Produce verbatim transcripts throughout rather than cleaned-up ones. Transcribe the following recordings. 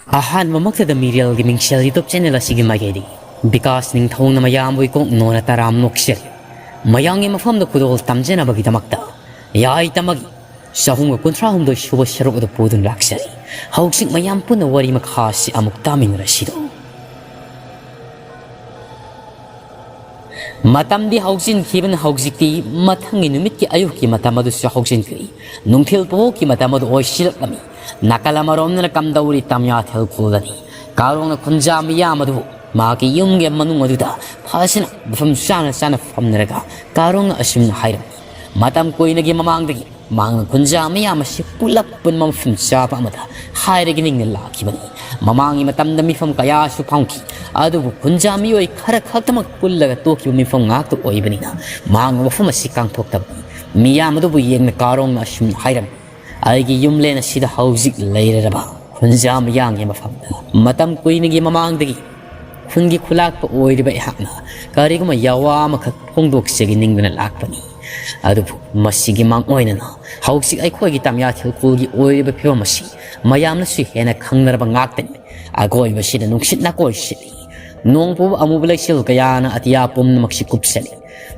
ꯑꯍꯥꯟꯕꯃꯛꯇꯗ ꯃꯤꯔꯦꯜꯒꯤ ꯃꯤꯡꯁꯦꯜ YouTube channel ꯑꯁꯤꯒꯤ ꯃꯥꯏꯀꯩꯗꯒꯤ ꯕꯤꯀꯥꯁ ꯅꯤꯡꯊꯧꯅ ꯃꯌꯥꯝꯕꯨ ꯏꯀꯣꯛ ꯅꯣꯅ ꯇꯔꯥꯝ ꯅꯣꯛꯆꯔꯤ꯫ ꯃꯌꯥꯝꯒꯤ ꯃꯐꯝꯗ ꯈꯨꯗꯣꯜ ꯇꯝꯖꯅꯕꯒꯤꯗꯃꯛꯇ ꯌꯥꯏ ꯇꯝꯃꯒꯤ ꯆꯍꯨꯝꯒ ꯀꯨꯟꯊ꯭ꯔꯥ ꯍꯨꯝꯗꯣꯏ ꯁꯨꯕ ꯁꯔꯨꯛ ꯑꯗꯨ ꯄꯨꯗꯨꯅ ꯂꯥꯛꯆꯔꯤ꯫ ꯍꯧꯖꯤꯛ ꯃꯌꯥꯝ ꯄꯨꯟꯅ ꯋꯥꯔꯤ ꯃꯈꯥ ꯑꯁꯤ ꯑꯃꯨꯛ ꯇꯥꯃꯤꯟꯅꯔꯁꯤꯗꯣ꯫ ꯃꯇꯝꯗꯤ ꯍꯧꯖꯤꯟꯈꯤꯕꯅ ꯍꯧꯖꯤꯛꯇꯤ ꯃꯊꯪꯒꯤ ꯅꯨꯃꯤꯠꯀꯤ ꯑꯌꯨꯛꯀꯤ ꯃꯇꯝ ꯑꯗꯨꯁꯨ ꯍꯧꯖꯤꯟꯈ꯭ꯔꯦ꯫ ꯅꯨꯡꯊꯤꯜ ꯄꯣꯛꯀꯤ ꯃꯇꯝ ꯑꯗꯨ ꯑꯣꯏꯁꯤꯜꯂꯛꯂꯝꯃꯤ꯫ ꯅꯥꯀꯜ ꯑꯃꯔꯣꯝꯗꯅ ꯀꯝꯗꯧꯔꯤ ꯇꯝꯌꯥꯊꯦꯜ ꯈꯨꯜꯗꯅꯤ꯫ ꯀꯥꯔꯣꯡꯅ ꯈꯨꯟꯖꯥ ꯃꯤꯌꯥꯝ ꯑꯗꯨꯕꯨ ꯃꯍꯥꯛꯀꯤ ꯌꯨꯝꯒꯤ ꯃꯅꯨꯡ ꯑꯗꯨꯗ ꯐꯖꯅ ꯃꯐꯝ ꯆꯥꯅ ꯆꯥꯅ ꯐꯝꯅꯔꯒ ꯀꯥꯔꯣꯡꯅ ꯑꯁꯨꯝꯅ ꯍꯥꯏꯔꯝꯃꯤ꯫ ꯃꯇꯝ ꯀꯨꯏꯅꯒꯤ ꯃꯃꯥꯡꯗꯒꯤ ꯃꯍꯥꯛꯅ ꯈꯨꯟꯖꯥ ꯃꯤꯌꯥꯝ ꯑꯁꯤ ꯄꯨꯂꯞ ꯄꯨꯟꯕ ꯃꯐꯝ ꯆꯥꯕ ꯑꯃꯗ ꯍꯥꯏꯔꯒ ꯅꯤꯡꯅ ꯂꯥꯛꯈꯤꯕꯅꯤ꯫ ꯃꯃꯥꯡꯒꯤ ꯃꯇꯝꯗ ꯃꯤꯐꯝ ꯀꯌꯥꯁꯨ ꯐꯝꯈꯤ, ꯑꯗꯨꯕꯨ ꯈꯨꯟꯖꯥ ꯃꯤꯑꯣꯏ ꯈꯔ ꯈꯛꯇꯃꯛ ꯄꯨꯜꯂꯒ ꯇꯣꯛꯈꯤꯕ ꯃꯤꯐꯝ ꯉꯥꯛꯇ ꯑꯣꯏꯕꯅꯤꯅ ꯃꯍꯥꯛꯅ ꯃꯐꯝ ꯑꯁꯤ ꯀꯥꯡꯊꯣꯛꯇꯕꯅꯤ꯫ ꯃꯤꯌꯥꯝ ꯑꯗꯨꯕꯨ ꯌꯦꯡꯅ ꯀꯥꯔꯣꯡꯅ ꯑꯁꯨꯝꯅ ꯍꯥꯏꯔꯝꯃꯤ, "ꯑꯩꯒꯤ ꯌꯨꯝꯂꯦꯟ ꯑꯁꯤꯗ ꯍꯧꯖꯤꯛ ꯂꯩꯔꯔꯕ ꯈꯨꯟꯖꯥ ꯃꯤꯌꯥꯝꯒꯤ ꯃꯐꯝꯗ ꯃꯇꯝ ꯀꯨꯏꯅꯒꯤ ꯃꯃꯥꯡꯗꯒꯤ ꯈꯨꯟꯒꯤ ꯈꯨꯂꯥꯛꯄ ꯑꯣꯏꯔꯤꯕ ꯑꯩꯍꯥꯛꯅ ꯀꯔꯤꯒꯨꯝꯕ ꯌꯥꯋꯥ ꯑꯃꯈꯛ ꯐꯣꯡꯗꯣꯛꯆꯒꯦ ꯅꯤꯡꯗꯨꯅ ꯂꯥꯛꯄꯅꯤ꯫ ꯑꯗꯨꯕꯨ ꯃꯁꯤꯒꯤ ꯃꯥꯡꯑꯣꯏꯅꯅ ꯍꯧꯖꯤꯛ ꯑꯩꯈꯣꯏꯒꯤ ꯇꯝꯌꯥꯊꯦꯜ ꯈꯨꯜꯒꯤ ꯑꯣꯏꯔꯤꯕ ꯐꯤꯕꯝ ꯑꯁꯤ ꯃꯌꯥꯝꯅꯁꯨ ꯍꯦꯟꯅ ꯈꯪꯅꯔꯕ ꯉꯥꯛꯇꯅꯤ꯫ ꯑꯀꯣꯏꯕꯁꯤꯗ ꯅꯨꯡꯁꯤꯠꯅ ꯀꯣꯏ ꯁꯤꯠꯂꯤ꯫ ꯅꯣꯡ ꯄꯨꯕ ꯑꯃꯨꯕ ꯂꯩꯆꯤꯜ ꯀꯌꯥꯅ ꯑꯇꯤꯌꯥ ꯄꯨꯝꯅꯃꯛꯁꯤ ꯀꯨꯞꯁꯜꯂꯤ꯫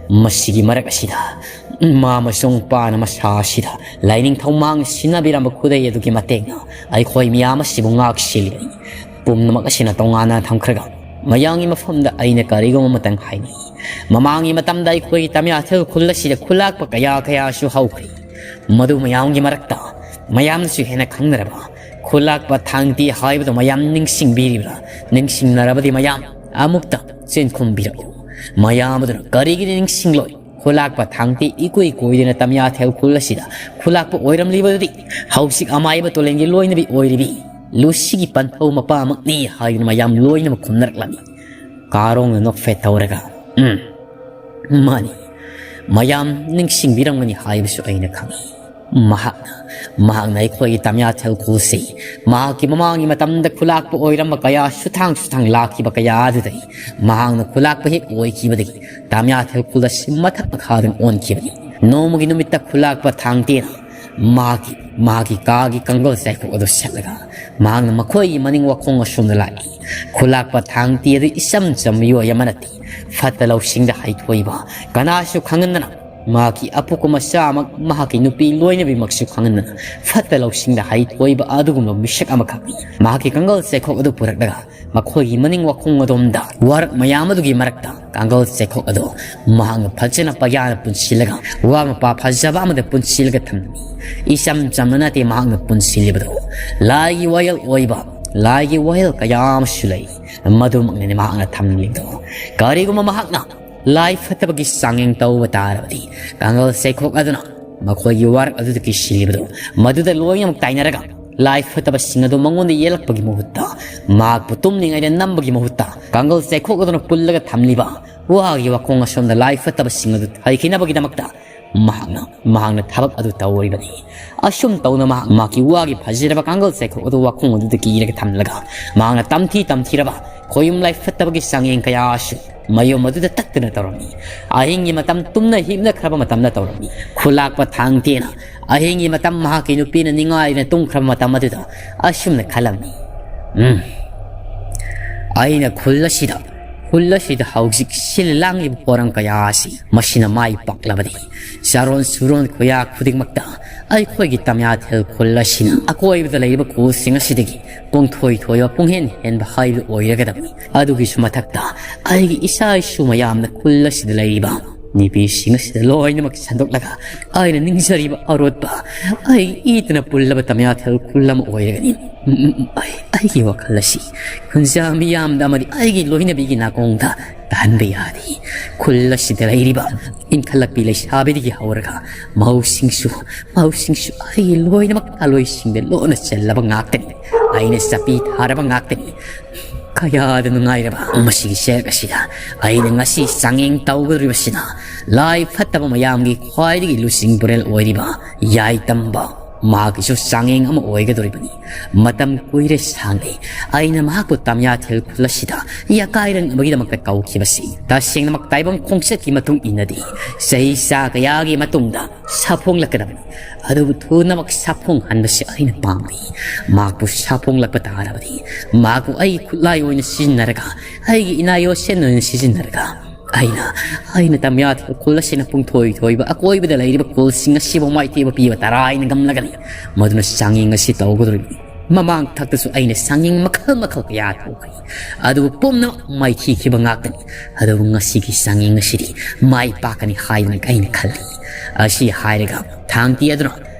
ꯃꯁꯤꯒꯤ ꯃꯔꯛ ꯑꯁꯤꯗ ꯃꯥ ꯑꯃꯁꯨꯡ ꯄꯥꯅ ꯃꯁꯥ ꯑꯁꯤꯗ ꯂꯥꯏꯅꯤꯡꯊꯧ ꯃꯥꯡ ꯁꯤꯟꯅꯕꯤꯔꯝꯕ ꯈꯨꯗꯩ ꯑꯗꯨꯒꯤ ꯃꯇꯦꯡꯅ ꯑꯩꯈꯣꯏ ꯃꯤꯌꯥꯝ ꯑꯁꯤꯕꯨ ꯉꯥꯛ ꯁꯦꯜꯂꯤꯕꯅꯤ꯫ ꯄꯨꯝꯅꯃꯛ ꯑꯁꯤꯅ ꯇꯣꯉꯥꯟꯅ ꯊꯝꯈ꯭ꯔꯒ ꯃꯌꯥꯝꯒꯤ ꯃꯐꯝꯗ ꯑꯩꯅ ꯀꯔꯤꯒꯨꯝꯕ ꯑꯃꯇꯪ ꯍꯥꯏꯅꯤꯡꯏ꯫ ꯃꯃꯥꯡꯒꯤ ꯃꯇꯝꯗ ꯑꯩꯈꯣꯏꯒꯤ ꯇꯝꯌꯥꯊꯦꯜ ꯈꯨꯜ ꯑꯁꯤꯗ ꯈꯨꯂꯥꯛꯄ ꯀꯌꯥ ꯀꯌꯥꯁꯨ ꯍꯧꯈ꯭ꯔꯦ꯫ ꯃꯗꯨ ꯃꯌꯥꯝꯒꯤ ꯃꯔꯛꯇ ꯃꯌꯥꯝꯅꯁꯨ ꯍꯦꯟꯅ ꯈꯪꯅꯔꯕ ꯈꯨꯂꯥꯛꯄ ꯊꯥꯡꯇꯤ ꯍꯥꯏꯕꯗꯨ ꯃꯌꯥꯝ ꯅꯤꯡꯁꯤꯡꯕꯤꯔꯤꯕ꯭ꯔꯥ? ꯅꯤꯡꯁꯤꯡꯅꯔꯕꯗꯤ ꯃꯌꯥꯝ ꯑꯃꯨꯛꯇ ꯆꯦꯟꯈꯨꯝꯕꯤꯔꯛꯎ꯫ ꯃꯌꯥꯝ ꯑꯗꯨꯅ ꯀꯔꯤꯒꯤꯗꯤ ꯅꯤꯡꯁꯤꯡꯂꯣꯏ? ꯈꯨꯂꯥꯛꯄ ꯊꯥꯡꯇꯤ ꯏꯀꯨꯏ ꯀꯨꯏꯗꯅ ꯇꯝꯌꯥꯊꯦꯜ ꯈꯨꯜ ꯑꯁꯤꯗ ꯈꯨꯂꯥꯛꯄ ꯑꯣꯏꯔꯝꯂꯤꯕꯗꯨꯗꯤ ꯍꯧꯖꯤꯛ ꯑꯃꯥꯏꯕ ꯇꯨꯔꯦꯜꯒꯤ ꯂꯣꯏꯅꯕꯤ ꯑꯣꯏꯔꯤꯕꯤ ꯂꯨꯁꯤꯒꯤ ꯄꯟꯊꯧ ꯃꯄꯥꯃꯛꯅꯤ ꯍꯥꯏꯗꯨꯅ ꯃꯌꯥꯝ ꯂꯣꯏꯅꯃꯛ ꯈꯨꯝꯅꯔꯛꯂꯝꯃꯤ꯫ ꯀꯥꯔꯣꯡꯅ ꯅꯣꯛꯐꯦꯠ ꯇꯧꯔꯒ, "ꯎꯝ, ꯃꯥꯅꯤ, ꯃꯌꯥꯝ ꯅꯤꯡꯁꯤꯡꯕꯤꯔꯝꯒꯅꯤ ꯍꯥꯏꯕꯁꯨ ꯑꯩꯅ ꯈꯪꯏ꯫ ꯃꯍꯥꯛꯅ, ꯃꯍꯥꯛꯅ ꯑꯩꯈꯣꯏꯒꯤ ꯇꯝꯌꯥꯊꯦꯜ ꯈꯨꯜꯁꯤ ꯃꯍꯥꯛꯀꯤ ꯃꯃꯥꯡꯒꯤ ꯃꯇꯝꯗ ꯈꯨꯂꯥꯛꯄ ꯑꯣꯏꯔꯝꯕ ꯀꯌꯥ ꯁꯨꯊꯥꯡ ꯁꯨꯊꯥꯡ ꯂꯥꯛꯈꯤꯕ ꯀꯌꯥ ꯑꯗꯨꯗꯒꯤ ꯃꯍꯥꯛꯅ ꯈꯨꯂꯥꯛꯄ ꯍꯦꯛ ꯑꯣꯏꯈꯤꯕꯗꯒꯤ ꯇꯝꯌꯥꯊꯦꯜ ꯈꯨꯜ ꯑꯁꯤ ꯃꯊꯛ ꯃꯈꯥꯗ ꯑꯣꯟꯈꯤꯕꯅꯤ꯫ ꯅꯣꯡꯃꯒꯤ ꯅꯨꯃꯤꯠꯇ ꯈꯨꯂꯥꯛꯄ ꯊꯥꯡꯇꯦꯅ ꯃꯍꯥꯛꯀꯤ, ꯃꯍꯥꯛꯀꯤ ꯀꯥꯒꯤ ꯀꯥꯡꯒꯜ ꯆꯩꯈꯣꯛ ꯑꯗꯨ ꯁꯦꯠꯂꯒ ꯃꯍꯥꯛꯅ ꯃꯈꯣꯏꯒꯤ ꯃꯅꯤꯡ ꯋꯥꯈꯣꯡ ꯑꯁꯣꯝꯗ ꯂꯥꯛꯏ꯫ ꯈꯨꯂꯥꯛꯄ ꯊꯥꯡꯇꯤ ꯑꯗꯨ ꯏꯆꯝ ꯆꯝꯕ ꯃꯤꯑꯣꯏ ꯑꯃ ꯅꯠꯇꯦ꯫ ꯐꯠꯇ ꯂꯧꯁꯤꯡꯗ ꯍꯩꯊꯣꯏꯕ, ꯀꯅꯥꯁꯨ ꯈꯪꯍꯟꯗꯅ, ꯃꯍꯥꯛꯀꯤ ꯑꯄꯣꯛꯄ ꯃꯆꯥꯃꯛ, ꯃꯍꯥꯛꯀꯤ ꯅꯨꯄꯤ ꯂꯣꯏꯅꯕꯤꯃꯛꯁꯨ ꯈꯪꯍꯟꯗꯅ ꯐꯠꯇ ꯂꯧꯁꯤꯡꯗ ꯍꯩꯊꯣꯏꯕ ꯑꯗꯨꯒꯨꯝꯕ ꯃꯤꯁꯛ ꯑꯃꯈꯛꯅꯤ꯫ ꯃꯍꯥꯛꯀꯤ ꯀꯥꯡꯒꯜ ꯆꯩꯈꯣꯛ ꯑꯗꯨ ꯄꯨꯔꯛꯂꯒ ꯃꯈꯣꯏꯒꯤ ꯃꯅꯤꯡ ꯋꯥꯈꯣꯡ ꯑꯗꯣꯝꯗ ꯋꯥꯔꯛ ꯃꯌꯥꯝ ꯑꯗꯨꯒꯤ ꯃꯔꯛꯇ ꯀꯥꯡꯒꯜ ꯆꯩꯈꯣꯛ ꯑꯗꯨ ꯃꯍꯥꯛꯅ ꯐꯖꯅ ꯄꯌꯥꯅ ꯄꯨꯟꯁꯤꯜꯂꯒ ꯋꯥ ꯃꯄꯥ ꯐꯖꯕ ꯑꯃꯗ ꯄꯨꯟꯁꯤꯜꯂꯒ ꯊꯝꯂꯝꯃꯤ꯫ ꯏꯆꯝ ꯆꯝꯅ ꯅꯠꯇꯦ ꯃꯍꯥꯛꯅ ꯄꯨꯟꯁꯤꯜꯂꯤꯕꯗꯨ, ꯂꯥꯏꯒꯤ ꯋꯥꯌꯦꯜ ꯑꯣꯏꯕ, ꯂꯥꯏꯒꯤ ꯋꯥꯌꯦꯜ ꯀꯌꯥ ꯑꯃꯁꯨ ꯂꯩ꯫ ꯃꯗꯨꯃꯛꯅꯅꯤ ꯃꯍꯥꯛꯅ ꯊꯝꯂꯤꯕꯗꯨ꯫ ꯀꯔꯤꯒꯨꯝꯕ ꯃꯍꯥꯛꯅ ꯂꯥꯏ ꯐꯠꯇꯕꯒꯤ ꯆꯥꯡꯌꯦꯡ ꯇꯧꯕ ꯇꯥꯔꯕꯗꯤ, ꯀꯥꯡꯒꯜ ꯆꯩꯈꯣꯛ ꯑꯗꯨꯅ ꯃꯈꯣꯏꯒꯤ ꯋꯥꯔꯛ ꯑꯗꯨꯗꯒꯤ ꯁꯤꯜꯂꯤꯕꯗꯨ, ꯃꯗꯨꯗ ꯂꯣꯏꯅꯃꯛ ꯇꯥꯏꯅꯔꯒ ꯂꯥꯏ ꯐꯠꯇꯕꯁꯤꯡ ꯑꯗꯨ ꯃꯉꯣꯟꯗ ꯌꯦꯜꯂꯛꯄꯒꯤ ꯃꯍꯨꯠꯇ ꯃꯍꯥꯛꯄꯨ ꯇꯨꯝꯂꯤꯉꯩꯗ ꯅꯝꯕꯒꯤ ꯃꯍꯨꯠꯇ ꯀꯥꯡꯒꯜ ꯆꯩꯈꯣꯛ ꯑꯗꯨꯅ ꯄꯨꯜꯂꯒ ꯊꯝꯂꯤꯕ ꯋꯥꯒꯤ ꯋꯥꯈꯣꯡ ꯑꯁꯣꯝꯗ ꯂꯥꯏ ꯐꯠꯇꯕꯁꯤꯡ ꯑꯗꯨ ꯊꯩꯈꯤꯅꯕꯒꯤꯗꯃꯛꯇ ꯃꯍꯥꯛꯅ, ꯃꯍꯥꯛꯅ ꯊꯕꯛ ꯑꯗꯨ ꯇꯧꯔꯤꯕꯅꯤ꯫ ꯑꯁꯨꯝ ꯇꯧꯅ ꯃꯍꯥꯛ ꯃꯍꯥꯛꯀꯤ ꯋꯥꯒꯤ ꯐꯖꯔꯕ ꯀꯥꯡꯒꯜ ꯆꯩꯈꯣꯛ ꯑꯗꯨ ꯋꯥꯈꯣꯡ ꯑꯗꯨꯗ ꯀꯤꯔꯒ ꯊꯝꯂꯒ ꯃꯍꯥꯛꯅ ꯇꯝꯊꯤ ꯇꯝꯊꯤꯔꯕ ꯈꯣꯌꯨꯝ ꯂꯥꯏ ꯐꯠꯇꯕꯒꯤ ꯆꯥꯡꯌꯦꯡ ꯀꯌꯥꯁꯨ ꯃꯌꯨꯝ ꯑꯗꯨꯗ ꯇꯛꯇꯅ ꯇꯧꯔꯝꯃꯤ꯫ ꯑꯍꯤꯡꯒꯤ ꯃꯇꯝ ꯇꯨꯝꯅ ꯍꯤꯞꯅꯈ꯭ꯔꯕ ꯃꯇꯝꯗ ꯇꯧꯔꯝꯃꯤ꯫ ꯈꯨꯂꯥꯛꯄ ꯊꯥꯡꯇꯦꯅ ꯑꯍꯤꯡꯒꯤ ꯃꯇꯝ ꯃꯍꯥꯛꯀꯤ ꯅꯨꯄꯤꯅ ꯅꯤꯡꯉꯥꯏꯗꯨꯅ ꯇꯨꯝꯈ꯭ꯔꯕ ꯃꯇꯝ ꯑꯗꯨꯗ ꯑꯁꯨꯝꯅ ꯈꯜꯂꯝꯃꯤ, "ꯎꯝ, ꯑꯩꯅ ꯈꯨꯜ ꯑꯁꯤꯗ, ꯈꯨꯜ ꯑꯁꯤꯗ ꯍꯧꯖꯤꯛ ꯁꯤꯜ ꯂꯥꯡꯂꯤꯕ ꯄꯣꯔꯝ ꯀꯌꯥ ꯑꯁꯤ ꯃꯁꯤꯅ ꯃꯥꯏ ꯄꯥꯛꯂꯕꯗꯤ, ꯆꯥꯔꯣꯟ ꯁꯨꯔꯣꯟ ꯈꯨꯌꯥ ꯈꯨꯗꯤꯡꯃꯛꯇ ꯑꯩꯈꯣꯏꯒꯤ ꯇꯝꯌꯥꯊꯦꯜ ꯈꯨꯜ ꯑꯁꯤꯅ ꯑꯀꯣꯏꯕꯗ ꯂꯩꯔꯤꯕ ꯈꯨꯜꯁꯤꯡ ꯑꯁꯤꯗꯒꯤ ꯄꯨꯡꯊꯣꯏ ꯊꯣꯏꯕ, ꯄꯨꯡꯍꯦꯟ ꯍꯦꯟꯕ ꯍꯥꯏꯕꯗꯨ ꯑꯣꯏꯔꯒꯗꯕꯅꯤ꯫ ꯑꯗꯨꯒꯤꯁꯨ ꯃꯊꯛꯇ ꯑꯩꯒꯤ ꯏꯆꯥ ꯏꯁꯨ ꯃꯌꯥꯝꯅ ꯈꯨꯜ ꯑꯁꯤꯗ ꯂꯩꯔꯤꯕ ꯅꯨꯄꯤꯁꯤꯡ ꯑꯁꯤꯗ ꯂꯣꯏꯅꯃꯛ ꯁꯟꯗꯣꯛꯂꯒ ꯑꯩꯅ ꯅꯤꯡꯖꯔꯤꯕ ꯑꯔꯣꯠꯄ, ꯑꯩ ꯏꯇꯅ ꯄꯨꯜꯂꯕ ꯇꯝꯌꯥꯊꯦꯜ ꯈꯨꯜ ꯑꯃ ꯑꯣꯏꯔꯒꯅꯤ꯫ ꯎꯝ, ꯎꯝ, ꯎꯝ, ꯑꯩ, ꯑꯩꯒꯤ ꯋꯥꯈꯜ ꯑꯁꯤ ꯈꯨꯟꯖꯥ ꯃꯤꯌꯥꯝꯗ ꯑꯃꯗꯤ ꯑꯩꯒꯤ ꯂꯣꯏꯅꯕꯤꯒꯤ ꯅꯥꯀꯣꯡꯗ ꯇꯥꯍꯟꯕ ꯌꯥꯗꯦ꯫ ꯈꯨꯜ ꯑꯁꯤꯗ ꯂꯩꯔꯤꯕ ꯏꯟꯈꯠꯂꯛꯄꯤ ꯂꯩꯁꯥꯕꯤꯗꯒꯤ ꯍꯧꯔꯒ ꯃꯧꯁꯤꯡꯁꯨ, ꯃꯧꯁꯤꯡꯁꯨ ꯑꯩꯒꯤ ꯂꯣꯏꯅꯃꯛ ꯑꯂꯣꯏꯁꯤꯡꯗ ꯂꯣꯟꯅ ꯆꯜꯂꯕ ꯉꯥꯛꯇꯅꯤ꯫ ꯑꯩꯅ ꯆꯄꯤ ꯊꯥꯔꯕ ꯉꯥꯛꯇꯅꯤ꯫ ꯀꯌꯥꯗ ꯅꯨꯡꯉꯥꯏꯔꯕ ꯃꯁꯤꯒꯤ ꯆꯦꯛ ꯑꯁꯤꯗ ꯑꯩꯅ ꯉꯁꯤ ꯆꯥꯡꯌꯦꯡ ꯇꯧꯒꯗꯧꯔꯤꯕꯁꯤꯅ ꯂꯥꯏ ꯐꯠꯇꯕ ꯃꯌꯥꯝꯒꯤ ꯈ꯭ꯋꯥꯏꯗꯒꯤ ꯂꯨꯆꯤꯡ ꯄꯨꯔꯦꯜ ꯑꯣꯏꯔꯤꯕ ꯌꯥꯏꯇꯝꯕ ꯃꯍꯥꯛꯀꯤꯁꯨ ꯆꯥꯡꯌꯦꯡ ꯑꯃ ꯑꯣꯏꯒꯗꯧꯔꯤꯕꯅꯤ꯫ ꯃꯇꯝ ꯀꯨꯏꯔꯦ ꯁꯥꯡꯂꯦ ꯑꯩꯅ ꯃꯍꯥꯛꯄꯨ ꯇꯝꯌꯥꯊꯦꯜ ꯈꯨꯜ ꯑꯁꯤꯗ ꯌꯥꯀꯥꯏꯔꯛꯅꯕꯒꯤꯗꯃꯛꯇ ꯀꯧꯈꯤꯕꯁꯤ꯫ ꯇꯁꯦꯡꯅꯃꯛ ꯇꯥꯏꯕꯪ ꯈꯣꯡꯆꯠꯀꯤ ꯃꯇꯨꯡ ꯏꯟꯅꯗꯤ ꯆꯍꯤ ꯆꯥ ꯀꯌꯥꯒꯤ ꯃꯇꯨꯡꯗ ꯁꯥꯐꯣꯡꯂꯛꯀꯗꯕꯅꯤ꯫ ꯑꯗꯨꯕꯨ ꯊꯨꯅꯃꯛ ꯁꯥꯐꯣꯡꯍꯟꯕꯁꯤ ꯑꯩꯅ ꯄꯥꯝꯂꯤ꯫ ꯃꯍꯥꯛꯄꯨ ꯁꯥꯐꯣꯡꯂꯛꯄ ꯇꯥꯔꯕꯗꯤ ꯃꯍꯥꯛꯄꯨ ꯑꯩꯒꯤ ꯈꯨꯠꯂꯥꯏ ꯑꯣꯏꯅ ꯁꯤꯖꯤꯟꯅꯔꯒ, ꯑꯩꯒꯤ ꯏꯅꯥ ꯌꯣꯁꯦꯟ ꯑꯣꯏꯅ ꯁꯤꯖꯤꯟꯅꯔꯒ, ꯑꯩꯅ, ꯑꯩꯅ ꯇꯝꯌꯥꯊꯦꯜ ꯈꯨꯜ ꯑꯁꯤꯅ ꯄꯨꯡꯊꯣꯏ ꯊꯣꯏꯕ ꯑꯀꯣꯏꯕꯗ ꯂꯩꯔꯤꯕ ꯈꯨꯜꯁꯤꯡ ꯑꯁꯤꯕꯨ ꯃꯥꯏꯊꯤꯕ ꯄꯤꯕ ꯇꯔꯥꯏꯅ ꯉꯝꯂꯒꯅꯤ꯫ ꯃꯗꯨꯅ ꯆꯥꯡꯌꯦꯡ ꯑꯁꯤ ꯇꯧꯒꯗꯧꯔꯤꯕꯅꯤ꯫ ꯃꯃꯥꯡ ꯊꯛꯇꯁꯨ ꯑꯩꯅ ꯆꯥꯡꯌꯦꯡ ꯃꯈꯜ ꯃꯈꯜ ꯀꯌꯥ ꯇꯧꯈ꯭ꯔꯦ, ꯑꯗꯨꯕꯨ ꯄꯨꯝꯅꯃꯛ ꯃꯥꯏꯊꯤꯈꯤꯕ ꯉꯥꯛꯇꯅꯤ꯫ ꯑꯗꯨꯕꯨ ꯉꯁꯤꯒꯤ ꯆꯥꯡꯌꯦꯡ ꯑꯁꯤꯗꯤ ꯃꯥꯏ ꯄꯥꯛꯀꯅꯤ ꯍꯥꯏꯗꯅ ꯑꯩꯅ ꯈꯜꯂꯤ꯫ ꯑꯁꯤ ꯍꯥꯏꯔꯒ ꯊꯥꯡꯇꯤ ꯑꯗꯨꯅ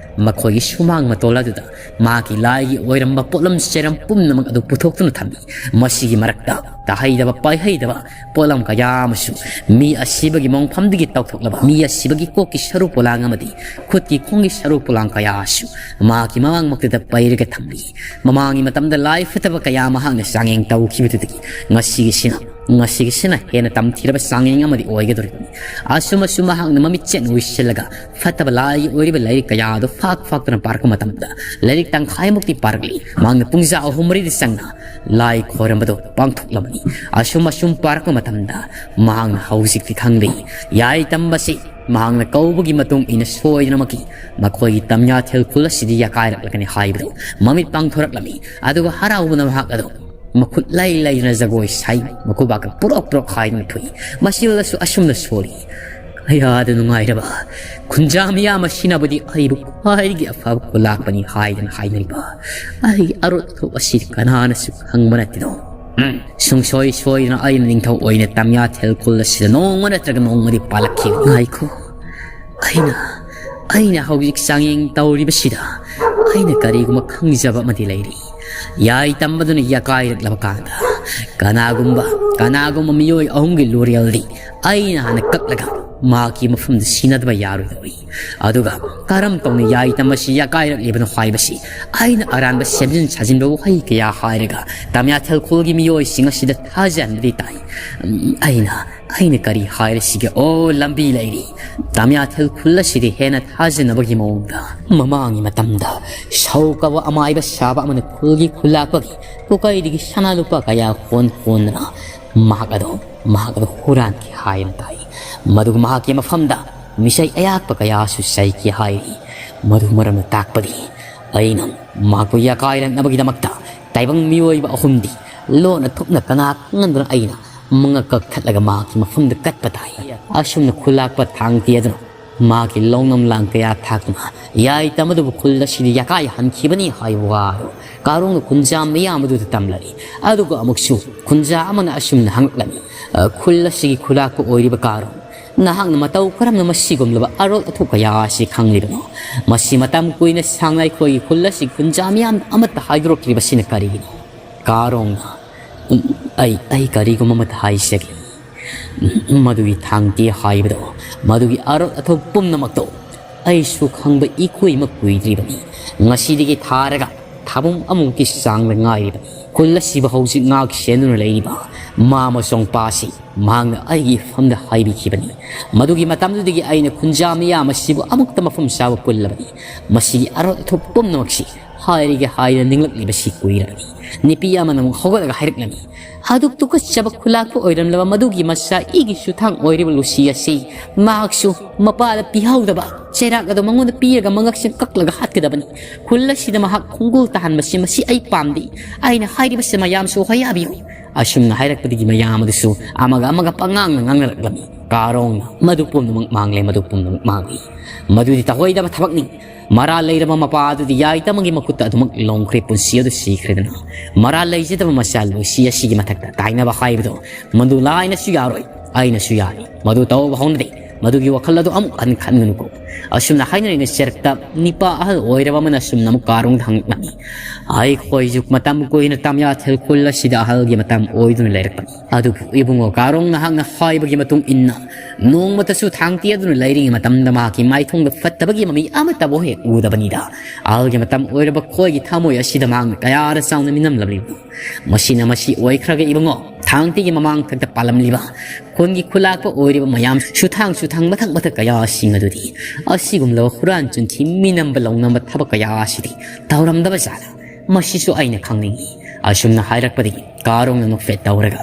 ꯃꯈꯣꯏꯒꯤ ꯁꯨꯃꯥꯡ ꯃꯇꯣꯜ ꯑꯗꯨꯗ ꯃꯍꯥꯛꯀꯤ ꯂꯥꯏꯒꯤ ꯑꯣꯏꯔꯝꯕ ꯄꯣꯠꯂꯝ ꯆꯩꯔꯝ ꯄꯨꯝꯅꯃꯛ ꯑꯗꯨ ꯄꯨꯊꯣꯛꯇꯨꯅ ꯊꯝꯃꯤ꯫ ꯃꯁꯤꯒꯤ ꯃꯔꯛꯇ ꯇꯥꯍꯩꯗꯕ ꯄꯥꯏꯍꯩꯗꯕ ꯄꯣꯠꯂꯝ ꯀꯌꯥ ꯑꯃꯁꯨ, ꯃꯤ ꯑꯁꯤꯕꯒꯤ ꯃꯣꯡꯐꯝꯗꯒꯤ ꯇꯧꯊꯣꯛꯂꯕ ꯃꯤ ꯑꯁꯤꯕꯒꯤ ꯀꯣꯛꯀꯤ ꯁꯔꯨ ꯄꯣꯂꯥꯡ ꯑꯃꯗꯤ ꯈꯨꯠꯀꯤ ꯈꯣꯡꯒꯤ ꯁꯔꯨ ꯄꯣꯂꯥꯡ ꯀꯌꯥꯁꯨ ꯃꯍꯥꯛꯀꯤ ꯃꯃꯥꯡꯃꯛꯇꯗ ꯄꯩꯔꯒ ꯊꯝꯂꯤ꯫ ꯃꯃꯥꯡꯒꯤ ꯃꯇꯝꯗ ꯂꯥꯏ ꯐꯠꯇꯕ ꯀꯌꯥ ꯃꯍꯥꯛꯅ ꯆꯥꯡꯌꯦꯡ ꯇꯧꯈꯤꯕꯗꯨꯗꯒꯤ ꯉꯁꯤꯒꯤꯁꯤꯅ, ꯉꯁꯤꯒꯤꯁꯤꯅ ꯍꯦꯟꯅ ꯇꯝꯊꯤꯔꯕ ꯆꯥꯡꯌꯦꯡ ꯑꯃꯗꯤ ꯑꯣꯏꯒꯗꯧꯔꯤꯕꯅꯤ꯫ ꯑꯁꯨꯝ ꯑꯁꯨꯝ ꯃꯍꯥꯛꯅ ꯃꯃꯤꯠꯆꯦꯟ ꯎꯏꯁꯤꯜꯂꯒ ꯐꯠꯇꯕ ꯂꯥꯏꯒꯤ ꯑꯣꯏꯔꯤꯕ ꯂꯥꯏꯔꯤꯛ ꯀꯌꯥ ꯑꯗꯨ ꯐꯥꯛ ꯐꯥꯛꯇꯨꯅ ꯄꯥꯔꯛꯄ ꯃꯇꯝꯗ ꯂꯥꯏꯔꯤꯛ ꯇꯪꯈꯥꯏꯃꯨꯛꯇꯤ ꯄꯥꯔꯛꯂꯤ꯫ ꯃꯍꯥꯛꯅ ꯄꯨꯡꯖꯥ ꯑꯍꯨꯝ ꯃꯔꯤꯗꯤ ꯆꯪꯅ ꯂꯥꯏ ꯈꯣꯏꯔꯝꯕꯗꯨ ꯄꯥꯡꯊꯣꯛꯂꯝꯃꯤ꯫ ꯑꯁꯨꯝ ꯑꯁꯨꯝ ꯄꯥꯔꯛꯄ ꯃꯇꯝꯗ ꯃꯍꯥꯛꯅ ꯍꯧꯖꯤꯛꯇꯤ ꯈꯪꯂꯤ꯫ ꯌꯥꯏ ꯇꯝꯕꯁꯤ ꯃꯍꯥꯛꯅ ꯀꯧꯕꯒꯤ ꯃꯇꯨꯡ ꯏꯟꯅ ꯁꯣꯏꯗꯅꯃꯛꯀꯤ ꯃꯈꯣꯏꯒꯤ ꯇꯝꯌꯥꯊꯦꯜ ꯈꯨꯜ ꯑꯁꯤꯗꯤ ꯌꯥꯀꯥꯏꯔꯛꯂꯒꯅꯤ ꯍꯥꯏꯕꯗꯨ ꯃꯃꯤꯠ ꯄꯥꯡꯊꯣꯔꯛꯂꯝꯃꯤ꯫ ꯑꯗꯨꯒ ꯍꯔꯥꯎꯕꯅ ꯃꯍꯥꯛ ꯑꯗꯨ ꯃꯈꯨꯠ ꯂꯩ ꯂꯩꯗꯅ ꯖꯒꯣꯏ ꯁꯥꯏ, ꯃꯈꯨꯕꯥꯛꯀ ꯄꯨꯔꯣꯛ ꯄꯨꯔꯣꯛ ꯍꯥꯏꯗꯨꯅ ꯐꯨꯏ꯫ ꯃꯁꯤꯗꯁꯨ ꯑꯁꯨꯝꯅ ꯁꯣꯜꯂꯤ꯫ ꯀꯌꯥꯗ ꯅꯨꯡꯉꯥꯏꯔꯕ ꯈꯨꯟꯖꯥ ꯃꯤꯌꯥꯝ ꯑꯁꯤꯅꯕꯨꯗꯤ ꯑꯩꯕꯨ ꯈ꯭ꯋꯥꯏꯗꯒꯤ ꯑꯐꯕ ꯈꯨꯂꯥꯛꯄꯅꯤ ꯍꯥꯏꯗꯅ ꯍꯥꯏꯅꯔꯤꯕ ꯑꯩꯒꯤ ꯑꯔꯣꯠ ꯑꯊꯨꯞ ꯑꯁꯤ ꯀꯅꯥꯅꯁꯨ ꯈꯪꯕ ꯅꯠꯇꯦꯗꯣ꯫ ꯎꯝ, ꯁꯨꯡꯁꯣꯏ ꯁꯣꯏꯗꯅ ꯑꯩꯅ ꯅꯤꯡꯊꯧ ꯑꯣꯏꯅ ꯇꯝꯌꯥꯊꯦꯜ ꯈꯨꯜ ꯑꯁꯤꯗ ꯅꯣꯡꯃ ꯅꯠꯇ꯭ꯔꯒ ꯅꯣꯡꯃꯗꯤ ꯄꯥꯜꯂꯛꯈꯤꯕ꯫ ꯉꯥꯏꯈꯣ, ꯑꯩꯅ, ꯑꯩꯅ ꯍꯧꯖꯤꯛ ꯆꯥꯡꯌꯦꯡ ꯇꯧꯔꯤꯕꯁꯤꯗ ꯑꯩꯅ ꯀꯔꯤꯒꯨꯝꯕ ꯈꯪꯖꯕ ꯑꯃꯗꯤ ꯂꯩꯔꯤ꯫ ꯌꯥꯏ ꯇꯝꯕꯗꯨꯅ ꯌꯥꯀꯥꯏꯔꯛꯂꯕ ꯀꯥꯟꯗ ꯀꯅꯥꯒꯨꯝꯕ, ꯀꯅꯥꯒꯨꯝꯕ ꯃꯤꯑꯣꯏ ꯑꯍꯨꯝꯒꯤ ꯂꯣꯔꯦꯜꯗꯤ ꯑꯩꯅ ꯍꯥꯟꯅ ꯀꯛꯂꯒ ꯃꯍꯥꯛꯀꯤ ꯃꯐꯝꯗ ꯁꯤꯟꯅꯗꯕ ꯌꯥꯔꯣꯏꯗꯧꯔꯤ꯫ ꯑꯗꯨꯒ ꯀꯔꯝ ꯇꯧꯅ ꯌꯥꯏꯇꯝ ꯑꯁꯤ ꯌꯥꯀꯥꯏꯔꯛꯂꯤꯕꯅꯣ ꯍꯥꯏꯕꯁꯤ ꯑꯩꯅ ꯑꯔꯥꯟꯕ ꯁꯦꯝꯖꯤꯟ ꯁꯥꯖꯤꯟꯕ ꯋꯥꯍꯩ ꯀꯌꯥ ꯍꯥꯏꯔꯒ ꯇꯃꯤꯌꯥꯊꯦꯜ ꯈꯨꯜꯒꯤ ꯃꯤꯑꯣꯏꯁꯤꯡ ꯑꯁꯤꯗ ꯊꯥꯖꯍꯟꯕꯗꯤ ꯇꯥꯏ꯫ ꯎꯝ, ꯑꯩꯅ, ꯑꯩꯅ ꯀꯔꯤ ꯍꯥꯏꯔꯁꯤꯒꯦ? ꯑꯣ, ꯂꯝꯕꯤ ꯂꯩꯔꯤ꯫ ꯇꯃꯤꯌꯥꯊꯦꯜ ꯈꯨꯜ ꯑꯁꯤꯗꯤ ꯍꯦꯟꯅ ꯊꯥꯖꯅꯕꯒꯤ ꯃꯑꯣꯡꯗ ꯃꯃꯥꯡꯒꯤ ꯃꯇꯝꯗ ꯁꯧ ꯀꯧꯕ ꯑꯃꯥꯏꯕ ꯁꯥꯕ ꯑꯃꯅ ꯈꯨꯜꯒꯤ ꯈꯨꯜꯂꯥꯛꯄꯒꯤ ꯄꯨꯀꯩꯗꯒꯤ ꯁꯅꯥ ꯂꯨꯄꯥ ꯀꯌꯥ ꯍꯣꯟ ꯍꯣꯟꯗꯨꯅ ꯃꯍꯥꯛ ꯑꯗꯨ, ꯃꯍꯥꯛ ꯑꯗꯨ ꯍꯨꯔꯥꯟꯈꯤ ꯍꯥꯏꯅ ꯇꯥꯏ꯫ ꯃꯗꯨꯒ ꯃꯍꯥꯛꯀꯤ ꯃꯐꯝꯗ ꯃꯤꯁꯩ ꯑꯌꯥꯛꯄ ꯀꯌꯥꯁꯨ ꯆꯩꯈꯤ ꯍꯥꯏꯔꯤ꯫ ꯃꯗꯨ ꯃꯔꯝꯅ ꯇꯥꯛꯄꯗꯤ ꯑꯩꯅ ꯃꯍꯥꯛꯄꯨ ꯌꯥꯀꯥꯏꯔꯛꯅꯕꯒꯤꯗꯃꯛꯇ ꯇꯥꯏꯕꯪ ꯃꯤꯑꯣꯏꯕ ꯑꯍꯨꯝꯗꯤ ꯂꯣꯟꯅ ꯊꯨꯞꯅ ꯀꯅꯥ ꯈꯪꯍꯟꯗꯨꯅ ꯑꯩꯅ ꯃꯉꯛ ꯀꯛꯊꯠꯂꯒ ꯃꯍꯥꯛꯀꯤ ꯃꯐꯝꯗ ꯀꯠꯄ ꯇꯥꯏ꯫ ꯑꯁꯨꯝꯅ ꯈꯨꯜꯂꯥꯛꯄ ꯊꯥꯡꯇꯤ ꯑꯗꯨꯅ ꯃꯍꯥꯛꯀꯤ ꯂꯧꯅꯝ ꯂꯥꯡ ꯀꯌꯥ ꯊꯥꯛꯇꯨꯅ ꯌꯥꯏꯇꯝ ꯑꯗꯨꯕꯨ ꯈꯨꯜ ꯑꯁꯤꯗ ꯌꯥꯀꯥꯏꯍꯟꯈꯤꯕꯅꯤ ꯍꯥꯏꯕ ꯋꯥ ꯑꯗꯨ ꯀꯥꯔꯣꯡꯅ ꯈꯨꯟꯖꯥ ꯃꯤꯌꯥꯝ ꯑꯗꯨꯗ ꯇꯝꯂꯔꯤ꯫ ꯑꯗꯨꯒ ꯑꯃꯨꯛꯁꯨ ꯈꯨꯟꯖꯥ ꯑꯃꯅ ꯑꯁꯨꯝꯅ ꯍꯪꯂꯛꯂꯝꯃꯤ, "ꯑ, ꯈꯨꯜ ꯑꯁꯤꯒꯤ ꯈꯨꯂꯥꯛꯄ ꯑꯣꯏꯔꯤꯕ ꯀꯥꯔꯣꯡ, ꯅꯍꯥꯛꯅ ꯃꯇꯧ ꯀꯔꯝꯅ ꯃꯁꯤꯒꯨꯝꯂꯕ ꯑꯔꯣꯜ ꯑꯊꯣꯛ ꯀꯌꯥ ꯑꯁꯤ ꯈꯪꯂꯤꯕꯅꯣ? ꯃꯁꯤ ꯃꯇꯝ ꯀꯨꯏꯅ ꯁꯥꯡꯅ ꯑꯩꯈꯣꯏꯒꯤ ꯈꯨꯜ ꯑꯁꯤꯒꯤ ꯈꯨꯟꯖꯥ ꯃꯤꯌꯥꯝꯗ ꯑꯃꯠꯇ ꯍꯥꯏꯗꯣꯔꯛꯇ꯭ꯔꯤꯕꯁꯤꯅ ꯀꯔꯤꯒꯤꯅꯣ?" ꯀꯥꯔꯣꯡꯅ, "ꯎꯝ, ꯑꯩ, ꯑꯩ ꯀꯔꯤꯒꯨꯝꯕ ꯑꯃꯠꯇ ꯍꯥꯏꯖꯒꯦ꯫ ꯃꯗꯨꯒꯤ ꯊꯥꯡꯇꯤ ꯍꯥꯏꯕꯗꯣ, ꯃꯗꯨꯒꯤ ꯑꯔꯣꯠ ꯑꯊꯣꯛ ꯄꯨꯝꯅꯃꯛꯇꯣ ꯑꯩꯁꯨ ꯈꯪꯕ ꯏꯀꯨꯏꯃꯛ ꯀꯨꯏꯗ꯭ꯔꯤꯕꯅꯤ꯫ ꯉꯁꯤꯗꯒꯤ ꯊꯥꯔꯒ ꯊꯥꯕꯨꯝ ꯑꯃꯨꯛꯀꯤ ꯆꯥꯡꯗ ꯉꯥꯏꯔꯤꯕꯅꯤ꯫ ꯈꯨꯜ ꯑꯁꯤꯕꯨ ꯍꯧꯖꯤꯛ ꯉꯥꯛ ꯁꯦꯟꯗꯨꯅ ꯂꯩꯔꯤꯕ ꯃꯥ ꯃꯆꯣꯡꯄꯥꯁꯤ ꯃꯍꯥꯛꯅ ꯑꯩꯒꯤ ꯏꯐꯝꯗ ꯍꯥꯏꯕꯤꯈꯤꯕꯅꯤ꯫ ꯃꯗꯨꯒꯤ ꯃꯇꯝꯗꯨꯗꯒꯤ ꯑꯩꯅ ꯈꯨꯟꯖꯥ ꯃꯤꯌꯥꯝ ꯑꯁꯤꯕꯨ ꯑꯃꯨꯛꯇ ꯃꯐꯝ ꯆꯥꯕ ꯄꯨꯜꯂꯕꯅꯤ꯫ ꯃꯁꯤꯒꯤ ꯑꯔꯣꯠ ꯑꯊꯣꯛ ꯄꯨꯝꯅꯃꯛꯁꯤ ꯍꯥꯏꯔꯒꯦ ꯍꯥꯏꯗꯅ ꯅꯤꯡꯂꯛꯂꯤꯕꯁꯤ ꯀꯨꯏꯔꯕꯅꯤ꯫" ꯅꯨꯄꯤ ꯑꯃꯅ ꯑꯃꯨꯛ ꯍꯧꯒꯠꯂꯒ ꯍꯥꯏꯔꯛꯂꯝꯃꯤ, "ꯑꯗꯨꯛ ꯇꯨꯀꯠꯆꯕ ꯈꯨꯂꯥꯛꯄ ꯑꯣꯏꯔꯝꯂꯕ ꯃꯗꯨꯒꯤ ꯃꯆꯥ ꯏꯒꯤ ꯁꯨꯊꯥꯡ ꯑꯣꯏꯔꯤꯕ ꯂꯨꯁꯤ ꯑꯁꯤ ꯃꯍꯥꯛꯁꯨ ꯃꯄꯥꯗ ꯄꯤꯍꯧꯗꯕ ꯆꯩꯔꯥꯛ ꯑꯗꯨ ꯃꯉꯣꯟꯗ ꯄꯤꯔꯒ ꯃꯉꯛꯁꯝ ꯀꯛꯂꯒ ꯍꯥꯠꯀꯗꯕꯅꯤ꯫ ꯈꯨꯜ ꯑꯁꯤꯗ ꯃꯍꯥꯛ ꯈꯣꯡꯒꯨꯜ ꯇꯥꯍꯟꯕꯁꯤ, ꯃꯁꯤ ꯑꯩ ꯄꯥꯝꯗꯦ꯫ ꯑꯩꯅ ꯍꯥꯏꯔꯤꯕꯁꯤ ꯃꯌꯥꯝꯁꯨ ꯍꯣꯌꯥꯕꯤꯌꯨ꯫" ꯑꯁꯨꯝꯅ ꯍꯥꯏꯔꯛꯄꯗꯒꯤ ꯃꯌꯥꯝ ꯑꯗꯨꯁꯨ ꯑꯃꯒ ꯑꯃꯒ ꯄꯉꯥꯡꯅ ꯉꯥꯡꯅꯔꯛꯂꯝꯃꯤ꯫ ꯀꯥꯔꯣꯡꯅ ꯃꯗꯨ ꯄꯨꯝꯅꯃꯛ ꯃꯥꯡꯂꯦ, ꯃꯗꯨ ꯄꯨꯝꯅꯃꯛ ꯃꯥꯡꯂꯦ꯫ ꯃꯗꯨꯗꯤ ꯇꯧꯍꯩꯗꯕ ꯊꯕꯛꯅꯤ꯫ ꯃꯔꯥꯜ ꯂꯩꯔꯕ ꯃꯄꯥ ꯑꯗꯨꯗꯤ ꯌꯥꯏꯇꯝꯒꯤ ꯃꯈꯨꯠꯇ ꯑꯗꯨꯃꯛ ꯂꯣꯡꯈ꯭ꯔꯦ, ꯄꯨꯟꯁꯤ ꯑꯗꯨ ꯁꯤꯈ꯭ꯔꯦꯗꯅ꯫ ꯃꯔꯥꯜ ꯂꯩꯖꯗꯕ ꯃꯆꯥ ꯂꯣꯏꯁꯤ ꯑꯁꯤꯒꯤ ꯃꯊꯛꯇ ꯇꯥꯏꯅꯕ ꯍꯥꯏꯕꯗꯣ ꯃꯗꯨ ꯂꯥꯏꯅꯁꯨ ꯌꯥꯔꯣꯏ, ꯑꯩꯅꯁꯨ ꯌꯥꯔꯣꯏ꯫ ꯃꯗꯨ ꯇꯧꯕ ꯍꯧꯅꯗꯦ꯫ ꯃꯗꯨꯒꯤ ꯋꯥꯈꯜ ꯑꯗꯨ ꯑꯃꯨꯛ ꯍꯟꯅ ꯈꯟꯒꯅꯨꯀꯣ꯫ ꯑꯁꯨꯝꯅ ꯍꯥꯏꯅꯔꯤꯉꯩ ꯆꯦꯔꯛꯇ ꯅꯤꯄꯥ ꯑꯍꯜ ꯑꯣꯏꯔꯕ ꯑꯃꯅ ꯑꯁꯨꯝꯅ ꯑꯃꯨꯛ ꯀꯥꯔꯣꯡꯗ ꯍꯪꯂꯛꯂꯝꯃꯤ꯫ ꯑꯩꯈꯣꯏꯁꯨ ꯃꯇꯝ ꯀꯨꯏꯅ ꯇꯥꯃꯤꯌꯥꯊꯦꯜ ꯈꯨꯜ ꯑꯁꯤꯗ ꯑꯍꯜꯒꯤ ꯃꯇꯝ ꯑꯣꯏꯗꯨꯅ ꯂꯩꯔꯛꯄꯅꯤ꯫ ꯑꯗꯨꯕꯨ ꯏꯕꯨꯡꯉꯣ ꯀꯥꯔꯣꯡ ꯅꯍꯥꯛꯅ ꯍꯥꯏꯕꯒꯤ ꯃꯇꯨꯡ ꯏꯟꯅ ꯅꯣꯡꯃꯇꯁꯨ ꯊꯥꯡ ꯇꯦꯗꯨꯅ ꯂꯩꯔꯤꯉꯩ ꯃꯇꯝꯗ ꯃꯍꯥꯛꯀꯤ ꯃꯥꯏꯊꯣꯡꯗ ꯐꯠꯇꯕꯒꯤ ꯃꯃꯤ ꯑꯃꯠꯇꯕꯨ ꯍꯦꯛ ꯎꯗꯕꯅꯤꯗ꯫ ꯑꯍꯜꯒꯤ ꯃꯇꯝ ꯑꯣꯏꯔꯕ ꯑꯩꯈꯣꯏꯒꯤ ꯊꯃꯣꯏ ꯑꯁꯤꯗ ꯃꯍꯥꯛꯅ ꯀꯌꯥꯗ ꯆꯥꯎꯅ ꯃꯤꯅꯝꯂꯕꯅꯤꯕꯨ꯫ ꯃꯁꯤꯅ ꯃꯁꯤ ꯑꯣꯏꯈ꯭ꯔꯒ ꯏꯕꯨꯡꯉꯣ, ꯊꯥꯡꯇꯤꯒꯤ ꯃꯃꯥꯡꯊꯛꯇ ꯄꯥꯜꯂꯝꯂꯤꯕ ꯈꯨꯟꯒꯤ ꯈꯨꯂꯥꯛꯄ ꯑꯣꯏꯔꯤꯕ ꯃꯌꯥꯝ ꯁꯨꯊꯥꯡ ꯁꯨꯊꯥꯡ ꯃꯊꯛ ꯃꯊꯛ ꯀꯌꯥꯁꯤꯡ ꯑꯗꯨꯗꯤ ꯑꯁꯤꯒꯨꯝꯂꯕ ꯍꯨꯔꯥꯟ ꯆꯤꯟꯊꯤ ꯃꯤꯅꯝꯕ ꯂꯧꯅꯝꯕ ꯊꯕꯛ ꯀꯌꯥ ꯑꯁꯤꯗꯤ ꯇꯧꯔꯝꯗꯕ ꯖꯥꯠꯂ? ꯃꯁꯤꯁꯨ ꯑꯩꯅ ꯈꯪꯅꯤꯡꯏ꯫ ꯑꯁꯨꯝꯅ ꯍꯥꯏꯔꯛꯄꯗꯒꯤ ꯀꯥꯔꯣꯡꯅ ꯅꯣꯛꯐꯦꯠ ꯇꯧꯔꯒ,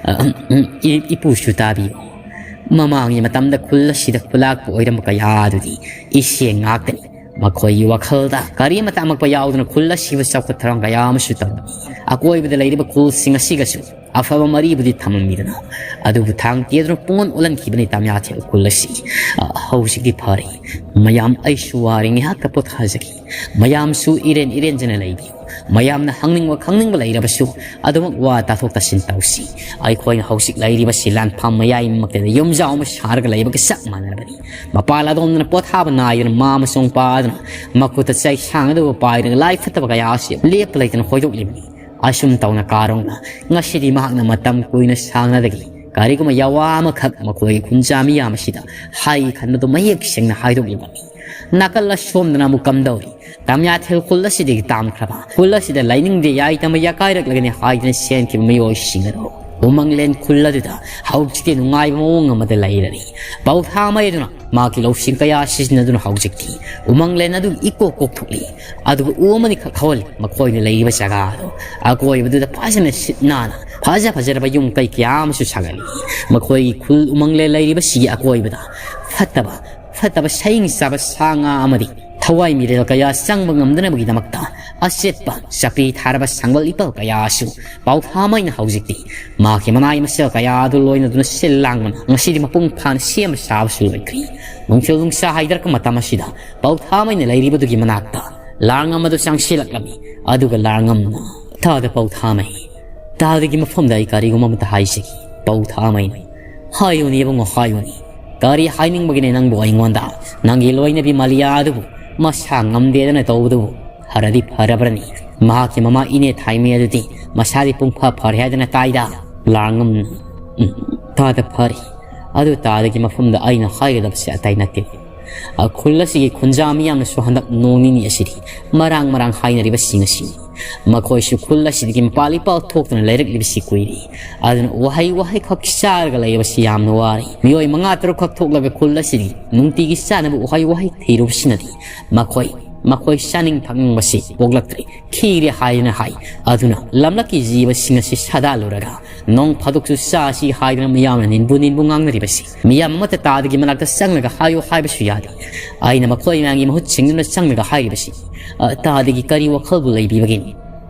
"ꯑ, ꯎꯝ, ꯎꯝ, ꯏ-, ꯏꯄꯨꯁꯨ ꯇꯥꯕꯤꯌꯨ꯫ ꯃꯃꯥꯡꯒꯤ ꯃꯇꯝꯗ ꯈꯨꯜ ꯑꯁꯤꯗ ꯈꯨꯂꯥꯛꯄ ꯑꯣꯏꯔꯝꯕ ꯀꯌꯥ ꯑꯗꯨꯗꯤ ꯏꯁꯦꯡ ꯉꯥꯛꯇꯅꯤ꯫ ꯃꯈꯣꯏꯒꯤ ꯋꯥꯈꯜꯗ ꯀꯔꯤꯃꯇ ꯑꯃꯛꯄ ꯌꯥꯎꯗꯅ ꯈꯨꯜ ꯑꯁꯤꯕꯨ ꯆꯥꯎꯈꯠ ꯊꯧꯔꯥꯡ ꯀꯌꯥ ꯑꯃꯁꯨ ꯇꯧꯔꯝꯃꯤ꯫ ꯑꯀꯣꯏꯕꯗ ꯂꯩꯔꯤꯕ ꯈꯨꯜꯁꯤꯡ ꯑꯁꯤꯒꯁꯨ ꯑꯐꯕ ꯃꯔꯤꯕꯨꯗꯤ ꯊꯝꯃꯝꯃꯤꯗꯅ, ꯑꯗꯨꯕꯨ ꯊꯥꯡ ꯇꯦꯗꯨꯅ ꯄꯨꯡꯑꯣꯟ ꯑꯣꯜꯍꯟꯈꯤꯕꯅꯤ ꯇꯥꯃꯤꯌꯥꯊꯦꯜ ꯈꯨꯜ ꯑꯁꯤ꯫ ꯑ, ꯍꯧꯖꯤꯛꯇꯤ ꯐꯔꯦ꯫ ꯃꯌꯥꯝ, ꯑꯩꯁꯨ ꯋꯥꯔꯦ, ꯉꯥꯏꯍꯥꯛꯇ ꯄꯣꯊꯥꯖꯒꯦ꯫ ꯃꯌꯥꯝꯁꯨ ꯏꯔꯦꯟ ꯏꯔꯦꯟꯖꯅ ꯂꯩꯕꯤꯌꯨ꯫ ꯃꯌꯥꯝꯅ ꯍꯪꯅꯤꯡꯕ ꯈꯪꯅꯤꯡꯕ ꯂꯩꯔꯕꯁꯨ ꯑꯗꯨꯃꯛ ꯋꯥ ꯇꯥꯊꯣꯛ ꯇꯥꯁꯤꯟ ꯇꯧꯁꯤ꯫ ꯑꯩꯈꯣꯏꯅ ꯍꯧꯖꯤꯛ ꯂꯩꯔꯤꯕꯁꯤ ꯂꯥꯟꯐꯝ ꯃꯌꯥꯏꯃꯛꯇꯗ ꯌꯨꯝꯖꯥꯎ ꯑꯃ ꯁꯥꯔꯒ ꯂꯩꯕꯒ ꯆꯞ ꯃꯥꯟꯅꯔꯕꯅꯤ꯫ ꯃꯄꯥ ꯂꯥꯗꯣꯡꯗꯅ ꯄꯣꯊꯥꯕ ꯅꯥꯏꯗꯅ ꯃꯥ ꯑꯃꯁꯨꯡ ꯄꯥꯗꯨꯅ ꯃꯈꯨꯠꯇ ꯆꯩꯁꯥꯡ ꯑꯗꯨꯕꯨ ꯄꯥꯏꯔꯒ ꯂꯥꯏ ꯐꯠꯇꯕ ꯀꯌꯥ ꯑꯁꯤ ꯂꯦꯞꯄ ꯂꯩꯇꯅ ꯍꯣꯏꯗꯣꯛꯂꯤꯕꯅꯤ꯫ ꯑꯁꯨꯝ ꯇꯧꯅ ꯀꯥꯔꯣꯡꯅ ꯉꯁꯤꯗꯤ ꯃꯍꯥꯛꯅ ꯃꯇꯝ ꯀꯨꯏꯅ ꯁꯥꯡꯅꯗꯒꯤ ꯀꯔꯤꯒꯨꯝꯕ ꯌꯥꯋꯥ ꯑꯃꯈꯛ ꯃꯈꯣꯏꯒꯤ ꯈꯨꯟꯖꯥ ꯃꯤꯌꯥꯝ ꯑꯁꯤꯗ ꯍꯥꯏ ꯈꯟꯕꯗꯨ ꯃꯌꯦꯛ ꯁꯦꯡꯅ ꯍꯥꯏꯗꯣꯛꯂꯤꯕꯅꯤ꯫ ꯅꯥꯀꯜ ꯑꯁꯣꯝꯗꯅ ꯑꯃꯨꯛ ꯀꯝꯗꯧꯔꯤ? ꯇꯥꯃꯤꯌꯥꯊꯦꯜ ꯈꯨꯜ ꯑꯁꯤꯗꯒꯤ ꯇꯥꯝꯈ꯭ꯔꯕ, ꯈꯨꯜ ꯑꯁꯤꯗ ꯂꯩꯅꯤꯡꯗꯦ, ꯌꯥꯏꯇꯝꯕ ꯌꯥꯀꯥꯏꯔꯛꯂꯒꯅꯤ ꯍꯥꯏꯗꯨꯅ ꯁꯦꯟꯈꯤꯕ ꯃꯤꯑꯣꯏꯁꯤꯡ ꯑꯗꯨ ꯎꯃꯪꯂꯦꯟ ꯈꯨꯜ ꯑꯗꯨꯗ ꯍꯧꯖꯤꯛꯇꯤ ꯅꯨꯡꯉꯥꯏꯕ ꯃꯑꯣꯡ ꯑꯃꯗ ꯂꯩꯔꯔꯤ꯫ ꯄꯧꯊꯥꯃꯩ ꯑꯗꯨꯅ ꯃꯍꯥꯛꯀꯤ ꯂꯧꯁꯤꯡ ꯀꯌꯥ ꯁꯤꯖꯤꯟꯅꯗꯨꯅ ꯍꯧꯖꯤꯛꯇꯤ ꯎꯃꯪꯂꯦꯟ ꯑꯗꯨ ꯏꯀꯣꯛ ꯀꯣꯛꯊꯣꯛꯂꯤ꯫ ꯑꯗꯨꯒ ꯎ ꯑꯃꯅꯤ ꯈꯛ ꯍꯧꯍꯜꯂꯤ꯫ ꯃꯈꯣꯏꯅ ꯂꯩꯔꯤꯕ ꯖꯒꯥ ꯑꯗꯨ ꯑꯀꯣꯏꯕꯗꯨꯗ ꯐꯖꯅ ꯁꯤꯠ ꯅꯥꯟꯅ ꯐꯖ ꯐꯖꯔꯕ ꯌꯨꯝ ꯀꯩ ꯀꯌꯥ ꯑꯃꯁꯨ ꯁꯥꯒꯠꯂꯤ꯫ ꯃꯈꯣꯏꯒꯤ ꯈꯨꯜ ꯎꯃꯪꯂꯦꯟ ꯂꯩꯔꯤꯕꯁꯤꯒꯤ ꯑꯀꯣꯏꯕꯗ ꯐꯠꯇꯕ ꯐꯠꯇꯕ ꯁꯌꯤꯡ ꯆꯥꯕ ꯁꯥ ꯉꯥ ꯑꯃꯗꯤ ꯊꯋꯥꯏ ꯃꯤꯔꯦꯜ ꯀꯌꯥ ꯆꯪꯕ ꯉꯝꯗꯅꯕꯒꯤꯗꯃꯛꯇ ꯑꯆꯦꯠꯄ ꯆꯄꯤ ꯊꯥꯔꯕ ꯁꯪꯕꯜ ꯏꯄꯜ ꯀꯌꯥꯁꯨ ꯄꯥꯎꯊꯥꯃꯩꯅ ꯍꯧꯖꯤꯛꯇꯤ ꯃꯍꯥꯛꯀꯤ ꯃꯅꯥꯏ ꯃꯁꯦꯜ ꯀꯌꯥ ꯑꯗꯨ ꯂꯣꯏꯅꯗꯨꯅ ꯁꯤꯜ ꯂꯥꯡꯕꯅ ꯉꯁꯤꯗꯤ ꯃꯄꯨꯡ ꯐꯥꯅ ꯁꯦꯝꯕ ꯁꯥꯕꯁꯨ ꯂꯣꯏꯈ꯭ꯔꯤ꯫ ꯅꯨꯡꯊꯤꯜ ꯅꯨꯡꯁꯥ ꯍꯥꯏꯗꯔꯛꯄ ꯃꯇꯝ ꯑꯁꯤꯗ ꯄꯥꯎꯊꯥꯃꯩꯅ ꯂꯩꯔꯤꯕꯗꯨꯒꯤ ꯃꯅꯥꯛꯇ ꯂꯥꯡꯉꯝ ꯑꯗꯨ ꯆꯪꯁꯤꯜꯂꯛꯂꯝꯃꯤ꯫ ꯑꯗꯨꯒ ꯂꯥꯡꯉꯝꯅ, "ꯇꯥꯗ ꯄꯥꯎꯊꯥꯃꯩ, ꯇꯥꯗꯒꯤ ꯃꯐꯝꯗ ꯑꯩ ꯀꯔꯤꯒꯨꯝꯕ ꯑꯃꯇ ꯍꯥꯏꯖꯒꯦ꯫ ꯄꯥꯎꯊꯥꯃꯩ, ꯍꯥꯏꯌꯨꯅꯦ ꯏꯕꯨꯡꯉꯣ, ꯍꯥꯏꯌꯨꯅꯦ꯫ "ꯀꯔꯤ ꯍꯥꯏꯅꯤꯡꯕꯒꯤꯅꯦ ꯅꯪꯕꯨ ꯑꯩꯉꯣꯟꯗ? ꯅꯪꯒꯤ ꯂꯣꯏꯅꯕꯤ ꯃꯥꯂꯤꯌꯥ ꯑꯗꯨꯕꯨ ꯃꯁꯥ ꯉꯝꯗꯦꯗꯅ ꯇꯧꯕꯗꯨꯕꯨ ꯐꯔꯗꯤ ꯐꯔꯕ꯭ꯔꯅꯤ? ꯃꯍꯥꯛꯀꯤ ꯃꯃꯥ ꯏꯅꯦ ꯊꯥꯏꯃꯤ ꯑꯗꯨꯗꯤ ꯃꯁꯥꯗꯤ ꯄꯨꯡꯐ ꯐꯔꯦ ꯍꯥꯏꯗꯅ ꯇꯥꯏꯗ?" ꯂꯥꯡꯉꯝꯅ, "ꯎꯝ, ꯇꯥꯗ ꯐꯔꯦ꯫ ꯑꯗꯨ ꯇꯥꯗꯒꯤ ꯃꯐꯝꯗ ꯑꯩꯅ ꯍꯥꯏꯒꯗꯕꯁꯦ ꯑꯇꯩ ꯅꯠꯇꯦ꯫ ꯈꯨꯜ ꯑꯁꯤꯒꯤ ꯈꯨꯟꯖꯥ ꯃꯤꯌꯥꯝꯅꯁꯨ ꯍꯟꯗꯛ ꯅꯣꯡ ꯅꯤꯅꯤ ꯑꯁꯤꯗꯤ ꯃꯔꯥꯡ ꯃꯔꯥꯡ ꯍꯥꯏꯅꯔꯤꯕꯁꯤꯡ ꯑꯁꯤꯅꯤ꯫ ꯃꯈꯣꯏꯁꯨ ꯈꯨꯜ ꯑꯁꯤꯗꯒꯤ ꯃꯄꯥꯜ ꯏꯄꯥꯜ ꯊꯣꯛꯇꯨꯅ ꯂꯩꯔꯛꯂꯤꯕꯁꯤ ꯀꯨꯏꯔꯦ꯫ ꯑꯗꯨꯅ ꯎꯍꯩ ꯋꯥꯍꯩ ꯈꯛ ꯆꯥꯔꯒ ꯂꯩꯕꯁꯤ ꯌꯥꯝꯅ ꯋꯥꯔꯦ꯫ ꯃꯤꯑꯣꯏ ꯃꯉꯥ ꯇꯔꯨꯛ ꯈꯛ ꯊꯣꯛꯂꯒ ꯈꯨꯜ ꯑꯁꯤꯗꯒꯤ ꯅꯨꯡꯇꯤꯒꯤ ꯆꯥꯅꯕ ꯎꯍꯩ ꯋꯥꯍꯩ ꯊꯤꯔꯨꯕꯁꯤꯅꯗꯤ ꯃꯈꯣꯏ, ꯃꯈꯣꯏ ꯆꯥꯅꯤꯡ ꯊꯛꯅꯤꯡꯕꯁꯤ ꯄꯣꯛꯂꯛꯇ꯭ꯔꯦ, ꯈꯤꯔꯦ ꯍꯥꯏꯗꯨꯅ ꯍꯥꯏ꯫ ꯑꯗꯨꯅ ꯂꯝꯂꯛꯀꯤ ꯖꯤꯕꯁꯤꯡ ꯑꯁꯤ ꯁꯥꯗꯥꯜꯂꯨꯔꯒ ꯅꯣꯡ ꯐꯥꯗꯣꯛꯁꯨ ꯆꯥꯁꯤ ꯍꯥꯏꯗꯨꯅ ꯃꯤꯌꯥꯝꯅ ꯅꯤꯟꯕꯨ ꯅꯤꯟꯕꯨ ꯉꯥꯡꯅꯔꯤꯕꯁꯤ, ꯃꯤꯌꯥꯝ ꯑꯃꯠꯇ ꯇꯥꯗꯒꯤ ꯃꯅꯥꯛꯇ ꯆꯪꯂꯒ ꯍꯥꯏꯌꯨ ꯍꯥꯏꯕꯁꯨ ꯌꯥꯗꯦ꯫ ꯑꯩꯅ ꯃꯈꯣꯏ ꯃꯌꯥꯝꯒꯤ ꯃꯍꯨꯠ ꯁꯤꯡꯗꯨꯅ ꯆꯪꯂꯒ ꯍꯥꯏꯔꯤꯕꯁꯤ, ꯑ, ꯇꯥꯗꯒꯤ ꯀꯔꯤ ꯋꯥꯈꯜꯕꯨ ꯂꯩꯕꯤꯕꯒꯤꯅꯤ?"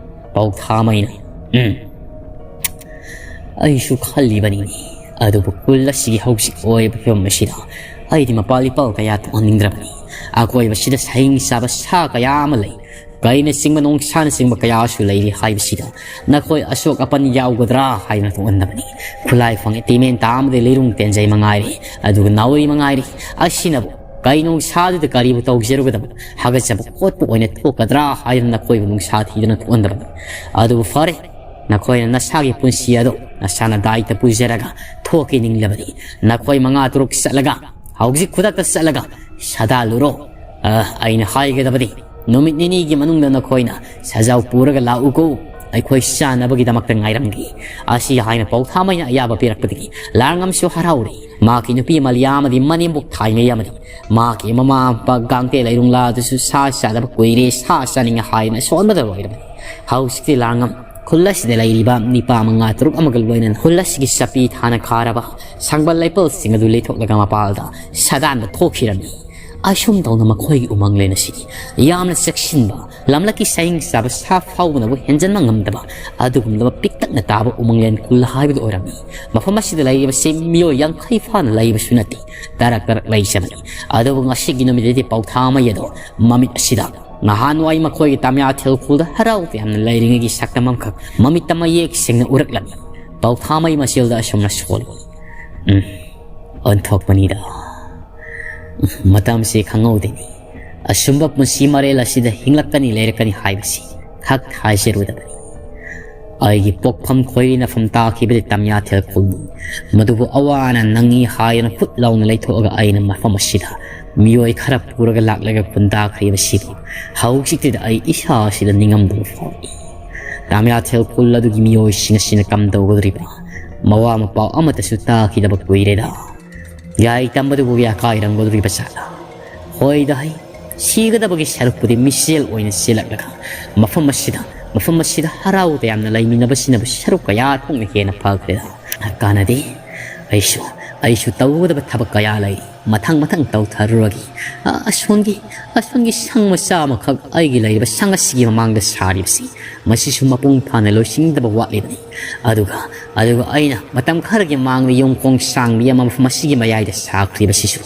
ꯄꯥꯎꯊꯥꯃꯩꯅ, "ꯎꯝ, ꯑꯩꯁꯨ ꯈꯜꯂꯤꯕꯅꯤꯅꯦ꯫ ꯑꯗꯨꯕꯨ ꯈꯨꯜ ꯑꯁꯤꯒꯤ ꯍꯧꯖꯤꯛ ꯑꯣꯏꯕ ꯐꯤꯕꯝ ꯑꯁꯤꯗ ꯑꯩꯗꯤ ꯃꯄꯥꯜ ꯏꯄꯥꯜ ꯀꯌꯥ ꯊꯣꯛꯍꯟꯅꯤꯡꯗ꯭ꯔꯕꯅꯤ꯫ ꯑꯀꯣꯏꯕꯁꯤꯗ ꯁꯍꯤꯡ ꯆꯥꯕ ꯁꯥ ꯀꯌꯥ ꯑꯃ ꯂꯩ, ꯀꯩꯅꯆꯤꯡꯕ ꯅꯣꯡꯁꯥꯅꯆꯤꯡꯕ ꯀꯌꯥꯁꯨ ꯂꯩꯔꯤ ꯍꯥꯏꯕꯁꯤꯗ ꯅꯈꯣꯏ ꯑꯁꯣꯛ ꯑꯄꯟ ꯌꯥꯎꯒꯗ꯭ꯔꯥ ꯍꯥꯏꯗꯨꯅ ꯊꯣꯛꯍꯟꯗꯕꯅꯤ꯫ ꯈꯨꯠꯂꯥꯏ ꯐꯪꯉꯦ, ꯇꯤꯃꯦꯟ ꯇꯥ ꯑꯃꯗꯤ ꯂꯩꯔꯨꯡ ꯇꯦꯟꯖꯩ ꯃꯉꯥꯏꯔꯦ, ꯑꯗꯨꯒ ꯅꯥꯎꯔꯤ ꯃꯉꯥꯏꯔꯦ꯫ ꯑꯁꯤꯅꯕꯨ ꯀꯩ ꯅꯣꯡꯁꯥꯗꯨꯗ ꯀꯔꯤꯕꯨ ꯇꯧꯖꯔꯨꯒꯗꯕ? ꯍꯥꯒꯠꯆꯕ ꯈꯣꯠꯄ ꯑꯣꯏꯅ ꯊꯣꯛꯀꯗ꯭ꯔꯥ ꯍꯥꯏꯗꯨꯅ ꯅꯈꯣꯏꯕꯨ ꯅꯨꯡꯁꯥ ꯊꯤꯗꯨꯅ ꯊꯣꯛꯍꯟꯗꯕꯅꯤ꯫ ꯑꯗꯨꯕꯨ ꯐꯔꯦ, ꯅꯈꯣꯏꯅ ꯅꯁꯥꯒꯤ ꯄꯨꯟꯁꯤ ꯑꯗꯨ ꯅꯁꯥꯅ ꯗꯥꯏꯇ ꯄꯨꯖꯔꯒ ꯊꯣꯛꯀꯦ ꯅꯤꯡꯂꯕꯗꯤ ꯅꯈꯣꯏ ꯃꯉꯥ ꯇꯔꯨꯛ ꯆꯠꯂꯒ ꯍꯧꯖꯤꯛ ꯈꯨꯗꯛꯇ ꯆꯠꯂꯒ ꯁꯥꯗꯥꯜꯂꯨꯔꯣ꯫ ꯑ, ꯑꯩꯅ ꯍꯥꯏꯒꯗꯕꯗꯤ ꯅꯨꯃꯤꯠ ꯅꯤꯅꯤꯒꯤ ꯃꯅꯨꯡꯗ ꯅꯈꯣꯏꯅ ꯁꯖꯥꯎ ꯄꯨꯔꯒ ꯂꯥꯛꯎꯀꯣ꯫ ꯑꯩꯈꯣꯏ ꯆꯥꯅꯕꯒꯤꯗꯃꯛꯇ ꯉꯥꯏꯔꯝꯒꯦ꯫" ꯑꯁꯤ ꯍꯥꯏꯅ ꯄꯥꯎꯊꯥꯃꯩꯅ ꯑꯌꯥꯕ ꯄꯤꯔꯛꯄꯗꯒꯤ ꯂꯥꯡꯉꯝꯁꯨ ꯍꯔꯥꯎꯔꯤ꯫ ꯃꯍꯥꯛꯀꯤ ꯅꯨꯄꯤ ꯃꯂꯤꯌꯥ ꯑꯃꯗꯤ ꯃꯅꯦꯝꯕꯣꯛ ꯊꯥꯏꯃꯩ ꯑꯃꯗꯤ ꯃꯍꯥꯛꯀꯤ ꯃꯃꯥ ꯃꯄꯥ ꯒꯥꯡꯇꯦ ꯂꯩꯔꯨꯡꯂꯥ ꯑꯗꯨꯁꯨ ꯁꯥ ꯆꯥꯗꯕ ꯀꯨꯏꯔꯦ, ꯁꯥ ꯆꯥꯅꯤꯡꯉꯦ ꯍꯥꯏꯅ ꯁꯣꯟꯕꯗ ꯂꯣꯏꯔꯕꯅꯤ꯫ ꯍꯧꯖꯤꯛꯇꯤ ꯂꯥꯡꯉꯝ ꯈꯨꯜ ꯑꯁꯤꯗ ꯂꯩꯔꯤꯕ ꯅꯤꯄꯥ ꯃꯉꯥ ꯇꯔꯨꯛ ꯑꯃꯒ ꯂꯣꯏꯅꯅ ꯈꯨꯜ ꯑꯁꯤꯒꯤ ꯆꯄꯤ ꯊꯥꯅ ꯈꯥꯔꯕ ꯁꯪꯕꯜ ꯂꯩꯄꯜꯁꯤꯡ ꯑꯗꯨ ꯂꯩꯊꯣꯛꯂꯒ ꯃꯄꯥꯜꯗ ꯁꯥꯗꯥꯟꯕ ꯊꯣꯛꯈꯤꯔꯝꯃꯤ꯫ ꯑꯁꯨꯝ ꯇꯧꯅ ꯃꯈꯣꯏꯒꯤ ꯎꯃꯪꯂꯦꯟ ꯑꯁꯤꯗꯤ ꯌꯥꯝꯅ ꯆꯦꯛꯁꯤꯟꯕ, ꯂꯝꯂꯛꯀꯤ ꯁꯍꯤꯡ ꯆꯥꯕ ꯁꯥ ꯐꯥꯎꯕꯅꯕꯨ ꯍꯦꯟꯖꯟꯕ ꯉꯝꯗꯕ ꯑꯗꯨꯒꯨꯝꯂꯕ ꯄꯤꯛꯇꯛꯅ ꯇꯥꯕ ꯎꯃꯪꯂꯦꯟ ꯈꯨꯜ ꯍꯥꯏꯕꯗꯨ ꯑꯣꯏꯔꯝꯃꯤ꯫ ꯃꯐꯝ ꯑꯁꯤꯗ ꯂꯩꯔꯤꯕꯁꯤ ꯃꯤꯑꯣꯏ ꯌꯥꯡꯈꯩ ꯐꯥꯅ ꯂꯩꯕꯁꯨ ꯅꯠꯇꯦ, ꯇꯔꯛ ꯇꯔꯛ ꯂꯩꯖꯕꯅꯤ꯫ ꯑꯗꯨꯕꯨ ꯉꯁꯤꯒꯤ ꯅꯨꯃꯤꯠꯇꯗꯤ ꯄꯥꯎꯊꯥꯃꯩ ꯑꯗꯣ ꯃꯃꯤꯠ ꯑꯁꯤꯗ ꯅꯍꯥꯟꯋꯥꯏ ꯃꯈꯣꯏꯒꯤ ꯇꯥꯃꯤꯌꯥ ꯊꯤꯜꯈꯨꯜꯗ ꯍꯔꯥꯎ ꯇꯌꯥꯝꯅ ꯂꯩꯔꯤꯉꯩꯒꯤ ꯁꯛꯇꯝ ꯑꯃꯈꯛ ꯃꯃꯤꯠꯇ ꯃꯌꯦꯛ ꯁꯦꯡꯅ ꯎꯔꯛꯂꯝꯃꯤ꯫ ꯄꯥꯎꯊꯥꯃꯩ ꯃꯆꯦꯜꯗ ꯑꯁꯨꯝꯅ ꯁꯣꯜꯂꯤ꯫ "ꯎꯝ, ꯑꯣꯟꯊꯣꯛꯄꯅꯤꯗ꯫ ꯃꯇꯝꯁꯤ ꯈꯪꯍꯧꯗꯦꯅꯤ꯫ ꯑꯁꯨꯝꯕ ꯄꯨꯟꯁꯤ ꯃꯔꯦꯜ ꯑꯁꯤꯗ ꯍꯤꯡꯂꯛꯀꯅꯤ ꯂꯩꯔꯛꯀꯅꯤ ꯍꯥꯏꯕꯁꯤ ꯈꯛ ꯊꯥꯖꯔꯨꯗꯕꯅꯤ꯫ ꯑꯩꯒꯤ ꯄꯣꯛꯐꯝ ꯈꯣꯏꯔꯤ ꯅꯐꯝ ꯇꯥꯈꯤꯕꯗꯤ ꯇꯝꯌꯥꯊꯦꯜ ꯈꯨꯜꯅꯤ꯫ ꯃꯗꯨꯕꯨ ꯑꯋꯥꯅ ꯅꯪꯉꯤ ꯍꯥꯏꯗꯨꯅ ꯐꯨꯠ ꯂꯥꯎꯅ ꯂꯩꯊꯣꯛꯑꯒ ꯑꯩꯅ ꯃꯐꯝ ꯑꯁꯤꯗ ꯃꯤꯑꯣꯏ ꯈꯔ ꯄꯨꯔꯒ ꯂꯥꯛꯂꯒ ꯈꯨꯟꯗꯥꯈ꯭ꯔꯤꯕꯁꯤꯕꯨ ꯍꯧꯖꯤꯛꯇꯤꯗ ꯑꯩ ꯏꯁꯥ ꯑꯁꯤꯗ ꯅꯤꯡꯉꯝꯗꯕ ꯐꯥꯎꯏ꯫ ꯇꯥꯃꯤꯌꯥꯊꯦꯜ ꯈꯨꯜ ꯑꯗꯨꯒꯤ ꯃꯤꯑꯣꯏꯁꯤꯡ ꯑꯁꯤꯅ ꯀꯝꯗꯧꯒꯗꯧꯔꯤꯕ? ꯃꯋꯥ ꯃꯄꯥꯎ ꯑꯃꯠꯇꯁꯨ ꯇꯥꯈꯤꯗꯕ ꯀꯨꯏꯔꯦꯗ꯫ ꯌꯥꯏ ꯇꯝꯕꯗꯨꯕꯨ ꯌꯥꯀꯥꯏꯔꯝꯒꯗꯧꯔꯤꯕ ꯖꯥꯠꯂꯥ? ꯍꯣꯏꯗ ꯍꯩ, ꯁꯤꯒꯗꯕꯒꯤ ꯁꯔꯨꯛꯄꯨꯗꯤ ꯃꯤꯁꯦꯜ ꯑꯣꯏꯅ ꯆꯦꯜꯂꯛꯂꯒ ꯃꯐꯝ ꯑꯁꯤꯗ, ꯃꯐꯝ ꯑꯁꯤꯗ ꯍꯔꯥꯎ ꯇꯌꯥꯝꯅ ꯂꯩꯃꯤꯟꯅꯕꯁꯤꯅꯕꯨ ꯁꯔꯨꯛ ꯀꯌꯥ ꯊꯣꯛꯅ ꯍꯦꯟꯅ ꯐꯈ꯭ꯔꯦꯗ꯫ ꯀꯥꯟꯅꯗꯦ꯫ ꯑꯩꯁꯨ, ꯑꯩꯁꯨ ꯇꯧꯒꯗꯕ ꯊꯕꯛ ꯀꯌꯥ ꯂꯩ꯫ ꯃꯊꯪ ꯃꯊꯪ ꯇꯧꯊꯔꯨꯔꯒꯦ꯫ ꯑ, ꯑꯁꯣꯝꯒꯤ, ꯑꯁꯣꯝꯒꯤ ꯁꯪ ꯃꯆꯥ ꯑꯃꯈꯛ ꯑꯩꯒꯤ ꯂꯩꯔꯤꯕ ꯁꯪ ꯑꯁꯤꯒꯤ ꯃꯃꯥꯡꯗ ꯁꯥꯔꯤꯕꯁꯤ, ꯃꯁꯤꯁꯨ ꯃꯄꯨꯡ ꯐꯥꯅ ꯂꯣꯏꯁꯤꯟꯗꯕ ꯋꯥꯠꯂꯤꯕꯅꯤ꯫ ꯑꯗꯨꯒ, ꯑꯗꯨꯒ ꯑꯩꯅ ꯃꯇꯝ ꯈꯔꯒꯤ ꯃꯥꯡꯗ ꯌꯨꯝꯈꯣꯡ ꯁꯥꯡꯕꯤ ꯑꯃ ꯃꯐꯝ ꯑꯁꯤꯒꯤ ꯃꯌꯥꯏꯗ ꯁꯥꯈ꯭ꯔꯤꯕꯁꯤꯁꯨ,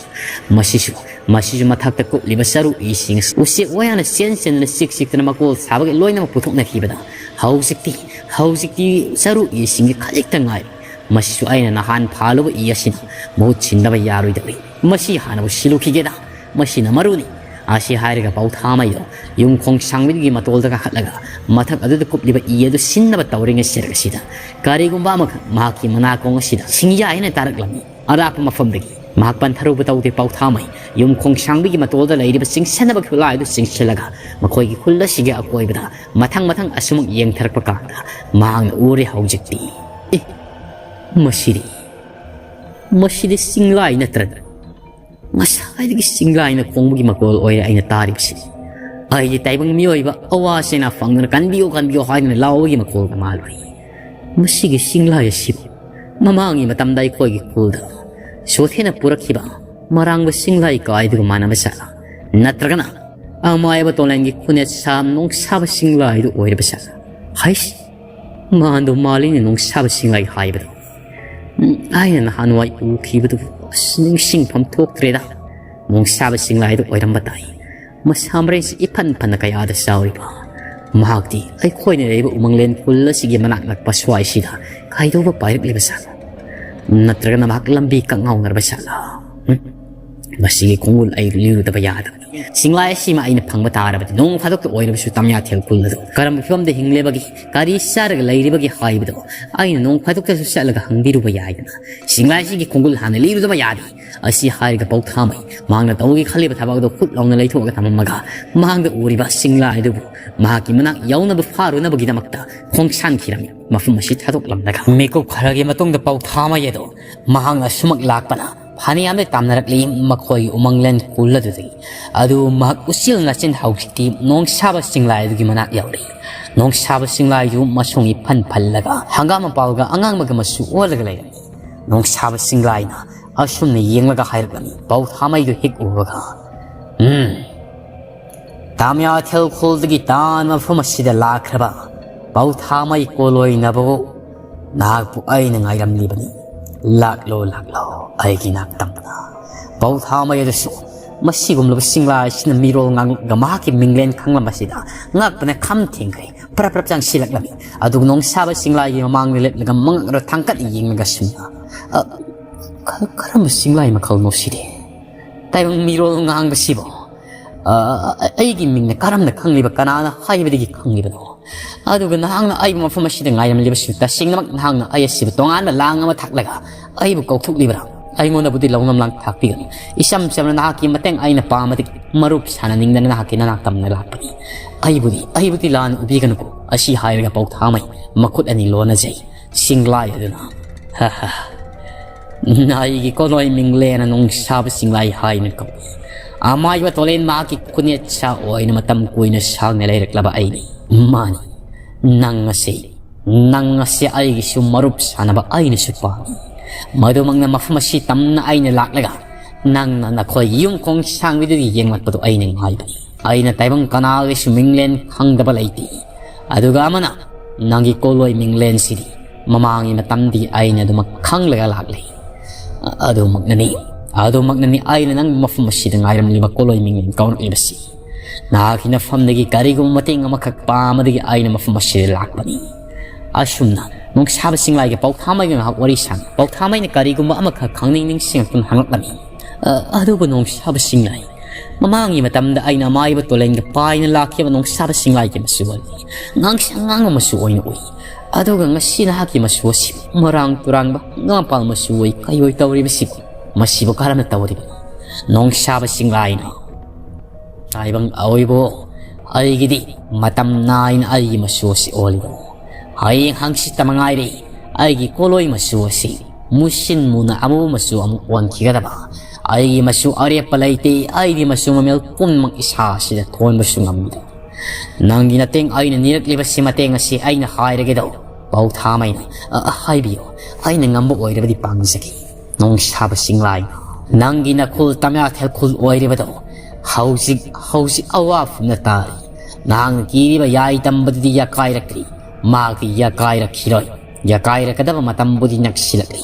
ꯃꯁꯤꯁꯨ, ꯃꯁꯤꯁꯨ ꯃꯊꯛꯇ ꯀꯨꯞꯂꯤꯕ ꯆꯔꯨ ꯏꯁꯤꯡ ꯑꯁꯤ ꯎꯆꯦꯛ ꯋꯥꯌꯥꯅ ꯆꯦꯟ ꯆꯦꯟꯗꯨꯅ ꯆꯤꯛ ꯆꯤꯛꯇꯅ ꯃꯀꯣꯜ ꯁꯥꯕꯒꯤ ꯂꯣꯏꯅꯃꯛ ꯄꯨꯊꯣꯛꯅꯈꯤꯕꯗ ꯍꯧꯖꯤꯛꯇꯤ, ꯍꯧꯖꯤꯛꯇꯤ ꯆꯔꯨ ꯏꯁꯤꯡꯒꯤ ꯈꯖꯤꯛꯇ ꯉꯥꯏꯔꯦ꯫ ꯃꯁꯤꯁꯨ ꯑꯩꯅ ꯅꯍꯥꯟ ꯐꯥꯜꯂꯨꯕ ꯏ ꯑꯁꯤꯅ ꯃꯍꯨꯠ ꯁꯤꯟꯗꯕ ꯌꯥꯔꯣꯏꯗꯧꯔꯤ꯫ ꯃꯁꯤ ꯍꯥꯟꯅꯕꯨ ꯁꯤꯜꯂꯨꯈꯤꯒꯦꯗ꯫ ꯃꯁꯤꯅ ꯃꯔꯨꯅꯤ꯫ ꯑꯁꯤ ꯍꯥꯏꯔꯒ ꯄꯥꯎꯊꯥꯃꯩꯗꯣ ꯌꯨꯝꯈꯣꯡ ꯁꯥꯡꯕꯤꯗꯨꯒꯤ ꯃꯇꯣꯜꯗ ꯀꯥꯈꯠꯂꯒ ꯃꯊꯛ ꯑꯗꯨꯗ ꯀꯨꯞꯂꯤꯕ ꯏ ꯑꯗꯨ ꯁꯤꯟꯅꯕ ꯇꯧꯔꯤꯉꯩ ꯁꯦꯔꯛ ꯑꯁꯤꯗ ꯀꯔꯤꯒꯨꯝꯕ ꯑꯃꯈꯛ ꯃꯍꯥꯛꯀꯤ ꯃꯅꯥꯀꯣꯡ ꯑꯁꯤꯗ ꯁꯤꯡꯌꯥ ꯍꯥꯏꯅ ꯇꯥꯔꯛꯂꯝꯃꯤ꯫ ꯑꯔꯥꯞꯄ ꯃꯐꯝꯗꯒꯤ ꯃꯍꯥꯛ ꯄꯟꯊꯔꯨꯕ ꯇꯧꯗꯦ꯫ ꯄꯥꯎꯊꯥꯃꯩ ꯌꯨꯝꯈꯣꯡ ꯁꯥꯡꯕꯤꯒꯤ ꯃꯇꯣꯜꯗ ꯂꯩꯔꯤꯕ ꯆꯤꯡꯁꯤꯟꯅꯕ ꯈꯨꯠꯂꯥꯏ ꯑꯗꯨ ꯆꯤꯡꯁꯤꯜꯂꯒ ꯃꯈꯣꯏꯒꯤ ꯈꯨꯜ ꯑꯁꯤꯒꯤ ꯑꯀꯣꯏꯕꯗ ꯃꯊꯪ ꯃꯊꯪ ꯑꯁꯨꯃꯛ ꯌꯦꯡꯊꯔꯛꯄ ꯀꯥꯟꯗ ꯃꯍꯥꯛꯅ ꯎꯔꯦ ꯍꯧꯖꯤꯛꯇꯤ꯫ ꯑꯦ, ꯃꯁꯤꯗꯤ, ꯃꯁꯤꯗꯤ ꯆꯤꯡꯂꯥꯏ ꯅꯠꯇ꯭ꯔꯒ ꯉꯁꯥꯏꯗꯒꯤ ꯆꯤꯡꯂꯥꯏꯅ ꯈꯣꯡꯕꯒꯤ ꯃꯈꯣꯜ ꯑꯣꯏꯔꯦ ꯑꯩꯅ ꯇꯥꯔꯤꯕꯁꯤ꯫ ꯑꯩꯗꯤ ꯇꯥꯏꯕꯪ ꯃꯤꯑꯣꯏꯕ ꯑꯋꯥ ꯆꯩꯅꯥ ꯐꯪꯗꯅ "ꯀꯟꯕꯤꯌꯨ, ꯀꯟꯕꯤꯌꯨ" ꯍꯥꯏꯗꯨꯅ ꯂꯥꯎꯕꯒꯤ ꯃꯈꯣꯜꯒ ꯃꯥꯜꯂꯨꯔꯦ꯫ ꯃꯁꯤꯒꯤ ꯆꯤꯡꯂꯥꯏ ꯑꯁꯤꯕꯨ ꯃꯃꯥꯡꯒꯤ ꯃꯇꯝꯗ ꯑꯩꯈꯣꯏꯒꯤ ꯈꯨꯜꯗ ꯁꯣꯊꯦꯅ ꯄꯨꯔꯛꯈꯤꯕ ꯃꯔꯥꯡꯕ ꯆꯤꯡꯂꯥꯏ ꯀꯥꯏꯗꯨꯒ ꯃꯥꯟꯅꯕ ꯖꯥꯠꯂꯥ? ꯅꯠꯇ꯭ꯔꯒꯅ ꯑꯃꯥꯏꯕ ꯇꯣꯂꯦꯟꯒꯤ ꯈꯨꯅꯦꯠ ꯁꯥꯝ ꯅꯣꯡꯁꯥꯕ ꯆꯤꯡꯂꯥꯏꯗꯨ ꯑꯣꯏꯔꯕ ꯖꯥꯠꯂꯥ? ꯍꯩꯁ! ꯃꯥꯟꯗꯣ ꯃꯥꯜꯂꯤꯅꯦ ꯅꯣꯡꯁꯥꯕ ꯆꯤꯡꯂꯥꯏ ꯍꯥꯏꯕꯗꯣ꯫ ꯎꯝ, ꯑꯩꯅ ꯅꯍꯥꯟꯋꯥꯏ ꯎꯈꯤꯕꯗꯨꯕꯨ ꯑꯁ ꯅꯤꯡꯁꯤꯡꯐꯝ ꯊꯣꯛꯇ꯭ꯔꯦꯗ꯫ ꯅꯣꯡꯁꯥꯕ ꯆꯤꯡꯂꯥꯏꯗꯨ ꯑꯣꯏꯔꯝꯕ ꯇꯥꯏ꯫ ꯃꯁꯥ ꯃꯔꯦꯟꯁꯤ ꯏꯐꯟ ꯐꯅ ꯀꯌꯥꯗ ꯆꯥꯎꯔꯤꯕ꯫ ꯃꯍꯥꯛꯇꯤ ꯑꯩꯈꯣꯏꯅ ꯂꯩꯔꯤꯕ ꯎꯃꯪꯂꯦꯟ ꯈꯨꯜ ꯑꯁꯤꯒꯤ ꯃꯅꯥꯛ ꯅꯛꯄ ꯁ꯭ꯋꯥꯏꯁꯤꯗ ꯀꯩꯗꯧꯕ ꯄꯥꯏꯔꯛꯂꯤꯕ ꯖꯥꯠꯅꯣ? ꯅꯠꯇ꯭ꯔꯒꯅ ꯃꯍꯥꯛ ꯂꯝꯕꯤ ꯀꯛꯉꯥꯎꯅꯔꯕ ꯖꯥꯠꯂꯥ? ꯎꯝ? ꯃꯁꯤꯒꯤ ꯈꯣꯡꯒꯨꯜ ꯑꯩ ꯂꯤꯔꯨꯗꯕ ꯌꯥꯗꯕꯅꯤ꯫ ꯁꯤꯡꯂꯥꯏ ꯑꯁꯤꯃ ꯑꯩꯅ ꯐꯪꯕ ꯇꯥꯔꯕꯗꯤ ꯅꯣꯡ ꯐꯥꯗꯣꯛꯇ ꯑꯣꯏꯔꯕꯁꯨ ꯇꯝꯌꯥꯊꯦꯜ ꯈꯨꯜ ꯑꯗꯨ ꯀꯔꯝꯕ ꯐꯤꯕꯝꯗ ꯍꯤꯡꯂꯤꯕꯒꯦ, ꯀꯔꯤ ꯆꯥꯔꯒ ꯂꯩꯔꯤꯕꯒꯦ ꯍꯥꯏꯕꯗꯣ ꯑꯩꯅ ꯅꯣꯡ ꯐꯥꯗꯣꯛꯇꯁꯨ ꯆꯠꯂꯒ ꯍꯪꯕꯤꯔꯨꯕ ꯌꯥꯏꯗꯅ꯫ ꯁꯤꯡꯂꯥꯏ ꯑꯁꯤꯒꯤ ꯈꯣꯡꯒꯨꯜ ꯍꯥꯟꯅ ꯂꯤꯔꯨꯗꯕ ꯌꯥꯗꯦ꯫ ꯑꯁꯤ ꯍꯥꯏꯔꯒ ꯄꯧꯊꯥꯃꯩ ꯃꯍꯥꯛꯅ ꯇꯧꯒꯦ ꯈꯜꯂꯤꯕ ꯊꯕꯛ ꯑꯗꯨ ꯈꯨꯠ ꯂꯥꯎꯅ ꯂꯩꯊꯣꯛꯑꯒ ꯊꯝꯃꯝꯃꯒ ꯃꯍꯥꯛꯅ ꯎꯔꯤꯕ ꯁꯤꯡꯂꯥꯏ ꯑꯗꯨꯕꯨ ꯃꯍꯥꯛꯀꯤ ꯃꯅꯥꯛ ꯌꯧꯅꯕ ꯐꯥꯔꯨꯅꯕꯒꯤꯗꯃꯛꯇ ꯈꯣꯡꯁꯥꯟꯈꯤꯔꯝꯃꯤ꯫ ꯃꯐꯝ ꯑꯁꯤ ꯊꯥꯗꯣꯛꯂꯝꯂꯒ ꯃꯤꯀꯨꯞ ꯈꯔꯒꯤ ꯃꯇꯨꯡꯗ ꯄꯧꯊꯥꯃꯩ ꯑꯗꯨ ꯃꯍꯥꯛꯅ ꯁꯨꯃꯛ ꯂꯥꯛꯄꯅ ꯐꯅꯌꯥꯝꯗꯤ ꯇꯥꯝꯅꯔꯛꯂꯤ꯫ ꯃꯈꯣꯏ ꯎꯃꯪꯂꯦꯟ ꯈꯨꯜ ꯑꯗꯨꯗꯒꯤ ꯑꯗꯨ ꯃꯍꯥꯛ ꯎꯆꯦꯜ ꯅꯥꯆꯤꯟ ꯍꯧꯖꯤꯛꯇꯤ ꯅꯣꯡꯁꯥꯕ ꯁꯤꯡꯂꯥꯏ ꯑꯗꯨꯒꯤ ꯃꯅꯥꯛ ꯌꯧꯔꯦ꯫ ꯅꯣꯡꯁꯥꯕ ꯁꯤꯡꯂꯥꯏꯗꯨ ꯃꯁꯨꯡ ꯏꯐꯟ ꯐꯜꯂꯒ ꯍꯪꯒꯥꯝ ꯃꯄꯥꯜꯒ ꯑꯉꯥꯡꯕꯒ ꯃꯆꯨ ꯑꯣꯜꯂꯒ ꯂꯩꯔꯝꯃꯤ꯫ ꯅꯣꯡꯁꯥꯕ ꯁꯤꯡꯂꯥꯏꯅ ꯑꯁꯨꯝꯅ ꯌꯦꯡꯂꯒ ꯍꯥꯏꯔꯛꯂꯝꯃꯤ꯫ ꯄꯧꯊꯥꯃꯩꯗꯨ ꯍꯦꯛ ꯎꯕꯒ, "ꯎꯝ, ꯇꯥꯃꯤꯌꯥꯊꯦꯜ ꯈꯨꯜꯗꯒꯤ ꯇꯥꯟ ꯃꯐꯝ ꯑꯁꯤꯗ ꯂꯥꯛꯈ꯭ꯔꯕ ꯄꯧꯊꯥꯃꯩ ꯀꯣꯂꯣꯏꯅꯕꯕꯨ ꯅꯍꯥꯛꯄꯨ ꯑꯩꯅ ꯉꯥꯏꯔꯝꯂꯤꯕꯅꯤ꯫ ꯂꯥꯛꯂꯣ, ꯂꯥꯛꯂꯣ, ꯑꯩꯒꯤ ꯅꯥꯛꯇꯝꯅ꯫" ꯄꯧꯊꯥꯃꯩ ꯑꯗꯨꯁꯨ ꯃꯁꯤꯒꯨꯝꯂꯕ ꯁꯤꯡꯂꯥꯏ ꯑꯁꯤꯅ ꯃꯤꯔꯣꯜ ꯉꯥꯡꯂꯒ ꯃꯍꯥꯛꯀꯤ ꯃꯤꯡꯂꯦꯟ ꯈꯪꯂꯝꯕꯁꯤꯗ ꯉꯛꯄꯅ ꯈꯝ ꯊꯦꯡꯈ꯭ꯔꯦ꯫ ꯄ꯭ꯔꯞ ꯄ꯭ꯔꯞ ꯆꯪꯁꯤꯜꯂꯛꯂꯝꯃꯤ꯫ ꯑꯗꯨꯒ ꯅꯣꯡꯁꯥꯕ ꯁꯤꯡꯂꯥꯏꯒꯤ ꯃꯃꯥꯡꯗ ꯂꯦꯞꯂꯒ ꯃꯉꯛ ꯑꯗꯨ ꯊꯥꯡꯀꯠ ꯌꯦꯡꯂꯒ ꯁꯨꯝꯅ, "ꯑ, ꯀ-, ꯀꯔꯝꯕ ꯁꯤꯡꯂꯥꯏ ꯃꯈꯜꯅꯣ ꯁꯤꯗꯤ? ꯇꯥꯏꯕꯪ ꯃꯤꯔꯣꯜ ꯉꯥꯡꯕꯁꯤꯕꯨ, ꯑ, ꯑ, ꯑꯩꯒꯤ ꯃꯤꯡꯅ ꯀꯔꯝꯅ ꯈꯪꯂꯤꯕ? ꯀꯅꯥꯅ ꯍꯥꯏꯕꯗꯒꯤ ꯈꯪꯂꯤꯕꯅꯣ? ꯑꯗꯨꯒ ꯅꯍꯥꯛꯅ ꯑꯩꯕꯨ ꯃꯐꯝ ꯑꯁꯤꯗ ꯉꯥꯏꯔꯝꯂꯤꯕꯁꯤꯕꯨ ꯇꯁꯦꯡꯅꯃꯛ ꯅꯍꯥꯛꯅ ꯑꯩ ꯑꯁꯤꯕꯨ ꯇꯣꯉꯥꯟꯕ ꯂꯥꯡ ꯑꯃ ꯊꯥꯛꯂꯒ ꯑꯩꯕꯨ ꯀꯧꯊꯣꯛꯂꯤꯕ꯭ꯔꯥ? ꯑꯩꯉꯣꯟꯗꯕꯨꯗꯤ ꯂꯧꯅꯝ ꯂꯥꯡ ꯊꯥꯛꯄꯤꯒꯅꯨ꯫ ꯏꯆꯝ ꯆꯝꯅ ꯅꯍꯥꯛꯀꯤ ꯃꯇꯦꯡ ꯑꯩꯅ ꯄꯥꯝꯃꯗꯤ ꯃꯔꯨꯞ ꯁꯥꯟꯅꯅꯤꯡꯗꯅ ꯅꯍꯥꯛꯀꯤ ꯅꯅꯥꯛ ꯇꯝꯅ ꯂꯥꯛꯄꯅꯤ꯫ ꯑꯩꯕꯨꯗꯤ, ꯑꯩꯕꯨꯗꯤ ꯂꯥꯟꯅ ꯎꯕꯤꯒꯅꯨꯀꯣ꯫" ꯑꯁꯤ ꯍꯥꯏꯔꯒ ꯄꯧꯊꯥꯃꯩ ꯃꯈꯨꯠ ꯑꯅꯤ ꯂꯣꯟꯅꯖꯩ꯫ ꯁꯤꯡꯂꯥꯏ ꯑꯗꯨꯅ, "ꯍ ꯍ, ꯅꯥꯏꯒꯤ ꯀꯣꯂꯣꯏ ꯃꯤꯡꯂꯦꯅ ꯅꯣꯡꯁꯥꯕ ꯁꯤꯡꯂꯥꯏ ꯍꯥꯏꯅ ꯀꯧꯏ꯫ ꯑꯃꯥꯏꯕ ꯇꯣꯂꯦꯟ ꯃꯍꯥꯛꯀꯤ ꯈꯨꯅꯦꯠꯁꯥ ꯑꯣꯏꯅ ꯃꯇꯝ ꯀꯨꯏꯅ ꯁꯥꯡꯅ ꯂꯩꯔꯛꯂꯕ ꯑꯩꯅꯤ꯫ ꯃꯥꯅꯤ, ꯅꯪ ꯑꯁꯤ, ꯅꯪ ꯑꯁꯤ ꯑꯩꯒꯤꯁꯨ ꯃꯔꯨꯞ ꯁꯥꯟꯅꯕ ꯑꯩꯅꯁꯨ ꯄꯥꯝꯃꯤ꯫ ꯃꯗꯨꯃꯛꯅ ꯃꯐꯝ ꯑꯁꯤ ꯇꯝꯅ ꯑꯩꯅ ꯂꯥꯛꯂꯒ ꯅꯪꯅ ꯅꯈꯣꯏ ꯌꯨꯝ ꯈꯣꯡ ꯁꯥꯡꯕꯤꯗꯨꯒꯤ ꯌꯦꯡꯂꯛꯄꯗꯨ ꯑꯩꯅ ꯉꯥꯏꯕꯅꯤ꯫ ꯑꯩꯅ ꯇꯥꯏꯕꯪ ꯀꯅꯥꯒꯤꯁꯨ ꯃꯤꯡꯂꯦꯟ ꯈꯪꯗꯕ ꯂꯩꯇꯦ꯫ ꯑꯗꯨꯒ ꯑꯃꯅ, ꯅꯪꯒꯤ ꯀꯣꯂꯣꯏ ꯃꯤꯡꯂꯦꯟꯁꯤꯗꯤ ꯃꯃꯥꯡꯒꯤ ꯃꯇꯝꯗꯒꯤ ꯑꯩꯅ ꯑꯗꯨꯃꯛ ꯈꯪꯂꯒ ꯂꯥꯛꯂꯤ꯫ ꯑꯗꯨꯃꯛꯅꯅꯤ, ꯑꯗꯨꯃꯛꯅꯅꯤ ꯑꯩꯅ ꯅꯪ ꯃꯐꯝ ꯑꯁꯤꯗ ꯉꯥꯏꯔꯝꯂꯤꯕ ꯀꯣꯂꯣꯏ ꯃꯤꯡꯂꯦꯟ ꯀꯧꯔꯛꯂꯤꯕꯁꯤ꯫ ꯅꯍꯥꯛꯀꯤ ꯅꯐꯝꯗꯒꯤ ꯀꯔꯤꯒꯨꯝꯕ ꯃꯇꯦꯡ ꯑꯃꯈꯛ ꯄꯥꯝꯕꯗꯒꯤ ꯑꯩꯅ ꯃꯐꯝ ꯑꯁꯤꯗ ꯂꯥꯛꯄꯅꯤ꯫" ꯑꯁꯨꯝꯅ ꯅꯣꯡꯁꯥꯕ ꯁꯤꯡꯂꯥꯏꯒ ꯄꯥꯎꯊꯥꯃꯩꯒ ꯉꯥꯏꯍꯥꯛ ꯋꯥꯔꯤ ꯁꯥꯟꯅꯩ꯫ ꯄꯥꯎꯊꯥꯃꯩꯅ ꯀꯔꯤꯒꯨꯝꯕ ꯑꯃꯈꯛ ꯈꯪꯅꯤꯡ ꯅꯤꯡꯁꯤꯡꯂꯛꯇꯨꯅ ꯍꯪꯂꯛꯂꯝꯃꯤ꯫ "ꯑ, ꯑꯗꯨꯕꯨ ꯅꯣꯡꯁꯥꯕ ꯁꯤꯡꯂꯥꯏ, ꯃꯃꯥꯡꯒꯤ ꯃꯇꯝꯗ ꯑꯩꯅ ꯑꯃꯥꯏꯕ ꯇꯣꯂꯦꯟꯒ ꯄꯥꯏꯅ ꯂꯥꯛꯈꯤꯕ ꯅꯣꯡꯁꯥꯕ ꯁꯤꯡꯂꯥꯏꯒꯤ ꯃꯆꯨ ꯑꯗꯨꯗꯤ ꯉꯥꯡꯁꯪ ꯉꯥꯡꯕ ꯃꯆꯨ ꯑꯣꯏꯅ ꯎꯏ꯫ ꯑꯗꯨꯒ ꯉꯁꯤ ꯅꯍꯥꯛꯀꯤ ꯃꯆꯨ ꯑꯁꯤ ꯃꯔꯥꯡ ꯇꯨꯔꯥꯡꯕ ꯍꯪꯒꯥꯝꯄꯥꯜ ꯃꯆꯨ ꯑꯣꯏ ꯀꯩ ꯑꯣꯏ ꯇꯧꯔꯤꯕꯁꯤꯕꯨ? ꯃꯁꯤꯕꯨ ꯀꯔꯝꯅ ꯇꯧꯔꯤꯕꯅꯣ?" ꯅꯣꯡꯁꯥꯕ ꯁꯤꯡꯂꯥꯏꯅ, "ꯇꯥꯏꯕꯪ ꯑꯑꯣꯏꯕꯣ, ꯑꯩꯒꯤꯗꯤ ꯃꯇꯝ ꯅꯥꯏꯅ ꯑꯩꯒꯤ ꯃꯆꯨ ꯑꯁꯤ ꯑꯣꯜꯂꯤꯕꯅꯤ꯫ ꯍꯌꯦꯡ ꯍꯪꯆꯤꯠꯇ ꯃꯉꯥꯏꯔꯦ ꯑꯩꯒꯤ ꯀꯣꯂꯣꯏ ꯃꯆꯨ ꯑꯁꯤ ꯃꯨꯁꯤꯟ ꯃꯨꯅ ꯑꯃꯨꯕ ꯃꯆꯨ ꯑꯃꯨꯛ ꯑꯣꯟꯈꯤꯒꯗꯕ꯫ ꯑꯩꯒꯤ ꯃꯆꯨ ꯑꯔꯦꯞꯄ ꯂꯩꯇꯦ, ꯑꯩꯒꯤ ꯃꯆꯨ ꯃꯃꯦꯜ ꯄꯨꯝꯅꯃꯛ ꯏꯁꯥ ꯑꯁꯤꯗ ꯊꯣꯟꯕꯁꯨ ꯉꯝꯗꯦ꯫ ꯅꯪꯒꯤ ꯅꯇꯦꯡ ꯑꯩꯅ ꯅꯤꯔꯛꯂꯤꯕꯁꯤ ꯃꯇꯦꯡ ꯑꯁꯤ ꯑꯩꯅ ꯍꯥꯏꯔꯒꯦꯗꯧ ꯄꯥꯎꯊꯥꯃꯩꯅ꯫ ꯑ, ꯑ, ꯍꯥꯏꯕꯤꯌꯨ, ꯑꯩꯅ ꯉꯝꯕ ꯑꯣꯏꯔꯕꯗꯤ ꯄꯥꯡꯖꯒꯦ꯫ ꯅꯣꯡꯁꯥꯕ ꯁꯤꯡꯂꯥꯏ, ꯅꯪꯒꯤ ꯅꯈꯨꯜ ꯇꯝꯌꯥꯊꯦꯜ ꯈꯨꯜ ꯑꯣꯏꯔꯤꯕꯗꯣ ꯍꯧꯖꯤꯛ, ꯍꯧꯖꯤꯛ ꯑꯋꯥꯐꯝꯅ ꯇꯥꯔꯤ꯫ ꯅꯍꯥꯛꯅ ꯀꯤꯔꯤꯕ ꯌꯥꯏ ꯇꯝꯕꯗꯨꯗꯤ ꯌꯥꯀꯥꯏꯔꯛꯇ꯭ꯔꯤ, ꯃꯍꯥꯛꯇꯤ ꯌꯥꯀꯥꯏꯔꯛꯈꯤꯔꯣꯏ꯫ ꯌꯥꯀꯥꯏꯔꯛꯀꯗꯕ ꯃꯇꯝꯕꯨꯗꯤ ꯅꯛꯁꯤꯜꯂꯛꯂꯤ꯫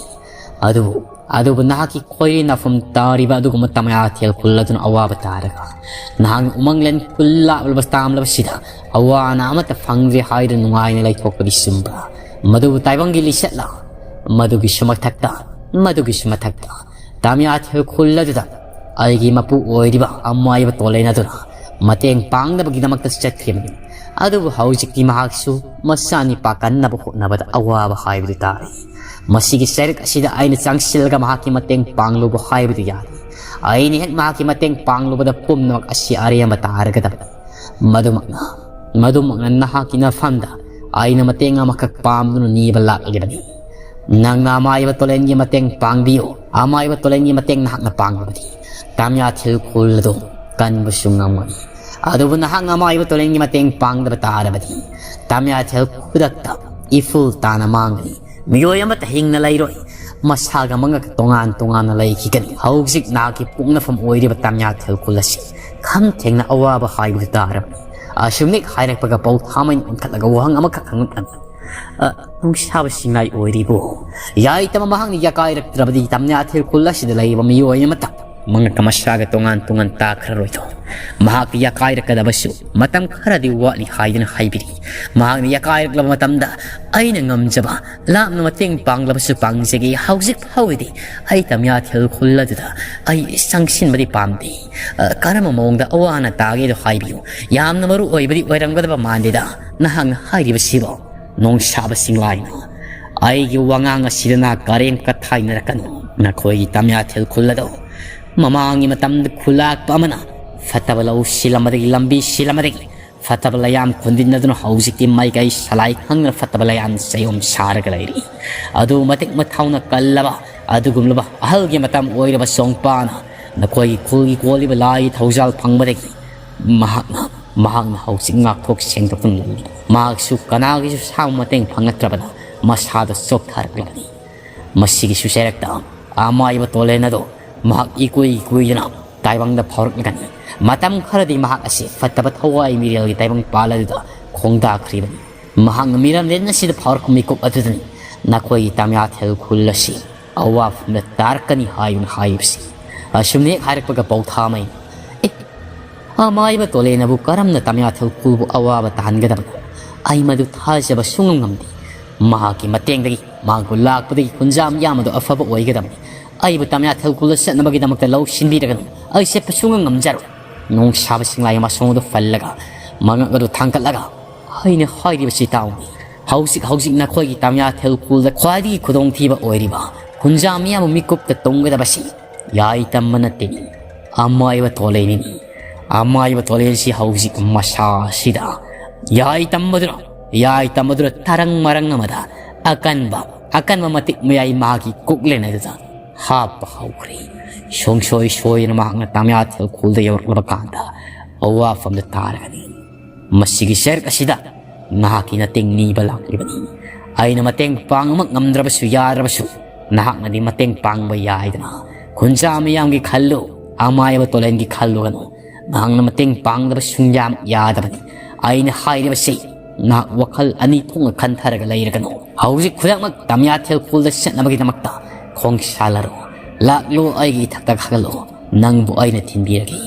ꯑꯗꯨꯕꯨ, ꯑꯗꯨꯕꯨ ꯅꯍꯥꯛꯀꯤ ꯈꯣꯏꯔꯤ ꯅꯥꯐꯝ ꯇꯥꯔꯤꯕ ꯑꯗꯨꯒꯨꯝꯕ ꯇꯝꯌꯥꯊꯦꯜ ꯈꯨꯜ ꯑꯗꯨꯅ ꯑꯋꯥꯕ ꯇꯥꯔꯒ, ꯅꯍꯥꯛꯅ ꯎꯃꯪꯂꯦꯟ ꯈꯨꯜ ꯂꯥꯞꯂꯕ ꯇꯥꯝꯂꯕꯁꯤꯗ ꯑꯋꯥ ꯑꯅꯥ ꯑꯃꯠꯇ ꯐꯪꯗ꯭ꯔꯦ ꯍꯥꯏꯗꯨꯅ ꯅꯨꯡꯉꯥꯏꯅ ꯂꯩꯊꯣꯛꯄꯗꯤ ꯆꯨꯝꯕ꯭ꯔꯥ? ꯃꯗꯨꯕꯨ ꯇꯥꯏꯕꯪꯒꯤ ꯂꯤꯆꯠꯂ? ꯃꯗꯨꯒꯤꯁꯨ ꯃꯊꯛꯇ, ꯃꯗꯨꯒꯤꯁꯨ ꯃꯊꯛꯇ, ꯇꯥꯃꯤꯌꯥꯊꯦꯜ ꯈꯨꯜ ꯑꯗꯨꯗ ꯑꯩꯒꯤ ꯃꯄꯨ ꯑꯣꯏꯔꯤꯕ ꯑꯃꯥꯏꯕ ꯇꯣꯂꯦꯟ ꯑꯗꯨꯅ ꯃꯇꯦꯡ ꯄꯥꯡꯅꯕꯒꯤꯗꯃꯛꯇ ꯆꯠꯈꯤꯕꯅꯤ꯫ ꯑꯗꯨꯕꯨ ꯍꯧꯖꯤꯛꯇꯤ ꯃꯍꯥꯛꯁꯨ ꯃꯆꯥꯅꯤꯄꯥ ꯀꯟꯅꯕ ꯍꯣꯠꯅꯕꯗ ꯑꯋꯥꯕ ꯍꯥꯏꯕꯗꯨ ꯇꯥꯔꯦ꯫ ꯃꯁꯤꯒꯤ ꯆꯩꯔꯛ ꯑꯁꯤꯗ ꯑꯩꯅ ꯆꯪꯁꯤꯜꯂꯒ ꯃꯍꯥꯛꯀꯤ ꯃꯇꯦꯡ ꯄꯥꯡꯂꯨꯕ ꯍꯥꯏꯕꯗꯨ ꯌꯥꯔꯦ꯫ ꯑꯩꯅ ꯍꯦꯛ ꯃꯍꯥꯛꯀꯤ ꯃꯇꯦꯡ ꯄꯥꯡꯂꯨꯕꯗ ꯄꯨꯝꯅꯃꯛ ꯑꯁꯤ ꯑꯔꯦꯝꯕ ꯇꯥꯔꯒꯗꯕꯅꯤ꯫ ꯃꯗꯨꯃꯛꯅ, ꯃꯗꯨꯃꯛꯅ ꯅꯍꯥꯛꯀꯤ ꯅꯐꯝꯗ ꯑꯩꯅ ꯃꯇꯦꯡ ꯑꯃꯈꯛ ꯄꯥꯝꯗꯨꯅ ꯅꯤꯕ ꯂꯥꯛꯂꯤꯕꯅꯤ꯫ ꯅꯪꯅ ꯑꯃꯥꯏꯕ ꯇꯣꯂꯦꯟꯒꯤ ꯃꯇꯦꯡ ꯄꯥꯡꯕꯤꯌꯨ꯫ ꯑꯃꯥꯏꯕ ꯇꯣꯂꯦꯟꯒꯤ ꯃꯇꯦꯡ ꯅꯍꯥꯛꯅ ꯄꯥꯡꯂꯕꯗꯤ ꯇꯥꯃꯤꯌꯥꯊꯦꯜ ꯈꯨꯜ ꯑꯗꯨ ꯀꯟꯕꯁꯨ ꯉꯝꯒꯅꯤ꯫ ꯑꯗꯨꯕꯨ ꯅꯍꯥꯛꯅ ꯑꯃꯥꯏꯕ ꯇꯣꯂꯦꯟꯒꯤ ꯃꯇꯦꯡ ꯄꯥꯡꯗꯕ ꯇꯥꯔꯕꯗꯤ ꯇꯥꯃꯤꯌꯥꯊꯦꯜ ꯈꯨꯗꯛꯇ ꯏꯐꯨꯜ ꯇꯥꯅ ꯃꯥꯡꯒꯅꯤ꯫ ꯃꯤꯑꯣꯏ ꯑꯃꯠꯇ ꯍꯤꯡꯅ ꯂꯩꯔꯣꯏ꯫ ꯃꯁꯥꯒ ꯃꯉꯛ ꯇꯣꯉꯥꯟ ꯇꯣꯉꯥꯟꯅ ꯂꯩꯈꯤꯒꯅꯤ꯫ ꯍꯧꯖꯤꯛ ꯅꯍꯥꯛꯀꯤ ꯄꯣꯛꯅꯐꯝ ꯑꯣꯏꯔꯤꯕ ꯇꯥꯃꯤꯌꯥꯊꯦꯜ ꯈꯨꯜ ꯑꯁꯤ ꯈꯝ ꯊꯦꯡꯅ ꯑꯋꯥꯕ ꯍꯥꯏꯕꯗꯨ ꯇꯥꯔꯕꯅꯤ꯫ ꯑꯁꯨꯝꯅ ꯍꯥꯏꯔꯛꯄꯒ ꯄꯥꯎꯊꯥꯃꯩꯅ ꯑꯣꯟꯈꯠꯂꯒ ꯋꯥꯍꯪ ꯑꯃꯈꯛ ꯍꯪꯂꯛꯂꯝꯃꯤ꯫ "ꯑ, ꯅꯨꯡꯁꯥꯕ ꯁꯤꯡꯂꯥꯏ ꯑꯣꯏꯔꯤꯕꯣ? ꯌꯥꯏꯇꯝ ꯃꯍꯥꯛꯅ ꯌꯥꯀꯥꯏꯔꯛꯇ꯭ꯔꯕꯗꯤ ꯇꯥꯃꯤꯌꯥꯊꯦꯜ ꯈꯨꯜ ꯑꯁꯤꯗ ꯂꯩꯕ ꯃꯤꯑꯣꯏ ꯑꯃꯠꯇ ꯃꯉꯛꯀ ꯃꯁꯥꯒ ꯇꯣꯉꯥꯟ ꯇꯣꯉꯥꯟ ꯇꯥꯈ꯭ꯔꯔꯣꯏꯗꯣ꯫ ꯃꯍꯥꯛꯇꯤ ꯌꯥꯀꯥꯏꯔꯛꯀꯗꯕꯁꯨ ꯃꯇꯝ ꯈꯔꯗꯤ ꯋꯥꯠꯂꯤ ꯍꯥꯏꯗꯨꯅ ꯍꯥꯏꯕꯤꯔꯤ꯫ ꯃꯍꯥꯛꯅ ꯌꯥꯀꯥꯏꯔꯛꯂꯕ ꯃꯇꯝꯗ ꯑꯩꯅ ꯉꯝꯖꯕ ꯂꯥꯞꯅ ꯃꯇꯦꯡ ꯄꯥꯡꯂꯕꯁꯨ ꯄꯥꯡꯖꯒꯦ꯫ ꯍꯧꯖꯤꯛ ꯐꯥꯎꯕꯗꯤ ꯑꯩ ꯇꯝꯌꯥꯊꯦꯜ ꯈꯨꯜ ꯑꯗꯨꯗ ꯑꯩ ꯆꯪꯁꯤꯟꯕꯗꯤ ꯄꯥꯝꯗꯦ꯫ ꯑ, ꯀꯔꯝꯕ ꯃꯑꯣꯡꯗ ꯑꯋꯥ ꯑꯅꯥ ꯇꯥꯒꯦꯗꯣ ꯍꯥꯏꯕꯤꯌꯨ꯫ ꯌꯥꯝꯅ ꯃꯔꯨ ꯑꯣꯏꯕꯗꯤ ꯑꯣꯏꯔꯝꯒꯗꯕ ꯃꯥꯟꯗꯦꯗ ꯅꯍꯥꯛꯅ ꯍꯥꯏꯔꯤꯕꯁꯤꯕꯣ꯫ ꯅꯣꯡꯁꯥꯕ ꯁꯤꯡꯂꯥꯏꯅ, ꯑꯩꯒꯤ ꯋꯥꯉꯥꯡ ꯑꯁꯤꯗ ꯅꯍꯥꯛ ꯀꯔꯦꯝ ꯀꯊꯥꯏꯅꯔꯛꯀꯅꯨ꯫ ꯅꯈꯣꯏꯒꯤ ꯇꯝꯌꯥꯊꯦꯜ ꯈꯨꯜ ꯑꯗꯣ ꯃꯃꯥꯡꯒꯤ ꯃꯇꯝꯗ ꯈꯨꯂꯥꯛꯄ ꯑꯃꯅ ꯐꯠꯇꯕ ꯂꯧ ꯁꯤꯜꯂꯝꯕꯗꯒꯤ, ꯂꯝꯕꯤ ꯁꯤꯜꯂꯝꯕꯗꯒꯤ, ꯐꯠꯇꯕ ꯂꯩꯌꯥꯝ ꯈꯨꯟꯗꯤꯟꯅꯗꯨꯅ ꯍꯧꯖꯤꯛꯇꯤ ꯃꯥꯏꯀꯩ ꯁꯂꯥꯏ ꯈꯪꯗꯅ ꯐꯠꯇꯕ ꯂꯩꯌꯥꯝ ꯆꯌꯣꯝ ꯁꯥꯔꯒ ꯂꯩꯔꯤ꯫ ꯑꯗꯨ ꯃꯇꯤꯛ ꯃꯊꯧꯅ ꯀꯜꯂꯕ ꯑꯗꯨꯒꯨꯝꯂꯕ ꯑꯍꯜꯒꯤ ꯃꯇꯝ ꯑꯣꯏꯔꯕ ꯆꯣꯡꯄꯥꯅ ꯅꯈꯣꯏꯒꯤ ꯈꯨꯜꯒꯤ ꯀꯣꯜꯂꯤꯕ ꯂꯥꯏꯒꯤ ꯊꯧꯖꯥꯜ ꯐꯪꯕꯗꯒꯤ ꯃꯍꯥꯛꯅ, ꯃꯍꯥꯛꯅ ꯍꯧꯖꯤꯛ ꯉꯥꯛꯊꯣꯛ ꯁꯦꯡꯗꯣꯛꯇꯨꯅ ꯂꯩꯔꯤ꯫ ꯃꯍꯥꯛꯁꯨ ꯀꯅꯥꯒꯤꯁꯨ ꯁꯥꯕ ꯃꯇꯦꯡ ꯐꯪꯂꯛꯇ꯭ꯔꯕꯅ ꯃꯁꯥꯗ ꯆꯣꯛꯊꯔꯛꯂꯕꯅꯤ꯫ ꯃꯁꯤꯒꯤꯁꯨ ꯆꯩꯔꯛꯇ ꯑꯃꯥꯏꯕ ꯇꯣꯂꯦꯟ ꯑꯗꯣ ꯃꯍꯥꯛ ꯏꯀꯨꯏ ꯀꯨꯏꯗꯅ ꯇꯥꯏꯕꯪꯗ ꯐꯥꯎꯔꯛꯂꯒꯅꯤ꯫ ꯃꯇꯝ ꯈꯔꯗꯤ ꯃꯍꯥꯛ ꯑꯁꯤ ꯐꯠꯇꯕ ꯊꯋꯥꯏ ꯃꯤꯔꯦꯜꯒꯤ ꯇꯥꯏꯕꯪ ꯄꯥꯜ ꯑꯗꯨꯗ ꯈꯣꯡꯗꯥꯈ꯭ꯔꯤꯕꯅꯤ꯫ ꯃꯍꯥꯛꯅ ꯃꯤꯔꯝꯂꯦꯟ ꯑꯁꯤꯗ ꯐꯥꯎꯔꯛꯄ ꯃꯤꯀꯨꯞ ꯑꯗꯨꯗꯅꯤ ꯅꯈꯣꯏꯒꯤ ꯇꯝꯌꯥꯊꯦꯜ ꯈꯨꯜ ꯑꯁꯤ ꯑꯋꯥꯐꯝꯗ ꯇꯥꯔꯛꯀꯅꯤ ꯍꯥꯏꯗꯨꯅ ꯍꯥꯏꯔꯤꯕꯁꯤ꯫ ꯑꯁꯨꯝꯅ ꯍꯦꯛ ꯍꯥꯏꯔꯛꯄꯒ ꯄꯧꯊꯥꯃꯩꯅ, "ꯑꯦ, ꯑꯃꯥꯏꯕ ꯇꯣꯂꯦꯟꯅꯕꯨ ꯀꯔꯝꯅ ꯇꯝꯌꯥꯊꯦꯜ ꯈꯨꯜꯕꯨ ꯑꯋꯥꯕ ꯇꯥꯍꯟꯒꯗꯕꯅꯣ? ꯑꯩ ꯃꯗꯨ ꯊꯥꯖꯕ ꯁꯨꯡꯉꯝ ꯉꯝꯗꯦ꯫ ꯃꯍꯥꯛꯀꯤ ꯃꯇꯦꯡꯗꯒꯤ, ꯃꯍꯥꯛꯄꯨ ꯂꯥꯛꯄꯗꯒꯤ ꯈꯨꯟꯖꯥ ꯃꯤꯌꯥꯝ ꯑꯗꯨ ꯑꯐꯕ ꯑꯣꯏꯒꯗꯕꯅꯤ꯫ ꯑꯩꯕꯨ ꯇꯝꯌꯥꯊꯦꯜ ꯈꯨꯜꯗ ꯆꯠꯅꯕꯒꯤꯗꯃꯛꯇ ꯂꯧ ꯁꯤꯟꯕꯤꯔꯒꯅꯨ꯫ ꯑꯩ ꯆꯠꯄ ꯁꯨꯡꯉꯝ ꯉꯝꯖꯔꯣꯏ"꯫ ꯅꯣꯡꯁꯥꯕ ꯁꯤꯡꯂꯥꯏ ꯃꯁꯣꯡ ꯑꯗꯨ ꯐꯜꯂꯒ ꯃꯉꯛ ꯑꯗꯨ ꯊꯥꯡꯒꯠꯂꯒ, "ꯑꯩꯅ ꯍꯥꯏꯔꯤꯕꯁꯤ ꯇꯥꯎꯅꯦ꯫ ꯍꯧꯖꯤꯛ ꯍꯧꯖꯤꯛ ꯅꯈꯣꯏꯒꯤ ꯇꯝꯌꯥꯊꯦꯜ ꯈꯨꯜꯗ ꯈ꯭ꯋꯥꯏꯗꯒꯤ ꯈꯨꯗꯣꯡꯊꯤꯕ ꯑꯣꯏꯔꯤꯕ ꯈꯨꯟꯖꯥ ꯃꯤꯌꯥꯝꯕꯨ ꯃꯤꯀꯨꯞꯇ ꯇꯣꯡꯒꯗꯕꯁꯤ ꯌꯥꯏꯇꯝꯕ ꯅꯠꯇꯦꯅꯦ, ꯑꯃꯥꯏꯕ ꯇꯣꯂꯦꯟꯅꯤꯅꯦ꯫ ꯑꯃꯥꯏꯕ ꯇꯣꯂꯦꯟꯁꯤ ꯍꯧꯖꯤꯛ ꯃꯁꯥ ꯑꯁꯤꯗ ꯌꯥꯏꯇꯝꯕꯗꯨꯅ, ꯌꯥꯏꯇꯝꯕꯗꯨꯅ ꯇꯔꯪ ꯃꯔꯪ ꯑꯃꯗ ꯑꯀꯟꯕ, ꯑꯀꯟꯕ ꯃꯇꯤꯛ ꯃꯌꯥꯏ ꯃꯍꯥꯛꯀꯤ ꯀꯣꯛꯂꯦꯟ ꯑꯗꯨꯗ ꯍꯥꯞꯄ ꯍꯧꯈ꯭ꯔꯦ꯫ ꯁꯨꯡꯁꯣꯏ ꯁꯣꯏꯗꯅ ꯃꯍꯥꯛꯅ ꯇꯝꯌꯥꯊꯦꯜ ꯈꯨꯜꯗ ꯌꯧꯔꯛꯂꯕ ꯀꯥꯟꯗ ꯑꯋꯥꯐꯝꯗ ꯇꯥꯔꯒꯅꯤ꯫ ꯃꯁꯤꯒꯤ ꯆꯩꯔꯛ ꯑꯁꯤꯗ ꯅꯍꯥꯛꯀꯤ ꯃꯇꯦꯡ ꯅꯤꯕ ꯂꯥꯛꯂꯤꯕꯅꯤ꯫ ꯑꯩꯅ ꯃꯇꯦꯡ ꯄꯥꯡꯕꯃꯛ ꯉꯝꯗ꯭ꯔꯕꯁꯨ ꯌꯥꯗ꯭ꯔꯕꯁꯨ, ꯅꯍꯥꯛꯅꯗꯤ ꯃꯇꯦꯡ ꯄꯥꯡꯕ ꯌꯥꯏꯗꯅ꯫ ꯈꯨꯟꯖꯥ ꯃꯤꯌꯥꯝꯒꯤ ꯈꯜꯂꯨ, ꯑꯃꯥꯏꯕ ꯇꯣꯂꯦꯟꯒꯤ ꯈꯜꯂꯨꯒꯅꯨ꯫ ꯅꯍꯥꯛꯅ ꯃꯇꯦꯡ ꯄꯥꯡꯗꯕ ꯁꯨꯡꯌꯥꯃꯛ ꯌꯥꯗꯕꯅꯤ꯫ ꯑꯩꯅ ꯍꯥꯏꯔꯤꯕꯁꯤ ꯅꯍꯥꯛ ꯋꯥꯈꯜ ꯑꯅꯤ ꯊꯣꯛꯅ ꯈꯟꯊꯔꯒ ꯂꯩꯔꯒꯅꯨ꯫ ꯍꯧꯖꯤꯛ ꯈꯨꯗꯛꯃꯛ ꯇꯝꯌꯥꯊꯦꯜ ꯈꯨꯜꯗ ꯆꯠꯅꯕꯒꯤꯗꯃꯛꯇ ꯈꯣꯡꯁꯥꯜꯂꯔꯣ꯫ "ꯂꯥꯛꯂꯣ, ꯑꯩꯒꯤ ꯏꯊꯛꯇ ꯀꯥꯈꯠꯂꯛꯂꯣ, ꯅꯪꯕꯨ ꯑꯩꯅ ꯊꯤꯟꯕꯤꯔꯒꯦ"꯫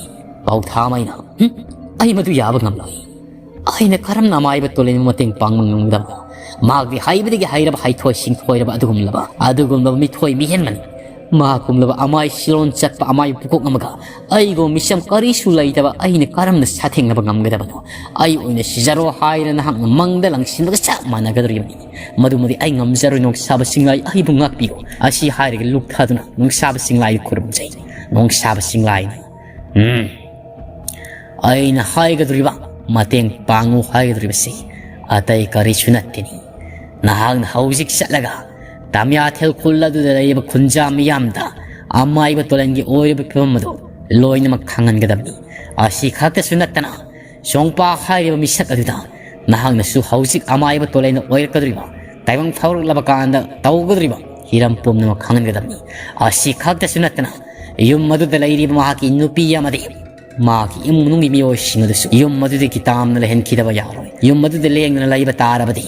ꯄꯥꯎꯊꯥꯃꯩꯅ, "ꯍꯨꯝ, ꯑꯩ ꯃꯗꯨ ꯌꯥꯕ ꯉꯝꯂꯣꯏ꯫ ꯑꯩꯅ ꯀꯔꯝꯅ ꯑꯃꯥꯏꯕ ꯇꯣꯂꯦꯟꯕꯨ ꯃꯇꯦꯡ ꯄꯥꯡꯕ ꯉꯝꯒꯗꯕꯅꯣ? ꯃꯍꯥꯛꯇꯤ ꯍꯩꯕꯗꯒꯤ ꯍꯩꯔꯕ, ꯍꯩꯊꯣꯏ ꯁꯤꯡꯊꯣꯏꯔꯕ ꯑꯗꯨꯒꯨꯝꯂꯕ, ꯑꯗꯨꯒꯨꯝꯂꯕ ꯃꯤꯊꯣꯏ ꯃꯤꯍꯦꯟꯕꯅꯤ꯫ ꯃꯍꯥꯛꯀꯨꯝꯂꯕ ꯑꯃꯥꯏ ꯁꯤꯔꯣꯟ ꯆꯠꯄ ꯑꯃꯥꯏꯕ ꯄꯨꯀꯣꯛ ꯑꯃꯒ ꯑꯩꯒꯨꯝꯕ ꯃꯤꯆꯝ ꯀꯔꯤꯁꯨ ꯂꯩꯇꯕ ꯑꯩꯅ ꯀꯔꯝꯅ ꯁꯥꯊꯦꯡꯅꯕ ꯉꯝꯒꯗꯕꯅꯣ? ꯑꯩ ꯑꯣꯏꯅ ꯁꯤꯖꯔꯣ ꯍꯥꯏꯅ ꯅꯍꯥꯛꯅ ꯃꯪꯗ ꯂꯪꯁꯤꯟꯕꯒ ꯆꯞ ꯃꯥꯟꯅꯒꯗꯧꯔꯤꯕꯅꯤ꯫ ꯃꯗꯨꯃꯗꯤ ꯑꯩ ꯉꯝꯖꯔꯣꯏ, ꯅꯣꯡꯁꯥꯕ ꯆꯤꯡꯂꯥꯏ, ꯑꯩꯕꯨ ꯉꯥꯛꯄꯤꯌꯨ"꯫ ꯑꯁꯤ ꯍꯥꯏꯔꯒ ꯂꯨꯞꯊꯗꯨꯅ ꯅꯣꯡꯁꯥꯕ ꯆꯤꯡꯂꯥꯏꯗ ꯈꯨꯔꯨꯝꯖꯩ꯫ ꯅꯣꯡꯁꯥꯕ ꯆꯤꯡꯂꯥꯏꯅ, "ꯎꯝ, ꯑꯩꯅ ꯍꯥꯏꯒꯗꯧꯔꯤꯕ, ꯃꯇꯦꯡ ꯄꯥꯡꯉꯨ ꯍꯥꯏꯒꯗꯧꯔꯤꯕꯁꯤ ꯑꯇꯩ ꯀꯔꯤꯁꯨ ꯅꯠꯇꯦꯅꯤ꯫ ꯅꯍꯥꯛꯅ ꯍꯧꯖꯤꯛ ꯆꯠꯂꯒ ꯇꯃꯤꯌꯥꯊꯦꯜ ꯈꯨꯜ ꯑꯗꯨꯗ ꯂꯩꯔꯤꯕ ꯈꯨꯟꯖꯥ ꯃꯤꯌꯥꯝꯗ ꯑꯃꯥꯏꯕ ꯇꯣꯂꯦꯟꯒꯤ ꯑꯣꯏꯔꯤꯕ ꯐꯤꯕꯝ ꯑꯗꯨ ꯂꯣꯏꯅꯃꯛ ꯈꯪꯍꯟꯒꯗꯕꯅꯤ꯫ ꯑꯁꯤ ꯈꯛꯇꯁꯨ ꯅꯠꯇꯅ, ꯁꯣꯡꯄꯥ ꯍꯥꯏꯔꯤꯕ ꯃꯤꯁꯛ ꯑꯗꯨꯗ ꯅꯍꯥꯛꯅꯁꯨ ꯍꯧꯖꯤꯛ ꯑꯃꯥꯏꯕ ꯇꯣꯂꯦꯟꯅ ꯑꯣꯏꯔꯛꯀꯗꯧꯔꯤꯕ, ꯇꯥꯏꯕꯪ ꯐꯥꯎꯔꯛꯂꯕ ꯀꯥꯟꯗ ꯇꯧꯒꯗꯧꯔꯤꯕ ꯍꯤꯔꯝ ꯄꯨꯝꯅꯃꯛ ꯈꯪꯍꯟꯒꯗꯕꯅꯤ꯫ ꯑꯁꯤ ꯈꯛꯇꯁꯨ ꯅꯠꯇꯅ, ꯌꯨꯝ ꯑꯗꯨꯗ ꯂꯩꯔꯤꯕ ꯃꯍꯥꯛꯀꯤ ꯅꯨꯄꯤ ꯑꯃꯗꯤ ꯃꯍꯥꯛꯀꯤ ꯏꯃꯨꯡ ꯃꯅꯨꯡꯒꯤ ꯃꯤꯑꯣꯏꯁꯤꯡ ꯑꯗꯨꯁꯨ ꯌꯨꯝ ꯑꯗꯨꯗꯒꯤ ꯇꯥꯝꯅ ꯂꯩꯍꯟꯈꯤꯗꯕ ꯌꯥꯔꯣꯏ꯫ ꯌꯨꯝ ꯑꯗꯨꯗ ꯂꯦꯡꯗꯅ ꯂꯩꯕ ꯇꯥꯔꯕꯗꯤ,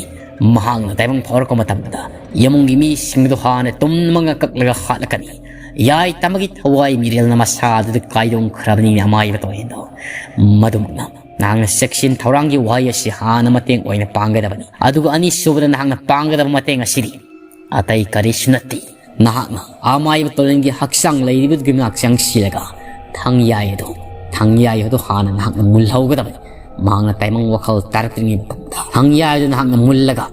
ꯃꯍꯥꯛꯅ ꯇꯥꯏꯕꯪ ꯐꯥꯎꯔꯛꯄ ꯃꯇꯝꯗ ꯏꯃꯨꯡꯒꯤ ꯃꯤꯁꯤꯡ ꯑꯗꯨ ꯍꯥꯟꯅ ꯇꯨꯝꯅꯃꯛ ꯉꯥꯀꯛꯂꯒ ꯍꯥꯠꯂꯛꯀꯅꯤ꯫ ꯌꯥꯏ ꯇꯝꯕꯒꯤ ꯊꯋꯥꯏ ꯃꯤꯔꯦꯜꯅ ꯃꯁꯥ ꯑꯗꯨꯗ ꯀꯥꯏꯗꯣꯡꯈ꯭ꯔꯕꯅꯤꯅ ꯑꯃꯥꯏꯕ ꯇꯣꯂꯦꯟꯗꯣ꯫ ꯃꯗꯨꯃꯛꯅ ꯅꯍꯥꯛꯅ ꯆꯦꯛꯁꯤꯟ ꯊꯧꯔꯥꯡꯒꯤ ꯋꯥꯍꯩ ꯑꯁꯤ ꯍꯥꯟꯅ ꯃꯇꯦꯡ ꯑꯣꯏꯅ ꯄꯥꯡꯒꯗꯕꯅꯤ꯫ ꯑꯗꯨꯒ ꯑꯅꯤꯁꯨꯕꯗ ꯅꯍꯥꯛꯅ ꯄꯥꯡꯒꯗꯕ ꯃꯇꯦꯡ ꯑꯁꯤꯗꯤ ꯑꯇꯩ ꯀꯔꯤꯁꯨ ꯅꯠꯇꯦ꯫ ꯅꯍꯥꯛꯅ ꯑꯃꯥꯏꯕ ꯇꯣꯂꯦꯟꯒꯤ ꯍꯛꯆꯥꯡ ꯂꯩꯔꯤꯕꯗꯨꯒꯤ ꯃꯅꯥꯛ ꯆꯪꯁꯤꯜꯂꯒ ꯊꯥꯡꯌꯥꯏ ꯑꯗꯨ, ꯊꯥꯡꯌꯥꯏ ꯑꯗꯨ ꯍꯥꯟꯅ ꯅꯍꯥꯛꯅ ꯃꯨꯜꯍꯧꯒꯗꯕꯅꯤ꯫ ꯃꯍꯥꯛꯅ ꯇꯥꯏꯕꯪ ꯋꯥꯈꯜ ꯇꯥꯔꯛꯇ꯭ꯔꯤꯉꯩ ꯃꯇꯝꯗ ꯊꯥꯡꯌꯥꯏ ꯑꯗꯨ ꯅꯍꯥꯛꯅ ꯃꯨꯜꯂꯒ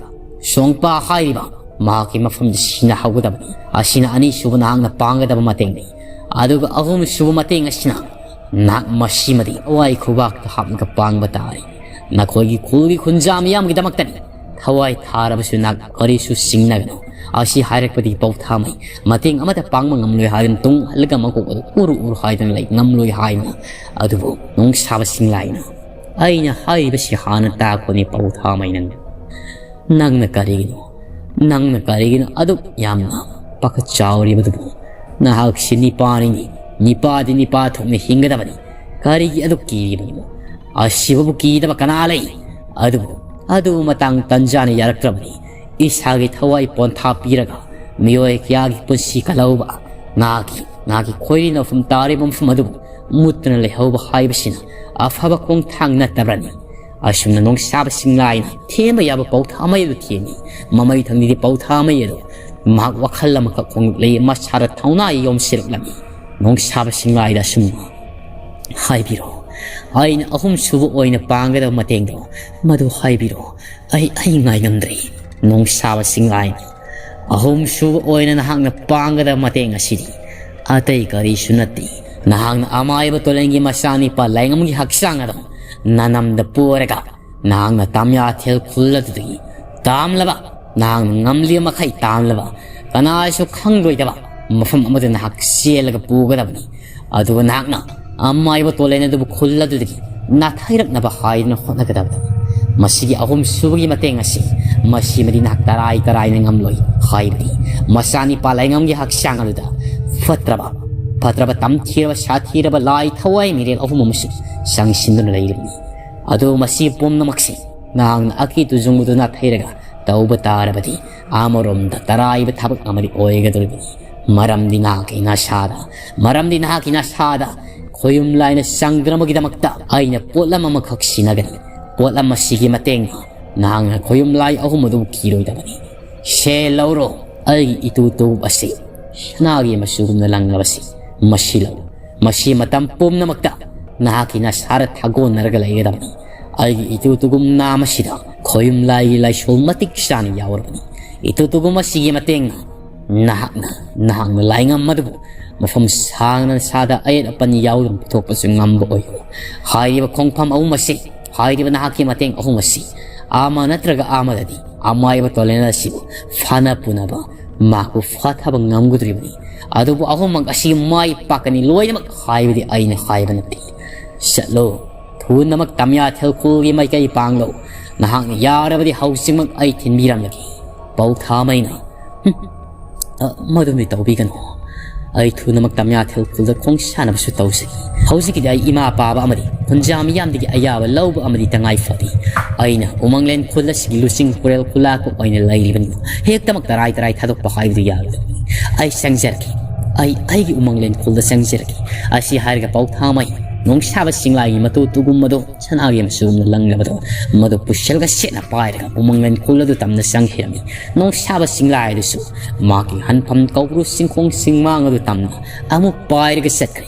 ꯁꯣꯡꯄꯥ ꯍꯥꯏꯔꯤꯕ ꯃꯍꯥꯛꯀꯤ ꯃꯐꯝꯗ ꯁꯤꯟꯅꯍꯧꯒꯗꯕꯅꯤ꯫ ꯑꯁꯤꯅ ꯑꯅꯤꯁꯨꯕ ꯅꯍꯥꯛꯅ ꯄꯥꯡꯒꯗꯕ ꯃꯇꯦꯡꯅꯤ꯫ ꯑꯗꯨꯒ ꯑꯍꯨꯝꯁꯨꯕ ꯃꯇꯦꯡ ꯑꯁꯤꯅ ꯅꯍꯥꯛ ꯃꯁꯤꯃꯗꯤ ꯊꯋꯥꯏ ꯈꯨꯕꯥꯛꯇ ꯍꯥꯞꯂꯒ ꯄꯥꯡꯕ ꯇꯥꯔꯦ꯫ ꯅꯈꯣꯏꯒꯤ ꯈꯨꯜꯒꯤ ꯈꯨꯟꯖꯥ ꯃꯤꯌꯥꯝꯒꯤꯗꯃꯛꯇꯅꯤ꯫ ꯊꯋꯥꯏ ꯊꯥꯔꯕꯁꯨ ꯅꯍꯥꯛ ꯀꯔꯤꯁꯨ ꯁꯤꯡꯅꯒꯅꯨ꯫ ꯑꯁꯤ ꯍꯥꯏꯔꯛꯄꯗꯒꯤ ꯄꯧꯊꯥꯃꯩ ꯃꯇꯦꯡ ꯑꯃꯠꯇ ꯄꯥꯡꯕ ꯉꯝꯂꯣꯏ ꯍꯥꯏꯗꯨꯅ ꯇꯨꯡ ꯍꯜꯂꯒ ꯃꯀꯣꯛ ꯑꯗꯨ ꯎꯔꯨ ꯎꯔꯨ ꯍꯥꯏꯗꯨꯅ ꯂꯩ ꯉꯝꯂꯣꯏ ꯍꯥꯏꯗꯨꯅ꯫ ꯑꯗꯨꯕꯨ ꯅꯣꯡꯁꯥꯕ ꯆꯤꯡꯂꯥꯏꯅ, "ꯑꯩꯅ ꯍꯥꯏꯔꯤꯕꯁꯤ ꯍꯥꯟꯅ ꯇꯥꯈꯣꯅꯦ ꯄꯧꯊꯥꯃꯩ ꯅꯪ꯫ ꯅꯪꯅ ꯀꯔꯤꯒꯤꯅꯣ, ꯅꯪꯅ ꯀꯔꯤꯒꯤꯅꯣ ꯑꯗꯨꯛ ꯌꯥꯝꯅ ꯄꯥꯈꯠ ꯆꯥꯎꯔꯤꯕꯗꯨꯕꯨ? ꯅꯍꯥꯛꯁꯤ ꯅꯤꯄꯥꯅꯤꯅꯤ, ꯅꯤꯄꯥꯗꯤ ꯅꯤꯄꯥ ꯊꯣꯛꯅ ꯍꯤꯡꯒꯗꯕꯅꯤ꯫ ꯀꯔꯤꯒꯤ ꯑꯗꯨꯛ ꯀꯤꯔꯤꯕꯅꯣ? ꯑꯁꯤꯕꯕꯨ ꯀꯤꯗꯕ ꯀꯅꯥ ꯂꯩ? ꯑꯗꯨꯕꯨ, ꯑꯗꯨꯕꯨ ꯃꯇꯥꯡ ꯇꯟꯖꯥꯅ ꯌꯥꯔꯛꯇ꯭ꯔꯕꯅꯤ꯫ ꯏꯁꯥꯒꯤ ꯊꯋꯥꯏ ꯄꯣꯟꯊꯥ ꯄꯤꯔꯒ ꯃꯤꯑꯣꯏ ꯀꯌꯥꯒꯤ ꯄꯨꯟꯁꯤ ꯀꯜꯍꯧꯕ, ꯅꯍꯥꯛꯀꯤ ꯅꯍꯥꯛꯀꯤ ꯈꯣꯏꯔꯤꯅ ꯃꯐꯝ ꯇꯥꯔꯤꯕ ꯃꯐꯝ ꯑꯗꯨꯕꯨ ꯃꯨꯠꯇꯨꯅ ꯂꯩꯍꯧꯕ ꯍꯥꯏꯕꯁꯤꯅ ꯑꯐꯕ ꯈꯣꯡꯊꯥꯡ ꯅꯠꯇꯕ꯭ꯔꯅꯤ? ꯑꯁꯨꯝꯅ ꯅꯣꯡꯁꯥꯕ ꯁꯤꯡꯂꯥꯏꯅ ꯊꯦꯝꯕ ꯌꯥꯕ ꯄꯧꯊꯥ ꯃꯩ ꯑꯗꯨ ꯊꯦꯝꯃꯤ꯫ ꯃꯃꯩ ꯊꯪꯗꯗꯤ ꯄꯧꯊꯥ ꯃꯩ ꯑꯗꯨ ꯃꯍꯥꯛ ꯋꯥꯈꯜ ꯑꯃꯈꯛ ꯈꯣꯡꯂꯛꯂꯤ꯫ ꯃꯁꯥꯗ ꯊꯧꯅꯥ ꯌꯣꯝꯁꯤꯜꯂꯛꯂꯝꯃꯤ꯫ ꯅꯣꯡꯁꯥꯕ ꯁꯤꯡꯂꯥꯏꯗ ꯑꯁꯨꯝꯅ ꯍꯥꯏꯕꯤꯔꯣ, ꯑꯩꯅ ꯑꯍꯨꯝ ꯁꯨꯕ ꯑꯣꯏꯅ ꯄꯥꯡꯒꯗꯕ ꯃꯇꯦꯡꯗꯣ ꯃꯗꯨ ꯍꯥꯏꯕꯤꯔꯣ꯫ ꯑꯩ ꯑꯩ ꯉꯥꯏꯉꯝꯗ꯭ꯔꯦ꯫ ꯅꯣꯡꯁꯥꯕ ꯁꯤꯡꯂꯥꯏꯅ ꯑꯍꯨꯝ ꯁꯨꯕ ꯑꯣꯏꯅ ꯅꯍꯥꯛꯅ ꯄꯥꯡꯒꯗꯕ ꯃꯇꯦꯡ ꯑꯁꯤꯗꯤ ꯑꯇꯩ ꯀꯔꯤꯁꯨ ꯅꯠꯇꯦ꯫ ꯅꯍꯥꯛꯅ ꯑꯃꯥꯏꯕ ꯇꯣꯂꯦꯟꯒꯤ ꯃꯆꯥꯅꯤꯄꯥ ꯂꯥꯏꯉꯝꯒꯤ ꯍꯛꯆꯥꯡ ꯑꯗꯣ ꯅꯅꯝꯗ ꯄꯨꯔꯒ ꯅꯍꯥꯛꯅ ꯇꯥꯃꯤꯌꯥꯊꯦꯜ ꯈꯨꯜ ꯑꯗꯨꯗꯒꯤ ꯇꯥꯝꯂꯕ, ꯅꯍꯥꯛꯅ ꯉꯝꯂꯤꯕ ꯃꯈꯩ ꯇꯥꯝꯂꯕ, ꯀꯅꯥꯁꯨ ꯈꯪꯂꯣꯏꯗꯕ ꯃꯐꯝ ꯑꯃꯗ ꯅꯍꯥꯛ ꯆꯦꯜꯂꯒ ꯄꯨꯒꯗꯕꯅꯤ꯫ ꯑꯗꯨꯒ ꯅꯍꯥꯛꯅ ꯑꯃꯥꯏꯕ ꯇꯣꯂꯦꯟ ꯑꯗꯨꯕꯨ ꯈꯨꯜ ꯑꯗꯨꯗꯒꯤ ꯅꯥꯊꯩꯔꯛꯅꯕ ꯍꯥꯏꯗꯨꯅ ꯍꯣꯠꯅꯒꯗꯕꯅꯤ꯫ ꯃꯁꯤꯒꯤ ꯑꯍꯨꯝ ꯁꯨꯕꯒꯤ ꯃꯇꯦꯡ ꯑꯁꯤ ꯃꯁꯤꯃꯗꯤ ꯅꯍꯥꯛ ꯇꯔꯥꯏ ꯇꯔꯥꯏꯅ ꯉꯝꯂꯣꯏ꯫ ꯍꯥꯏꯕꯗꯤ ꯃꯆꯥꯅꯤꯄꯥ ꯂꯥꯏꯉꯝꯒꯤ ꯍꯛꯆꯥꯡ ꯑꯗꯨꯗ ꯐꯠꯇ꯭ꯔꯕ, ꯐꯠꯇ꯭ꯔꯕ ꯇꯝꯊꯤꯔꯕ ꯁꯥꯊꯤꯔꯕ ꯂꯥꯏ ꯊꯋꯥꯏ ꯃꯤꯔꯦꯜ ꯑꯍꯨꯝ ꯑꯃꯁꯨ ꯆꯪꯁꯤꯟꯗꯨꯅ ꯂꯩꯔꯤꯕꯅꯤ꯫ ꯑꯗꯨ ꯃꯁꯤ ꯄꯨꯝꯅꯃꯛꯁꯤ ꯅꯍꯥꯛꯅ ꯑꯀꯤ ꯇꯨꯖꯨꯡꯕꯗꯨ ꯅꯥꯊꯩꯔꯒ ꯇꯧꯕ ꯇꯥꯔꯕꯗꯤ ꯑꯃꯔꯣꯝꯗ ꯇꯔꯥꯏꯕ ꯊꯕꯛ ꯑꯃꯗꯤ ꯑꯣꯏꯒꯗꯧꯔꯤꯕꯅꯤ꯫ ꯃꯔꯝꯗꯤ ꯅꯍꯥꯛꯀꯤ ꯅꯁꯥꯗ, ꯃꯔꯝꯗꯤ ꯅꯍꯥꯛꯀꯤ ꯅꯁꯥꯗ ꯈꯣꯌꯨꯝ ꯂꯥꯏꯅ ꯆꯪꯗꯅꯕꯒꯤꯗꯃꯛꯇ ꯑꯩꯅ ꯄꯣꯠꯂꯝ ꯑꯃꯈꯛ ꯁꯤꯟꯅꯒꯅꯤ꯫ ꯄꯣꯠꯂꯝ ꯑꯁꯤꯒꯤ ꯃꯇꯦꯡꯅ ꯅꯍꯥꯛꯅ ꯈꯣꯌꯨꯝ ꯂꯥꯏ ꯑꯍꯨꯝ ꯑꯗꯨꯕꯨ ꯀꯤꯔꯣꯏꯗꯕꯅꯤ꯫ ꯁꯦ ꯂꯧꯔꯣ, ꯑꯩꯒꯤ ꯏꯇꯨ ꯇꯨꯒꯨꯞ ꯑꯁꯤ ꯁꯅꯥꯒꯤ ꯃꯆꯨꯒꯨꯝꯅ ꯂꯪꯂꯕꯁꯤ꯫ ꯃꯁꯤ ꯂꯧ꯫ ꯃꯁꯤ ꯃꯇꯝ ꯄꯨꯝꯅꯃꯛꯇ ꯅꯍꯥꯛꯀꯤ ꯅꯁꯥꯗ ꯊꯥꯒꯣꯟꯅꯔꯒ ꯂꯩꯒꯗꯕꯅꯤ꯫ ꯑꯩꯒꯤ ꯏꯇꯨ ꯇꯨꯒꯨꯝ ꯅꯥꯝ ꯑꯁꯤꯗ ꯈꯣꯌꯨꯝ ꯂꯥꯏꯒꯤ ꯂꯥꯏꯁꯣꯜ ꯃꯇꯤꯛ ꯆꯥꯅ ꯌꯥꯎꯔꯕꯅꯤ꯫ ꯏꯇꯨ ꯇꯨꯒꯨꯝ ꯑꯁꯤꯒꯤ ꯃꯇꯦꯡꯅ ꯅꯍꯥꯛꯅ, ꯅꯍꯥꯛꯅ ꯂꯥꯏꯉꯝ ꯑꯗꯨꯕꯨ ꯃꯐꯝ ꯁꯥꯡꯅ ꯅꯁꯥꯗ ꯑꯌꯦꯠ ꯑꯄꯟ ꯌꯥꯎꯗꯅ ꯄꯨꯊꯣꯛꯄꯁꯨ ꯉꯝꯕ ꯑꯣꯏꯌꯨ꯫ ꯍꯥꯏꯔꯤꯕ ꯈꯣꯡꯐꯝ ꯑꯍꯨꯝ ꯑꯁꯤ, ꯍꯥꯏꯔꯤꯕ ꯅꯍꯥꯛꯀꯤ ꯃꯇꯦꯡ ꯑꯍꯨꯝ ꯑꯁꯤ ꯑꯃ ꯅꯠꯇ꯭ꯔꯒ ꯑꯃꯗꯗꯤ ꯑꯃꯥꯏꯕ ꯇꯣꯂꯦꯟ ꯑꯁꯤꯕꯨ ꯐꯅ ꯄꯨꯅꯕ ꯃꯍꯥꯛꯄꯨ ꯐꯥꯊꯕ ꯉꯝꯒꯗꯧꯔꯤꯕꯅꯤ꯫ ꯑꯗꯨꯕꯨ ꯑꯍꯨꯝꯃꯛ ꯑꯁꯤ ꯃꯥꯏ ꯄꯥꯛꯀꯅꯤ ꯂꯣꯏꯅꯃꯛ ꯍꯥꯏꯕꯗꯤ ꯑꯩꯅ ꯍꯥꯏꯕ ꯅꯠꯇꯦ꯫ ꯆꯠꯂꯣ, ꯊꯨꯅꯃꯛ ꯇꯥꯃꯤꯌꯥꯊꯦꯜ ꯈꯨꯜꯒꯤ ꯃꯥꯏꯀꯩ ꯄꯥꯡꯂꯣ꯫ ꯅꯍꯥꯛꯅ ꯌꯥꯔꯕꯗꯤ ꯍꯧꯖꯤꯛꯃꯛ ꯑꯩ ꯊꯤꯟꯕꯤꯔꯝꯂꯒꯦ꯫ ꯄꯧꯊꯥꯃꯩꯅ, "ꯍꯨꯝ, ꯑ, ꯃꯗꯨꯗꯤ ꯇꯧꯕꯤꯒꯅꯨ꯫ ꯑꯩ ꯊꯨꯅꯃꯛ ꯇꯥꯃꯤꯌꯥꯊꯦꯜ ꯈꯨꯜꯗ ꯈꯣꯡ ꯁꯥꯟꯅꯕꯁꯨ ꯇꯧꯖꯒꯦ꯫ ꯍꯧꯖꯤꯛꯀꯤꯗꯤ ꯑꯩ ꯏꯃꯥ ꯄꯥꯕ ꯑꯃꯗꯤ ꯈꯨꯟꯖꯥ ꯃꯤꯌꯥꯝꯗꯒꯤ ꯑꯌꯥꯕ ꯂꯧꯕ ꯑꯃꯗꯤ ꯇꯉꯥꯏ ꯐꯗꯦ꯫ ꯑꯩꯅ ꯎꯃꯪꯂꯦꯟ ꯈꯨꯜ ꯑꯁꯤꯒꯤ ꯂꯨꯆꯤꯡ ꯄꯨꯔꯦꯜ ꯈꯨꯂꯥꯛꯄ ꯑꯣꯏꯅ ꯂꯩꯔꯤꯕꯅꯤꯅ ꯍꯦꯛꯇꯃꯛ ꯇꯔꯥꯏ ꯇꯔꯥꯏ ꯊꯥꯗꯣꯛꯄ ꯍꯥꯏꯕꯗꯨ ꯌꯥꯔꯣꯏꯗꯕꯅꯤ꯫ ꯑꯩ ꯆꯪꯖꯔꯒꯦ"꯫ "ꯑꯩ ꯑꯩꯒꯤ ꯎꯃꯪ ꯂꯦꯟꯈꯣꯜꯗ ꯆꯪꯖꯔꯒꯦ"꯫ ꯑꯁꯤ ꯍꯥꯏꯔꯒ ꯄꯥꯎꯊꯥꯃꯩ ꯅꯣꯡꯁꯥꯕ ꯁꯤꯡꯂꯥꯏꯒꯤ ꯃꯇꯨ ꯇꯨꯒꯨꯝꯕꯗꯣ ꯁꯅꯥꯒꯤ ꯃꯆꯨꯝꯅ ꯂꯪꯂꯕꯗꯣ, ꯃꯗꯨ ꯄꯨꯁꯤꯜꯒ ꯁꯦꯠꯅ ꯄꯥꯏꯔꯒ ꯎꯃꯪ ꯂꯦꯟꯈꯣꯜ ꯑꯗꯨ ꯇꯝꯅ ꯆꯪꯈꯤꯔꯝꯃꯤ꯫ ꯅꯣꯡꯁꯥꯕ ꯁꯤꯡꯂꯥꯏ ꯑꯗꯨꯁꯨ ꯃꯍꯥꯛꯀꯤ ꯍꯟꯐꯝ ꯀꯧꯕ꯭ꯔꯨ ꯆꯤꯡꯈꯣꯡ ꯆꯤꯡꯃꯥꯡ ꯑꯗꯨ ꯇꯝꯅ ꯑꯃꯨꯛ ꯄꯥꯏꯔꯒ ꯆꯠꯈ꯭ꯔꯦ꯫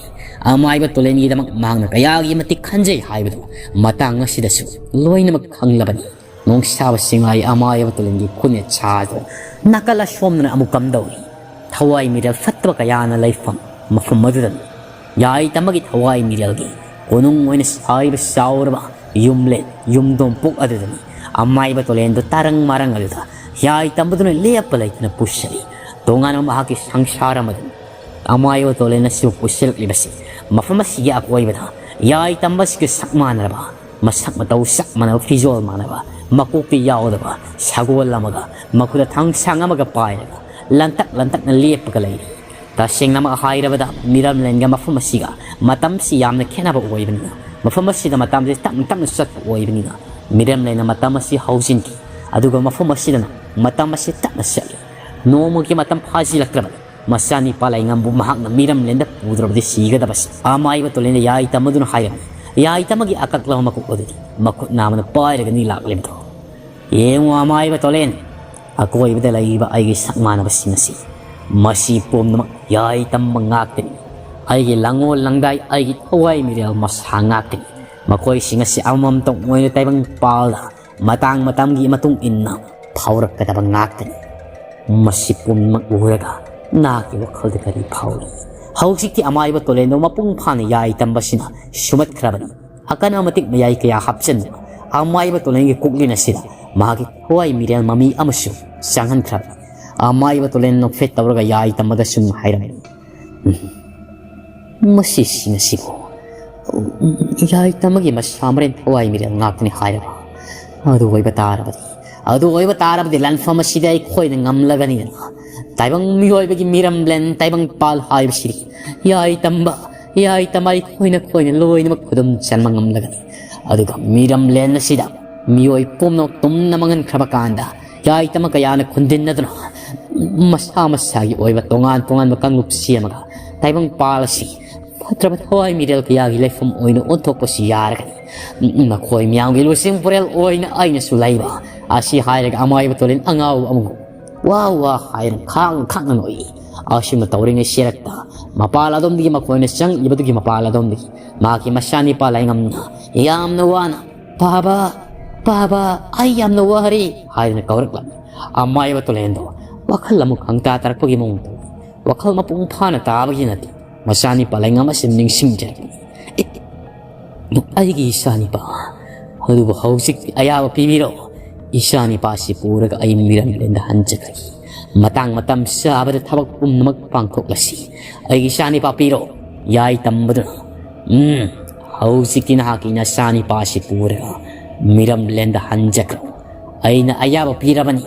ꯑꯃꯥꯏꯕ ꯇꯣꯂꯦꯟꯒꯤꯗꯃꯛ ꯃꯍꯥꯛꯅ ꯀꯌꯥꯒꯤ ꯃꯇꯤꯛ ꯈꯟꯖꯩ ꯍꯥꯏꯕꯗꯨ ꯃꯇꯥꯡ ꯑꯁꯤꯗꯁꯨ ꯂꯣꯏꯅꯃꯛ ꯈꯪꯂꯕꯅꯤ꯫ ꯅꯣꯡꯁꯥꯕ ꯁꯤꯡꯂꯥꯏ ꯑꯃꯥꯏꯕ ꯇꯣꯂꯦꯟꯒꯤ ꯈꯨꯅꯦꯠ ꯁꯥ ꯑꯗꯨ ꯅꯥꯀꯜ ꯑꯁꯣꯝꯗꯅ ꯑꯃꯨꯛ ꯀꯝꯗꯧꯔꯤ? ꯊꯋꯥꯏ ꯃꯤꯔꯦꯜ ꯐꯠꯇꯕ ꯀꯌꯥꯅ ꯂꯩꯐꯝ ꯃꯐꯝ ꯑꯗꯨꯗꯅꯤ꯫ ꯌꯥꯏꯇꯝꯕꯒꯤ ꯊꯋꯥꯏ ꯃꯤꯔꯦꯜꯒꯤ ꯀꯣꯅꯨꯡ ꯑꯣꯏꯅ ꯁꯥꯔꯤꯕ ꯆꯥꯎꯔꯕ ꯌꯨꯝꯂꯦꯟ ꯌꯨꯝꯗꯣꯡꯄꯣꯛ ꯑꯗꯨꯗꯅꯤ꯫ ꯑꯃꯥꯏꯕ ꯇꯣꯂꯦꯟꯗꯨ ꯇꯥꯔꯪ ꯃꯥꯔꯪ ꯑꯗꯨꯗ ꯌꯥꯏꯇꯝꯕꯗꯨꯅ ꯂꯦꯞꯄ ꯂꯩꯇꯅ ꯄꯨꯁꯤꯜꯂꯤ꯫ ꯇꯣꯉꯥꯟꯕ ꯃꯍꯥꯛꯀꯤ ꯁꯪꯁꯥꯔ ꯑꯃꯗꯅꯤ꯫ ꯑꯃꯥꯏꯕ ꯇꯣꯂꯦꯟ ꯑꯁꯤꯕꯨ ꯄꯨꯁꯤꯜꯂꯛꯂꯤꯕꯁꯤ ꯃꯐꯝ ꯑꯁꯤꯒꯤ ꯑꯀꯣꯏꯕꯗ ꯌꯥꯏꯇꯝꯕ ꯑꯁꯤꯒ ꯁꯛ ꯃꯥꯟꯅꯔꯕ, ꯃꯁꯛ ꯃꯇꯧ ꯆꯞ ꯃꯥꯟꯅꯕ, ꯐꯤꯖꯣꯜ ꯃꯥꯟꯅꯕ, ꯃꯀꯣꯛꯇ ꯌꯥꯎꯗꯕ ꯁꯒꯣꯜ ꯑꯃꯒ ꯃꯈꯨꯠꯇ ꯊꯥꯡꯁꯥꯡ ꯑꯃꯒ ꯄꯥꯏꯔꯒ ꯂꯟꯇꯛ ꯂꯟꯇꯛꯅ ꯂꯦꯞꯄꯒ ꯂꯩꯔꯤ꯫ ꯇꯁꯦꯡꯅꯃꯛ ꯍꯥꯏꯔꯕꯗ ꯃꯤꯔꯝꯂꯦꯟꯒ ꯃꯐꯝ ꯑꯁꯤꯒ ꯃꯇꯝꯁꯤ ꯌꯥꯝꯅ ꯈꯦꯠꯅꯕ ꯑꯣꯏꯕꯅꯤꯅ, ꯃꯐꯝ ꯑꯁꯤꯗ ꯃꯇꯝꯁꯤ ꯇꯞꯅ ꯇꯞꯅ ꯆꯠꯄ ꯑꯣꯏꯕꯅꯤꯅ, ꯃꯤꯔꯝꯂꯦꯟꯅ ꯃꯇꯝ ꯑꯁꯤ ꯍꯧꯖꯤꯟꯈꯤ꯫ ꯑꯗꯨꯒ ꯃꯐꯝ ꯑꯁꯤꯗꯅ ꯃꯇꯝ ꯑꯁꯤ ꯇꯞꯅ ꯆꯠꯂꯤ꯫ ꯅꯣꯡꯃꯒꯤ ꯃꯇꯝ ꯐꯥꯖꯤꯜꯂꯛꯇ꯭ꯔꯕꯅꯤ꯫ ꯃꯆꯥꯅꯤ ꯄꯥꯂꯩꯉꯝꯕꯨ ꯃꯍꯥꯛꯅ ꯃꯤꯔꯝꯂꯦꯟꯗ ꯄꯨꯗ꯭ꯔꯕꯗꯤ ꯁꯤꯒꯗꯕꯁꯤ꯫ ꯑꯃꯥꯏꯕ ꯇꯣꯂꯦꯟꯗ ꯌꯥꯏꯇꯝꯕꯗꯨꯅ ꯍꯥꯏꯔꯝꯃꯤ꯫ ꯌꯥꯏꯇꯝꯕꯒꯤ ꯑꯀꯛꯂꯕ ꯃꯀꯣꯛ ꯑꯗꯨꯗꯤ ꯃꯈꯨꯠ ꯅꯥꯝꯃꯅ ꯄꯥꯏꯔꯒꯅꯤ ꯂꯥꯛꯂꯤꯕꯗꯣ꯫ "ꯌꯦꯡꯉꯨ ꯑꯃꯥꯏꯕ ꯇꯣꯂꯦꯟ, ꯑꯀꯣꯏꯕꯗ ꯂꯩꯔꯤꯕ ꯑꯩꯒꯤ ꯁꯛ ꯃꯥꯟꯅꯕꯁꯤꯡ ꯑꯁꯤ, ꯃꯁꯤ ꯄꯨꯝꯅꯃꯛ ꯌꯥꯏꯇꯝꯕ ꯉꯥꯛꯇꯅꯤ꯫ ꯑꯩꯒꯤ ꯂꯪꯉꯣꯜ ꯂꯪꯗꯥꯏ, ꯑꯩꯒꯤ ꯊꯋꯥꯏ ꯃꯤꯔꯦꯜ ꯃꯁꯥ ꯉꯥꯛꯇꯅꯤ꯫ ꯃꯈꯣꯏꯁꯤꯡ ꯑꯁꯤ ꯑꯃꯃꯝꯇꯪ ꯑꯣꯏꯅ ꯇꯥꯏꯕꯪ ꯄꯥꯜꯗ ꯃꯇꯥꯡ ꯃꯇꯝꯒꯤ ꯃꯇꯨꯡ ꯏꯟꯅ ꯐꯥꯎꯔꯛꯀꯗꯕ ꯉꯥꯛꯇꯅꯤ꯫ ꯃꯁꯤ ꯄꯨꯝꯅꯃꯛ ꯎꯔꯒ ꯅꯍꯥꯛꯀꯤ ꯋꯥꯈꯜꯗ ꯀꯔꯤ ꯐꯥꯎꯏ?" ꯍꯧꯖꯤꯛꯇꯤ ꯑꯃꯥꯏꯕ ꯇꯣꯂꯦꯟꯗꯣ ꯃꯄꯨꯡ ꯐꯥꯅ ꯌꯥꯏꯇꯝꯕꯁꯤꯅ ꯁꯨꯃꯠꯈ꯭ꯔꯕꯅꯤ꯫ ꯑꯀꯟ ꯑꯃꯇꯤꯛ ꯃꯌꯥꯏ ꯀꯌꯥ ꯍꯥꯞꯆꯤꯟꯗꯨꯅ ꯑꯃꯥꯏꯕ ꯇꯣꯂꯦꯟꯒꯤ ꯀꯣꯛꯂꯦꯟ ꯑꯁꯤꯗ ꯃꯍꯥꯛꯀꯤ ꯊꯋꯥꯏ ꯃꯤꯔꯦꯜ ꯃꯃꯤ ꯑꯃꯁꯨ ꯆꯪꯍꯟꯈ꯭ꯔꯕꯅꯤ꯫ ꯑꯃꯥꯏꯕ ꯇꯣꯂꯦꯟ ꯅꯣꯛꯐꯦꯠ ꯇꯧꯔꯒ ꯌꯥꯏꯇꯝꯕꯗ ꯁꯨꯝ ꯍꯥꯏꯔꯝꯃꯤ, "ꯎꯝ, ꯃꯁꯤꯁꯤꯡ ꯑꯁꯤꯕꯨ ꯌꯥꯏꯇꯝꯕꯒꯤ ꯃꯁꯥ ꯃꯔꯦꯟ ꯊꯋꯥꯏ ꯃꯤꯔꯦꯜ ꯉꯥꯛꯇꯅꯤ ꯍꯥꯏꯔꯕ? ꯑꯗꯨ ꯑꯣꯏꯕ ꯇꯥꯔꯕꯗꯤ, ꯑꯗꯨ ꯑꯣꯏꯕ ꯇꯥꯔꯕꯗꯤ ꯂꯥꯟꯐꯝ ꯑꯁꯤꯗꯤ ꯑꯩꯈꯣꯏꯅ ꯉꯝꯂꯒꯅꯤꯗꯅ꯫ ꯇꯥꯏꯕꯪ ꯃꯤꯑꯣꯏꯕꯒꯤ ꯃꯤꯔꯝꯂꯦꯟ ꯇꯥꯏꯕꯪ ꯄꯥꯜ ꯍꯥꯏꯕꯁꯤꯗꯤ ꯌꯥꯏꯇꯝꯕ, ꯌꯥꯏꯇꯝꯕ ꯑꯩꯈꯣꯏꯅ, ꯑꯩꯈꯣꯏꯅ ꯂꯣꯏꯅꯃꯛ ꯈꯨꯗꯨꯝ ꯆꯟꯕ ꯉꯝꯂꯒꯅꯤ꯫ ꯑꯗꯨꯒ ꯃꯤꯔꯝꯂꯦꯟ ꯑꯁꯤꯗ ꯃꯤꯑꯣꯏ ꯄꯨꯝꯅꯃꯛ ꯇꯨꯝꯅ ꯃꯥꯡꯍꯟꯈ꯭ꯔꯕ ꯀꯥꯟꯗ ꯌꯥꯏꯇꯝꯕ ꯀꯌꯥꯅ ꯈꯨꯟꯗꯤꯟꯅꯗꯨꯅ ꯃꯁꯥ ꯃꯁꯥꯒꯤ ꯑꯣꯏꯕ ꯇꯣꯉꯥꯟ ꯇꯣꯉꯥꯟꯕ ꯀꯥꯡꯂꯨꯞ ꯁꯦꯝꯃꯒ ꯇꯥꯏꯕꯪꯄꯥꯜ ꯑꯁꯤ ꯐꯠꯇ꯭ꯔꯕ ꯊꯋꯥꯏ ꯃꯤꯔꯦꯜ ꯀꯌꯥꯒꯤ ꯂꯩꯐꯝ ꯑꯣꯏꯅ ꯑꯣꯟꯊꯣꯛꯄꯁꯨ ꯌꯥꯔꯒꯅꯤ꯫ ꯃꯈꯣꯏ ꯃꯌꯥꯝꯒꯤ ꯂꯨꯆꯤꯡ ꯄꯨꯔꯦꯜ ꯑꯣꯏꯅ ꯑꯩꯅꯁꯨ ꯂꯩꯕ꯫ ꯑꯁꯤ ꯍꯥꯏꯔꯒ ꯑꯃꯥꯏꯕ ꯇꯣꯂꯦꯟ ꯑꯉꯥꯎꯕ ꯑꯃꯒꯨꯝ ꯋꯥ ꯋꯥ ꯍꯥꯏꯅ ꯈꯥꯡ ꯈꯥꯡꯅ ꯅꯣꯛꯏ꯫ ꯑꯁꯨꯝꯅ ꯇꯧꯔꯤꯉꯩ ꯁꯦꯔꯛꯇ ꯃꯄꯥꯜ ꯑꯗꯣꯝꯗꯒꯤ ꯃꯈꯣꯏꯅ ꯆꯪꯂꯤꯕꯗꯨꯒꯤ ꯃꯄꯥꯜ ꯑꯗꯣꯝꯗꯒꯤ ꯃꯍꯥꯛꯀꯤ ꯃꯆꯥꯅꯤꯄꯥ ꯂꯥꯏꯉꯝꯅ ꯌꯥꯝꯅ ꯋꯥꯅ "ꯄꯥꯕ, ꯄꯥꯕ, ꯑꯩ ꯌꯥꯝꯅ ꯋꯥꯔꯦ" ꯍꯥꯏꯗꯨꯅ ꯀꯧꯔꯛꯂꯝꯃꯤ꯫ ꯑꯃꯥꯏꯕ ꯇꯣꯂꯦꯟꯗꯣ ꯋꯥꯈꯜ ꯑꯃꯨꯛ ꯈꯪꯇꯥ ꯇꯥꯔꯛꯄꯒꯤ ꯃꯑꯣꯡ ꯇꯧꯏ꯫ ꯋꯥꯈꯜ ꯃꯄꯨꯡ ꯐꯥꯅ ꯇꯥꯕꯒꯤ ꯅꯠꯇꯦ, ꯃꯆꯥꯅꯤꯄꯥ ꯂꯥꯏꯉꯝ ꯑꯁꯤ ꯅꯤꯡꯁꯤꯡꯖꯔꯛꯄꯅꯤ꯫ "ꯑꯦ, ꯑꯩꯒꯤ ꯏꯆꯥꯅꯤꯄꯥ, ꯑꯗꯨꯕꯨ ꯍꯧꯖꯤꯛꯇꯤ ꯑꯌꯥꯕ ꯄꯤꯕꯤꯔꯣ꯫ ꯏꯆꯥꯅꯤꯄꯥꯁꯤ ꯄꯨꯔꯒ ꯑꯩ ꯃꯤꯔꯝꯂꯦꯟꯗ ꯍꯟꯖꯈ꯭ꯔꯒꯦ꯫ ꯃꯇꯥꯡ ꯃꯇꯝ ꯆꯥꯕꯗ ꯊꯕꯛ ꯄꯨꯝꯅꯃꯛ ꯄꯥꯡꯊꯣꯛꯂꯁꯤ꯫ ꯑꯩꯒꯤ ꯏꯆꯥꯅꯤꯄꯥ ꯄꯤꯔꯣ, ꯌꯥꯏ ꯇꯝꯕꯗꯨꯅ꯫ ꯎꯝ, ꯍꯧꯖꯤꯛꯇꯤ ꯅꯍꯥꯛꯀꯤ ꯅꯆꯥꯅꯤꯄꯥꯁꯤ ꯄꯨꯔꯒ ꯃꯤꯔꯝꯂꯦꯟꯗ ꯍꯟꯖꯈ꯭ꯔꯣ꯫ ꯑꯩꯅ ꯑꯌꯥꯕ ꯄꯤꯔꯕꯅꯤ꯫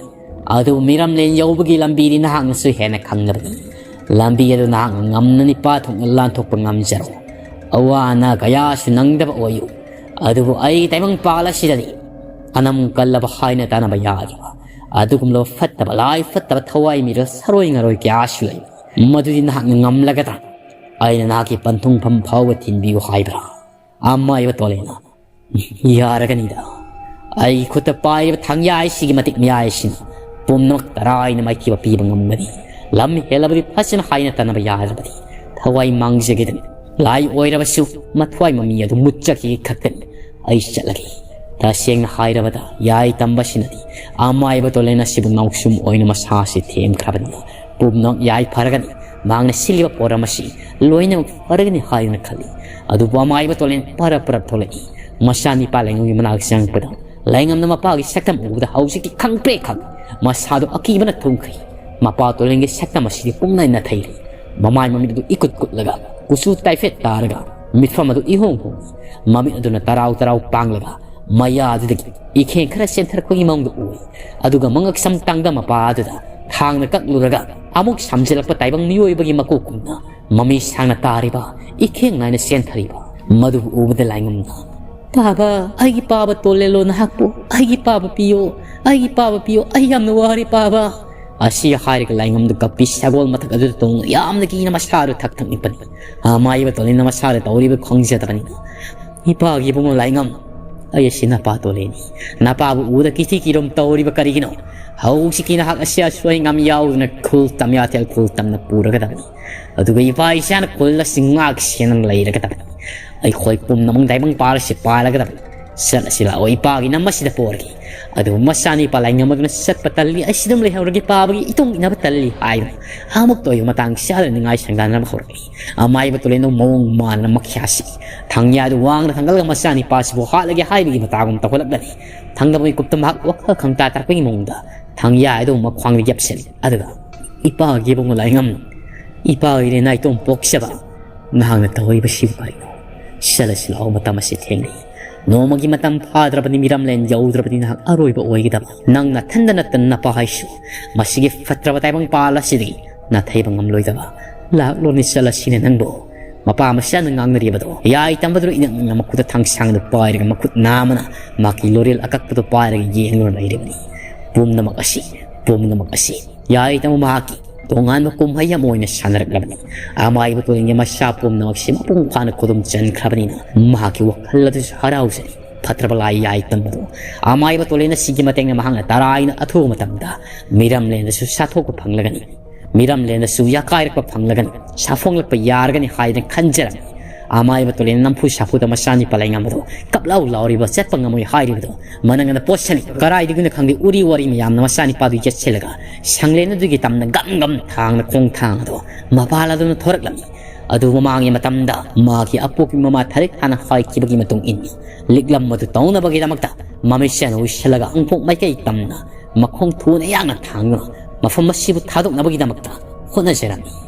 ꯑꯗꯨꯕꯨ ꯃꯤꯔꯝꯂꯦꯟ ꯌꯧꯕꯒꯤ ꯂꯝꯕꯤꯗꯤ ꯅꯍꯥꯛꯅꯁꯨ ꯍꯦꯟꯅ ꯈꯪꯂꯕꯅꯤ꯫ ꯂꯝꯕꯤ ꯑꯗꯨ ꯅꯍꯥꯛꯅ ꯉꯝꯅ ꯅꯤꯄꯥ ꯊꯣꯛꯅ ꯂꯥꯟꯊꯣꯛꯄ ꯉꯝꯖꯔꯣ꯫ ꯑꯋꯥ ꯑꯅꯥ ꯀꯌꯥꯁꯨ ꯅꯪꯗꯕ ꯑꯣꯏꯌꯨ꯫ ꯑꯗꯨꯕꯨ ꯑꯩꯒꯤ ꯇꯥꯏꯕꯪꯄꯥꯜ ꯑꯁꯤꯗꯗꯤ ꯑꯅꯝ ꯀꯜꯂꯕ ꯍꯥꯏꯅ ꯇꯥꯟꯅꯕ ꯌꯥꯗ꯭ꯔꯕ ꯑꯗꯨꯒꯨꯝꯂꯕ ꯐꯠꯇꯕ ꯂꯥꯏ ꯐꯠꯇꯕ ꯊꯋꯥꯏ ꯃꯤꯔꯣꯜ ꯁꯔꯣꯏ ꯉꯔꯣꯏ ꯀꯌꯥꯁꯨ ꯂꯩ꯫ ꯃꯗꯨꯗꯤ ꯅꯍꯥꯛꯅ ꯉꯝꯂꯒꯗ꯭ꯔꯥ? ꯑꯩꯅ ꯅꯍꯥꯛꯀꯤ ꯄꯟꯊꯨꯡꯐꯝ ꯐꯥꯎꯕ ꯊꯤꯟꯕꯤꯌꯨ ꯍꯥꯏꯕ꯭ꯔꯥ?" ꯑꯃꯥꯏꯕ ꯇꯣꯂꯦꯟꯅ, "ꯌꯥꯔꯒꯅꯤꯗ꯫ ꯑꯩꯒꯤ ꯈꯨꯠꯇ ꯄꯥꯏꯔꯤꯕ ꯊꯥꯡꯌꯥꯏꯁꯤꯒꯤ ꯃꯇꯤꯛ ꯃꯌꯥꯏꯁꯤꯅ ꯄꯨꯝꯅꯃꯛ ꯇꯔꯥꯏꯅ ꯃꯥꯏꯊꯤꯕ ꯄꯤꯕ ꯉꯝꯒꯅꯤ꯫ ꯂꯝ ꯍꯦꯜꯂꯕꯗꯤ ꯐꯖꯅ ꯍꯥꯏꯅ ꯇꯥꯟꯅꯕ ꯌꯥꯔꯕꯗꯤ ꯊꯋꯥꯏ ꯃꯥꯡꯖꯒꯦꯗꯅꯤ꯫ ꯂꯥꯏ ꯑꯣꯏꯔꯕꯁꯨ ꯃꯊ꯭ꯋꯥꯏ ꯃꯃꯤ ꯑꯗꯨ ꯃꯨꯠꯆꯈꯤꯒꯦ ꯈꯛꯇꯅꯤ꯫ ꯑꯩ ꯆꯠꯂꯒꯦ꯫ ꯇꯁꯦꯡꯅ ꯍꯥꯏꯔꯕꯗ ꯌꯥꯏ ꯇꯝꯕꯁꯤꯅꯗꯤ ꯑꯃꯥꯏꯕ ꯇꯣꯂꯦꯟ ꯑꯁꯤꯕꯨ ꯅꯥꯎꯁꯨꯝ ꯑꯣꯏꯅ ꯃꯁꯥꯁꯤ ꯊꯦꯝꯈ꯭ꯔꯕꯅꯤꯅ ꯄꯨꯝꯅꯃꯛ ꯌꯥꯏ ꯐꯔꯒꯅꯤ꯫ ꯃꯍꯥꯛꯅ ꯁꯤꯜꯂꯤꯕ ꯄꯣꯠ ꯑꯃꯁꯤ ꯂꯣꯏꯅꯃꯛ ꯐꯔꯒꯅꯤ ꯍꯥꯏꯗꯨꯅ ꯈꯜꯂꯤ꯫ ꯑꯗꯨꯕꯨ ꯑꯃꯥꯏꯕ ꯇꯣꯂꯦꯟ ꯄꯔꯞ ꯄꯔꯞ ꯊꯣꯛꯂꯛꯏ꯫ ꯃꯆꯥꯅꯤꯄꯥ ꯂꯥꯏꯉꯝꯒꯤ ꯃꯅꯥꯛ ꯆꯪꯉꯛꯄꯗ ꯂꯥꯏꯉꯝꯅ ꯃꯄꯥꯒꯤ ꯁꯛꯇꯝ ꯎꯕꯗ ꯍꯧꯖꯤꯛꯇꯤ ꯈꯪꯄ꯭ꯔꯦꯛ ꯈꯪꯉꯤ꯫ ꯃꯁꯥꯗꯣ ꯑꯀꯤꯕꯅ ꯊꯨꯝꯈ꯭ꯔꯦ꯫ ꯃꯄꯥ ꯇꯣꯂꯦꯟꯒꯤ ꯁꯛꯇꯝ ꯑꯁꯤꯗꯤ ꯄꯨꯡꯅꯥꯏ ꯅꯥꯊꯩꯔꯦ꯫ ꯃꯃꯥꯏ ꯃꯃꯤꯠ ꯑꯗꯨ ꯏꯀꯨꯠ ꯀꯨꯠꯂꯒ ꯀꯨꯆꯨ ꯇꯥꯏꯐꯦꯠ ꯇꯥꯔꯒ ꯃꯤꯠꯐꯝ ꯑꯗꯨ ꯏꯍꯣꯡ ꯍꯣꯡꯉꯤ꯫ ꯃꯃꯤꯠ ꯑꯗꯨꯅ ꯇꯔꯥꯎ ꯇꯔꯥꯎ ꯄꯥꯡꯂꯒ ꯃꯌꯥꯗꯨꯗꯒꯤ ꯏꯈꯦꯡ ꯈꯔ ꯆꯦꯟꯊꯔꯛꯄꯒꯤ ꯃꯑꯣꯡꯗ ꯎꯏ꯫ ꯑꯗꯨꯒ ꯃꯉꯛꯁꯝ ꯇꯥꯡꯗ ꯃꯄꯥ ꯑꯗꯨꯗ ꯊꯥꯡꯅ ꯀꯛꯂꯨꯔꯒ ꯑꯃꯨꯛ ꯁꯝꯖꯤꯜꯂꯛꯄ ꯇꯥꯏꯕꯪ ꯃꯤꯑꯣꯏꯕꯒꯤ ꯃꯀꯣꯛ ꯀꯨꯝꯅ ꯃꯃꯤ ꯁꯥꯡꯅ ꯇꯥꯔꯤꯕ ꯏꯈꯦꯡ ꯅꯥꯏꯅ ꯆꯦꯟꯊꯔꯤꯕ ꯃꯗꯨꯕꯨ ꯎꯕꯗ ꯂꯥꯏꯉꯝꯅ, "ꯄꯥꯕ, ꯑꯩꯒꯤ ꯄꯥꯕ ꯇꯣꯜꯂꯦꯜꯂꯣ ꯅꯍꯥꯛꯄꯨ꯫ ꯑꯩꯒꯤ ꯄꯥꯕ ꯄꯤꯌꯣ, ꯑꯩꯒꯤ ꯄꯥꯕ ꯄꯤꯌꯣ, ꯑꯩ ꯌꯥꯝꯅ ꯋꯥꯔꯦ ꯄꯥꯕ"꯫ ꯑꯁꯤ ꯍꯥꯏꯔꯒ ꯂꯥꯏꯉꯝꯗꯨ ꯀꯞꯄꯤ꯫ ꯁꯒꯣꯜ ꯃꯊꯛ ꯑꯗꯨꯗ ꯇꯣꯡꯗꯨꯅ ꯌꯥꯝꯅ ꯀꯤꯅ ꯃꯁꯥꯗꯨ ꯊꯛ ꯊꯛ ꯅꯤꯛꯄꯅꯤ꯫ ꯑꯃꯥꯏꯕ ꯇꯣꯂꯦꯟꯅ ꯃꯁꯥꯗ ꯇꯧꯔꯤꯕ ꯈꯪꯖꯗꯕꯅꯤꯅ, "ꯏꯄꯥꯒꯤ ꯏꯕꯨꯡꯉꯣ ꯂꯥꯏꯉꯝ, ꯑꯩ ꯑꯁꯤ ꯅꯄꯥ ꯇꯣꯂꯦꯟꯅꯤ꯫ ꯅꯄꯥꯕꯨ ꯎꯗ ꯀꯤꯊꯤ ꯀꯤꯔꯨꯝ ꯇꯧꯔꯤꯕ ꯀꯔꯤꯒꯤꯅꯣ? ꯍꯧꯖꯤꯛꯀꯤ ꯅꯍꯥꯛ ꯑꯁꯤ ꯑꯁꯣꯏ ꯉꯥꯝ ꯌꯥꯎꯗꯅ ꯈꯨꯜ ꯇꯝ ꯌꯥꯊꯦꯜ ꯈꯨꯜ ꯇꯝꯅ ꯄꯨꯔꯒꯗꯕꯅꯤ꯫ ꯑꯗꯨꯒ ꯏꯄꯥ ꯏꯆꯥꯅ ꯈꯨꯜ ꯑꯁꯤ ꯉꯥꯛ ꯁꯦꯟꯅ ꯂꯩꯔꯒꯗꯕꯅꯤ꯫ ꯑꯩꯈꯣꯏ ꯄꯨꯝꯅꯃꯛ ꯇꯥꯏꯕꯪ ꯄꯥꯜ ꯑꯁꯤ ꯄꯥꯜꯂꯒꯗꯕꯅꯤ꯫ ꯆꯠꯂꯁꯤ ꯂꯥꯛꯑꯣ, ꯏꯄꯥꯒꯤ ꯅꯝ ꯑꯁꯤꯗ ꯄꯣꯔꯒꯦ꯫ ꯑꯗꯨꯕꯨ ꯃꯆꯥꯅꯤꯄꯥ ꯂꯥꯏꯉꯝ ꯑꯗꯨꯅ ꯆꯠꯄ ꯇꯜꯂꯤ꯫ ꯑꯩ ꯁꯤꯗꯨꯝ ꯂꯩꯍꯧꯔꯒꯦ, ꯄꯥꯕꯒꯤ ꯏꯇꯨꯡ ꯏꯟꯅꯕ ꯇꯜꯂꯤ" ꯍꯥꯏꯗꯨꯅ ꯑꯃꯨꯛꯇ ꯑꯣꯏꯕ ꯃꯇꯥꯡ ꯆꯥꯗꯅ ꯅꯤꯡꯉꯥꯏ ꯁꯪꯗꯥꯅꯕ ꯍꯧꯔꯛꯏ꯫ ꯑꯃꯥꯏꯕ ꯇꯣꯂꯦꯟꯗꯨ ꯃꯑꯣꯡ ꯃꯥꯟꯗꯅ ꯃꯈ꯭ꯌꯥꯁꯤ ꯊꯥꯡꯌꯥꯗꯨ ꯋꯥꯡꯅ ꯊꯥꯡꯒꯠꯂꯒ ꯃꯆꯥꯅꯤꯄꯥꯁꯤꯕꯨ ꯍꯥꯠꯂꯒꯦ ꯍꯥꯏꯕꯒꯤ ꯃꯇꯥꯒꯨꯝ ꯇꯧꯈꯠꯂꯛꯂꯅꯤ꯫ ꯊꯥꯡꯗꯕ ꯃꯤꯀꯨꯞꯇ ꯃꯍꯥꯛ ꯋꯥꯈꯜ ꯈꯪꯇꯥ ꯇꯥꯔꯛꯄꯒꯤ ꯃꯑꯣꯡꯗ ꯊꯥꯡꯌꯥ ꯑꯗꯨ ꯃꯈ꯭ꯋꯥꯡꯗ ꯌꯦꯞꯁꯤꯜꯂꯤ꯫ ꯑꯗꯨꯒ, "ꯏꯄꯥꯒꯤ ꯏꯕꯨꯡꯉꯣ ꯂꯥꯏꯉꯝ, ꯏꯄꯥꯒꯤ ꯏꯔꯦꯟ ꯅꯥꯏꯇꯣꯝ ꯄꯣꯛꯆꯕ, ꯅꯍꯥꯛꯅ ꯇꯧꯔꯤꯕꯁꯤꯕꯨ ꯀꯔꯤꯅꯣ? ꯆꯠꯂꯁꯤ ꯂꯥꯛꯑꯣ, ꯃꯇꯝ ꯑꯁꯤ ꯊꯦꯡꯂꯤ꯫ ꯅꯣꯡꯃꯒꯤ ꯃꯇꯝ ꯐꯥꯗ꯭ꯔꯕꯅꯤ, ꯃꯤꯔꯝꯂꯦꯟ ꯌꯧꯗ꯭ꯔꯕꯅꯤ ꯅꯍꯥꯛ ꯑꯔꯣꯏꯕ ꯑꯣꯏꯒꯗꯕ꯫ ꯅꯪ ꯅꯊꯟꯗ ꯅꯠꯇꯅ ꯅꯄꯥ ꯍꯥꯏꯁꯨ ꯃꯁꯤꯒꯤ ꯐꯠꯇ꯭ꯔꯕ ꯇꯥꯏꯕꯪ ꯄꯥꯜ ꯑꯁꯤꯗꯒꯤ ꯅꯥꯊꯩꯕ ꯉꯝꯂꯣꯏꯗꯕ꯫ ꯂꯥꯛꯂꯣꯅꯦ, ꯆꯠꯂꯁꯤꯅꯦ ꯅꯪꯕꯨ"꯫ ꯃꯄꯥ ꯃꯆꯥꯅ ꯉꯥꯡꯅꯔꯤꯕꯗꯣ ꯌꯥꯏ ꯇꯝꯕꯗꯨꯅ ꯏꯅꯛ ꯅꯛꯅ ꯃꯈꯨꯠꯇ ꯊꯥꯡꯁꯥꯡꯗꯨ ꯄꯥꯏꯔꯒ ꯃꯈꯨꯠ ꯅꯥꯝꯃꯅ ꯃꯍꯥꯛꯀꯤ ꯂꯣꯔꯦꯜ ꯑꯀꯛꯄꯗꯨ ꯄꯥꯏꯔꯒ ꯌꯦꯡꯂꯨꯔ ꯂꯩꯔꯤꯕꯅꯤ꯫ ꯄꯨꯝꯅꯃꯛ ꯑꯁꯤ, ꯄꯨꯝꯅꯃꯛ ꯑꯁꯤ ꯌꯥꯏ ꯇꯝꯕ ꯃꯍꯥꯛꯀꯤ ꯇꯣꯉꯥꯟꯕ ꯀꯨꯝꯍꯩ ꯑꯃ ꯑꯣꯏꯅ ꯁꯥꯟꯅꯔꯛꯂꯕꯅꯤ꯫ ꯑꯃꯥꯏꯕ ꯇꯣꯂꯦꯟꯒꯤ ꯃꯁꯥ ꯄꯨꯝꯅꯃꯛꯁꯤ ꯃꯄꯨꯡ ꯐꯥꯅ ꯈꯨꯗꯨꯝ ꯆꯟꯈ꯭ꯔꯕꯅꯤꯅ ꯃꯍꯥꯛꯀꯤ ꯋꯥꯈꯜ ꯑꯗꯨꯁꯨ ꯍꯔꯥꯎꯖꯔꯤ꯫ ꯐꯠꯇ꯭ꯔꯕ ꯂꯥꯏ ꯌꯥꯏ ꯇꯝꯕꯗꯣ ꯑꯃꯥꯏꯕ ꯇꯣꯂꯦꯟ ꯑꯁꯤꯒꯤ ꯃꯇꯦꯡꯅ ꯃꯍꯥꯛꯅ ꯇꯔꯥꯏꯅ ꯑꯊꯨꯕ ꯃꯇꯝꯗ ꯃꯤꯔꯝꯂꯦꯟꯗꯁꯨ ꯁꯥꯊꯣꯛꯄ ꯐꯪꯂꯒꯅꯤ꯫ ꯃꯤꯔꯝꯂꯦꯟꯗꯁꯨ ꯌꯥꯀꯥꯏꯔꯛꯄ ꯐꯪꯂꯒꯅꯤ, ꯁꯥꯐꯣꯡꯂꯛꯄ ꯌꯥꯔꯒꯅꯤ ꯍꯥꯏꯗꯅ ꯈꯟꯖꯔꯝꯃꯤ꯫ ꯑꯃꯥꯏꯕ ꯇꯣꯂꯦꯟ ꯅꯝꯐꯨ ꯁꯥꯐꯨꯗ ꯃꯆꯥꯅꯤꯄꯥ ꯂꯥꯏꯉꯝ ꯑꯗꯨ ꯀꯞꯂꯥꯎ ꯂꯥꯎꯔꯤꯕ ꯆꯠꯄ ꯉꯝꯃꯣꯏ ꯍꯥꯏꯔꯤꯕꯗꯨ ꯃꯅꯪꯒꯟꯗ ꯄꯣꯠꯁꯜꯂꯤ꯫ ꯀꯔꯥꯏꯗꯒꯤꯅꯣ ꯈꯪꯗꯦ, ꯎꯔꯤ ꯋꯥꯔꯤ ꯃꯌꯥꯝꯅ ꯃꯆꯥꯅꯤꯄꯥꯗꯨ ꯌꯦꯠꯁꯤꯜꯂꯒ ꯁꯪꯂꯦꯟ ꯑꯗꯨꯒꯤ ꯇꯝꯅ ꯒꯝ ꯒꯝ ꯊꯥꯡꯅ ꯈꯣꯡ ꯊꯥꯡ ꯑꯗꯨ ꯃꯄꯥꯜ ꯑꯗꯨꯅ ꯊꯣꯔꯛꯂꯝꯃꯤ꯫ ꯑꯗꯨ ꯃꯃꯥꯡꯒꯤ ꯃꯇꯝꯗ ꯃꯥꯒꯤ ꯑꯄꯣꯛꯄꯤ ꯃꯃꯥ ꯊꯥꯔꯤꯛ ꯍꯥꯟꯅ ꯍꯥꯏꯈꯤꯕꯒꯤ ꯃꯇꯨꯡ ꯏꯟꯅ ꯂꯤꯛꯂꯝ ꯑꯗꯨ ꯇꯧꯅꯕꯒꯤꯗꯃꯛꯇ ꯃꯃꯤꯠꯁꯦꯟ ꯎꯏꯁꯤꯜꯂꯒ ꯑꯪꯐꯣꯛ ꯃꯥꯏꯀꯩ ꯇꯝꯅ ꯃꯈꯣꯡ ꯊꯨꯅ ꯌꯥꯡꯅ ꯊꯥꯡꯗꯨꯅ ꯃꯐꯝ ꯑꯁꯤꯕꯨ ꯊꯥꯗꯣꯛꯅꯕꯒꯤꯗꯃꯛꯇ ꯍꯣꯠꯅꯖꯔꯝꯃꯤ꯫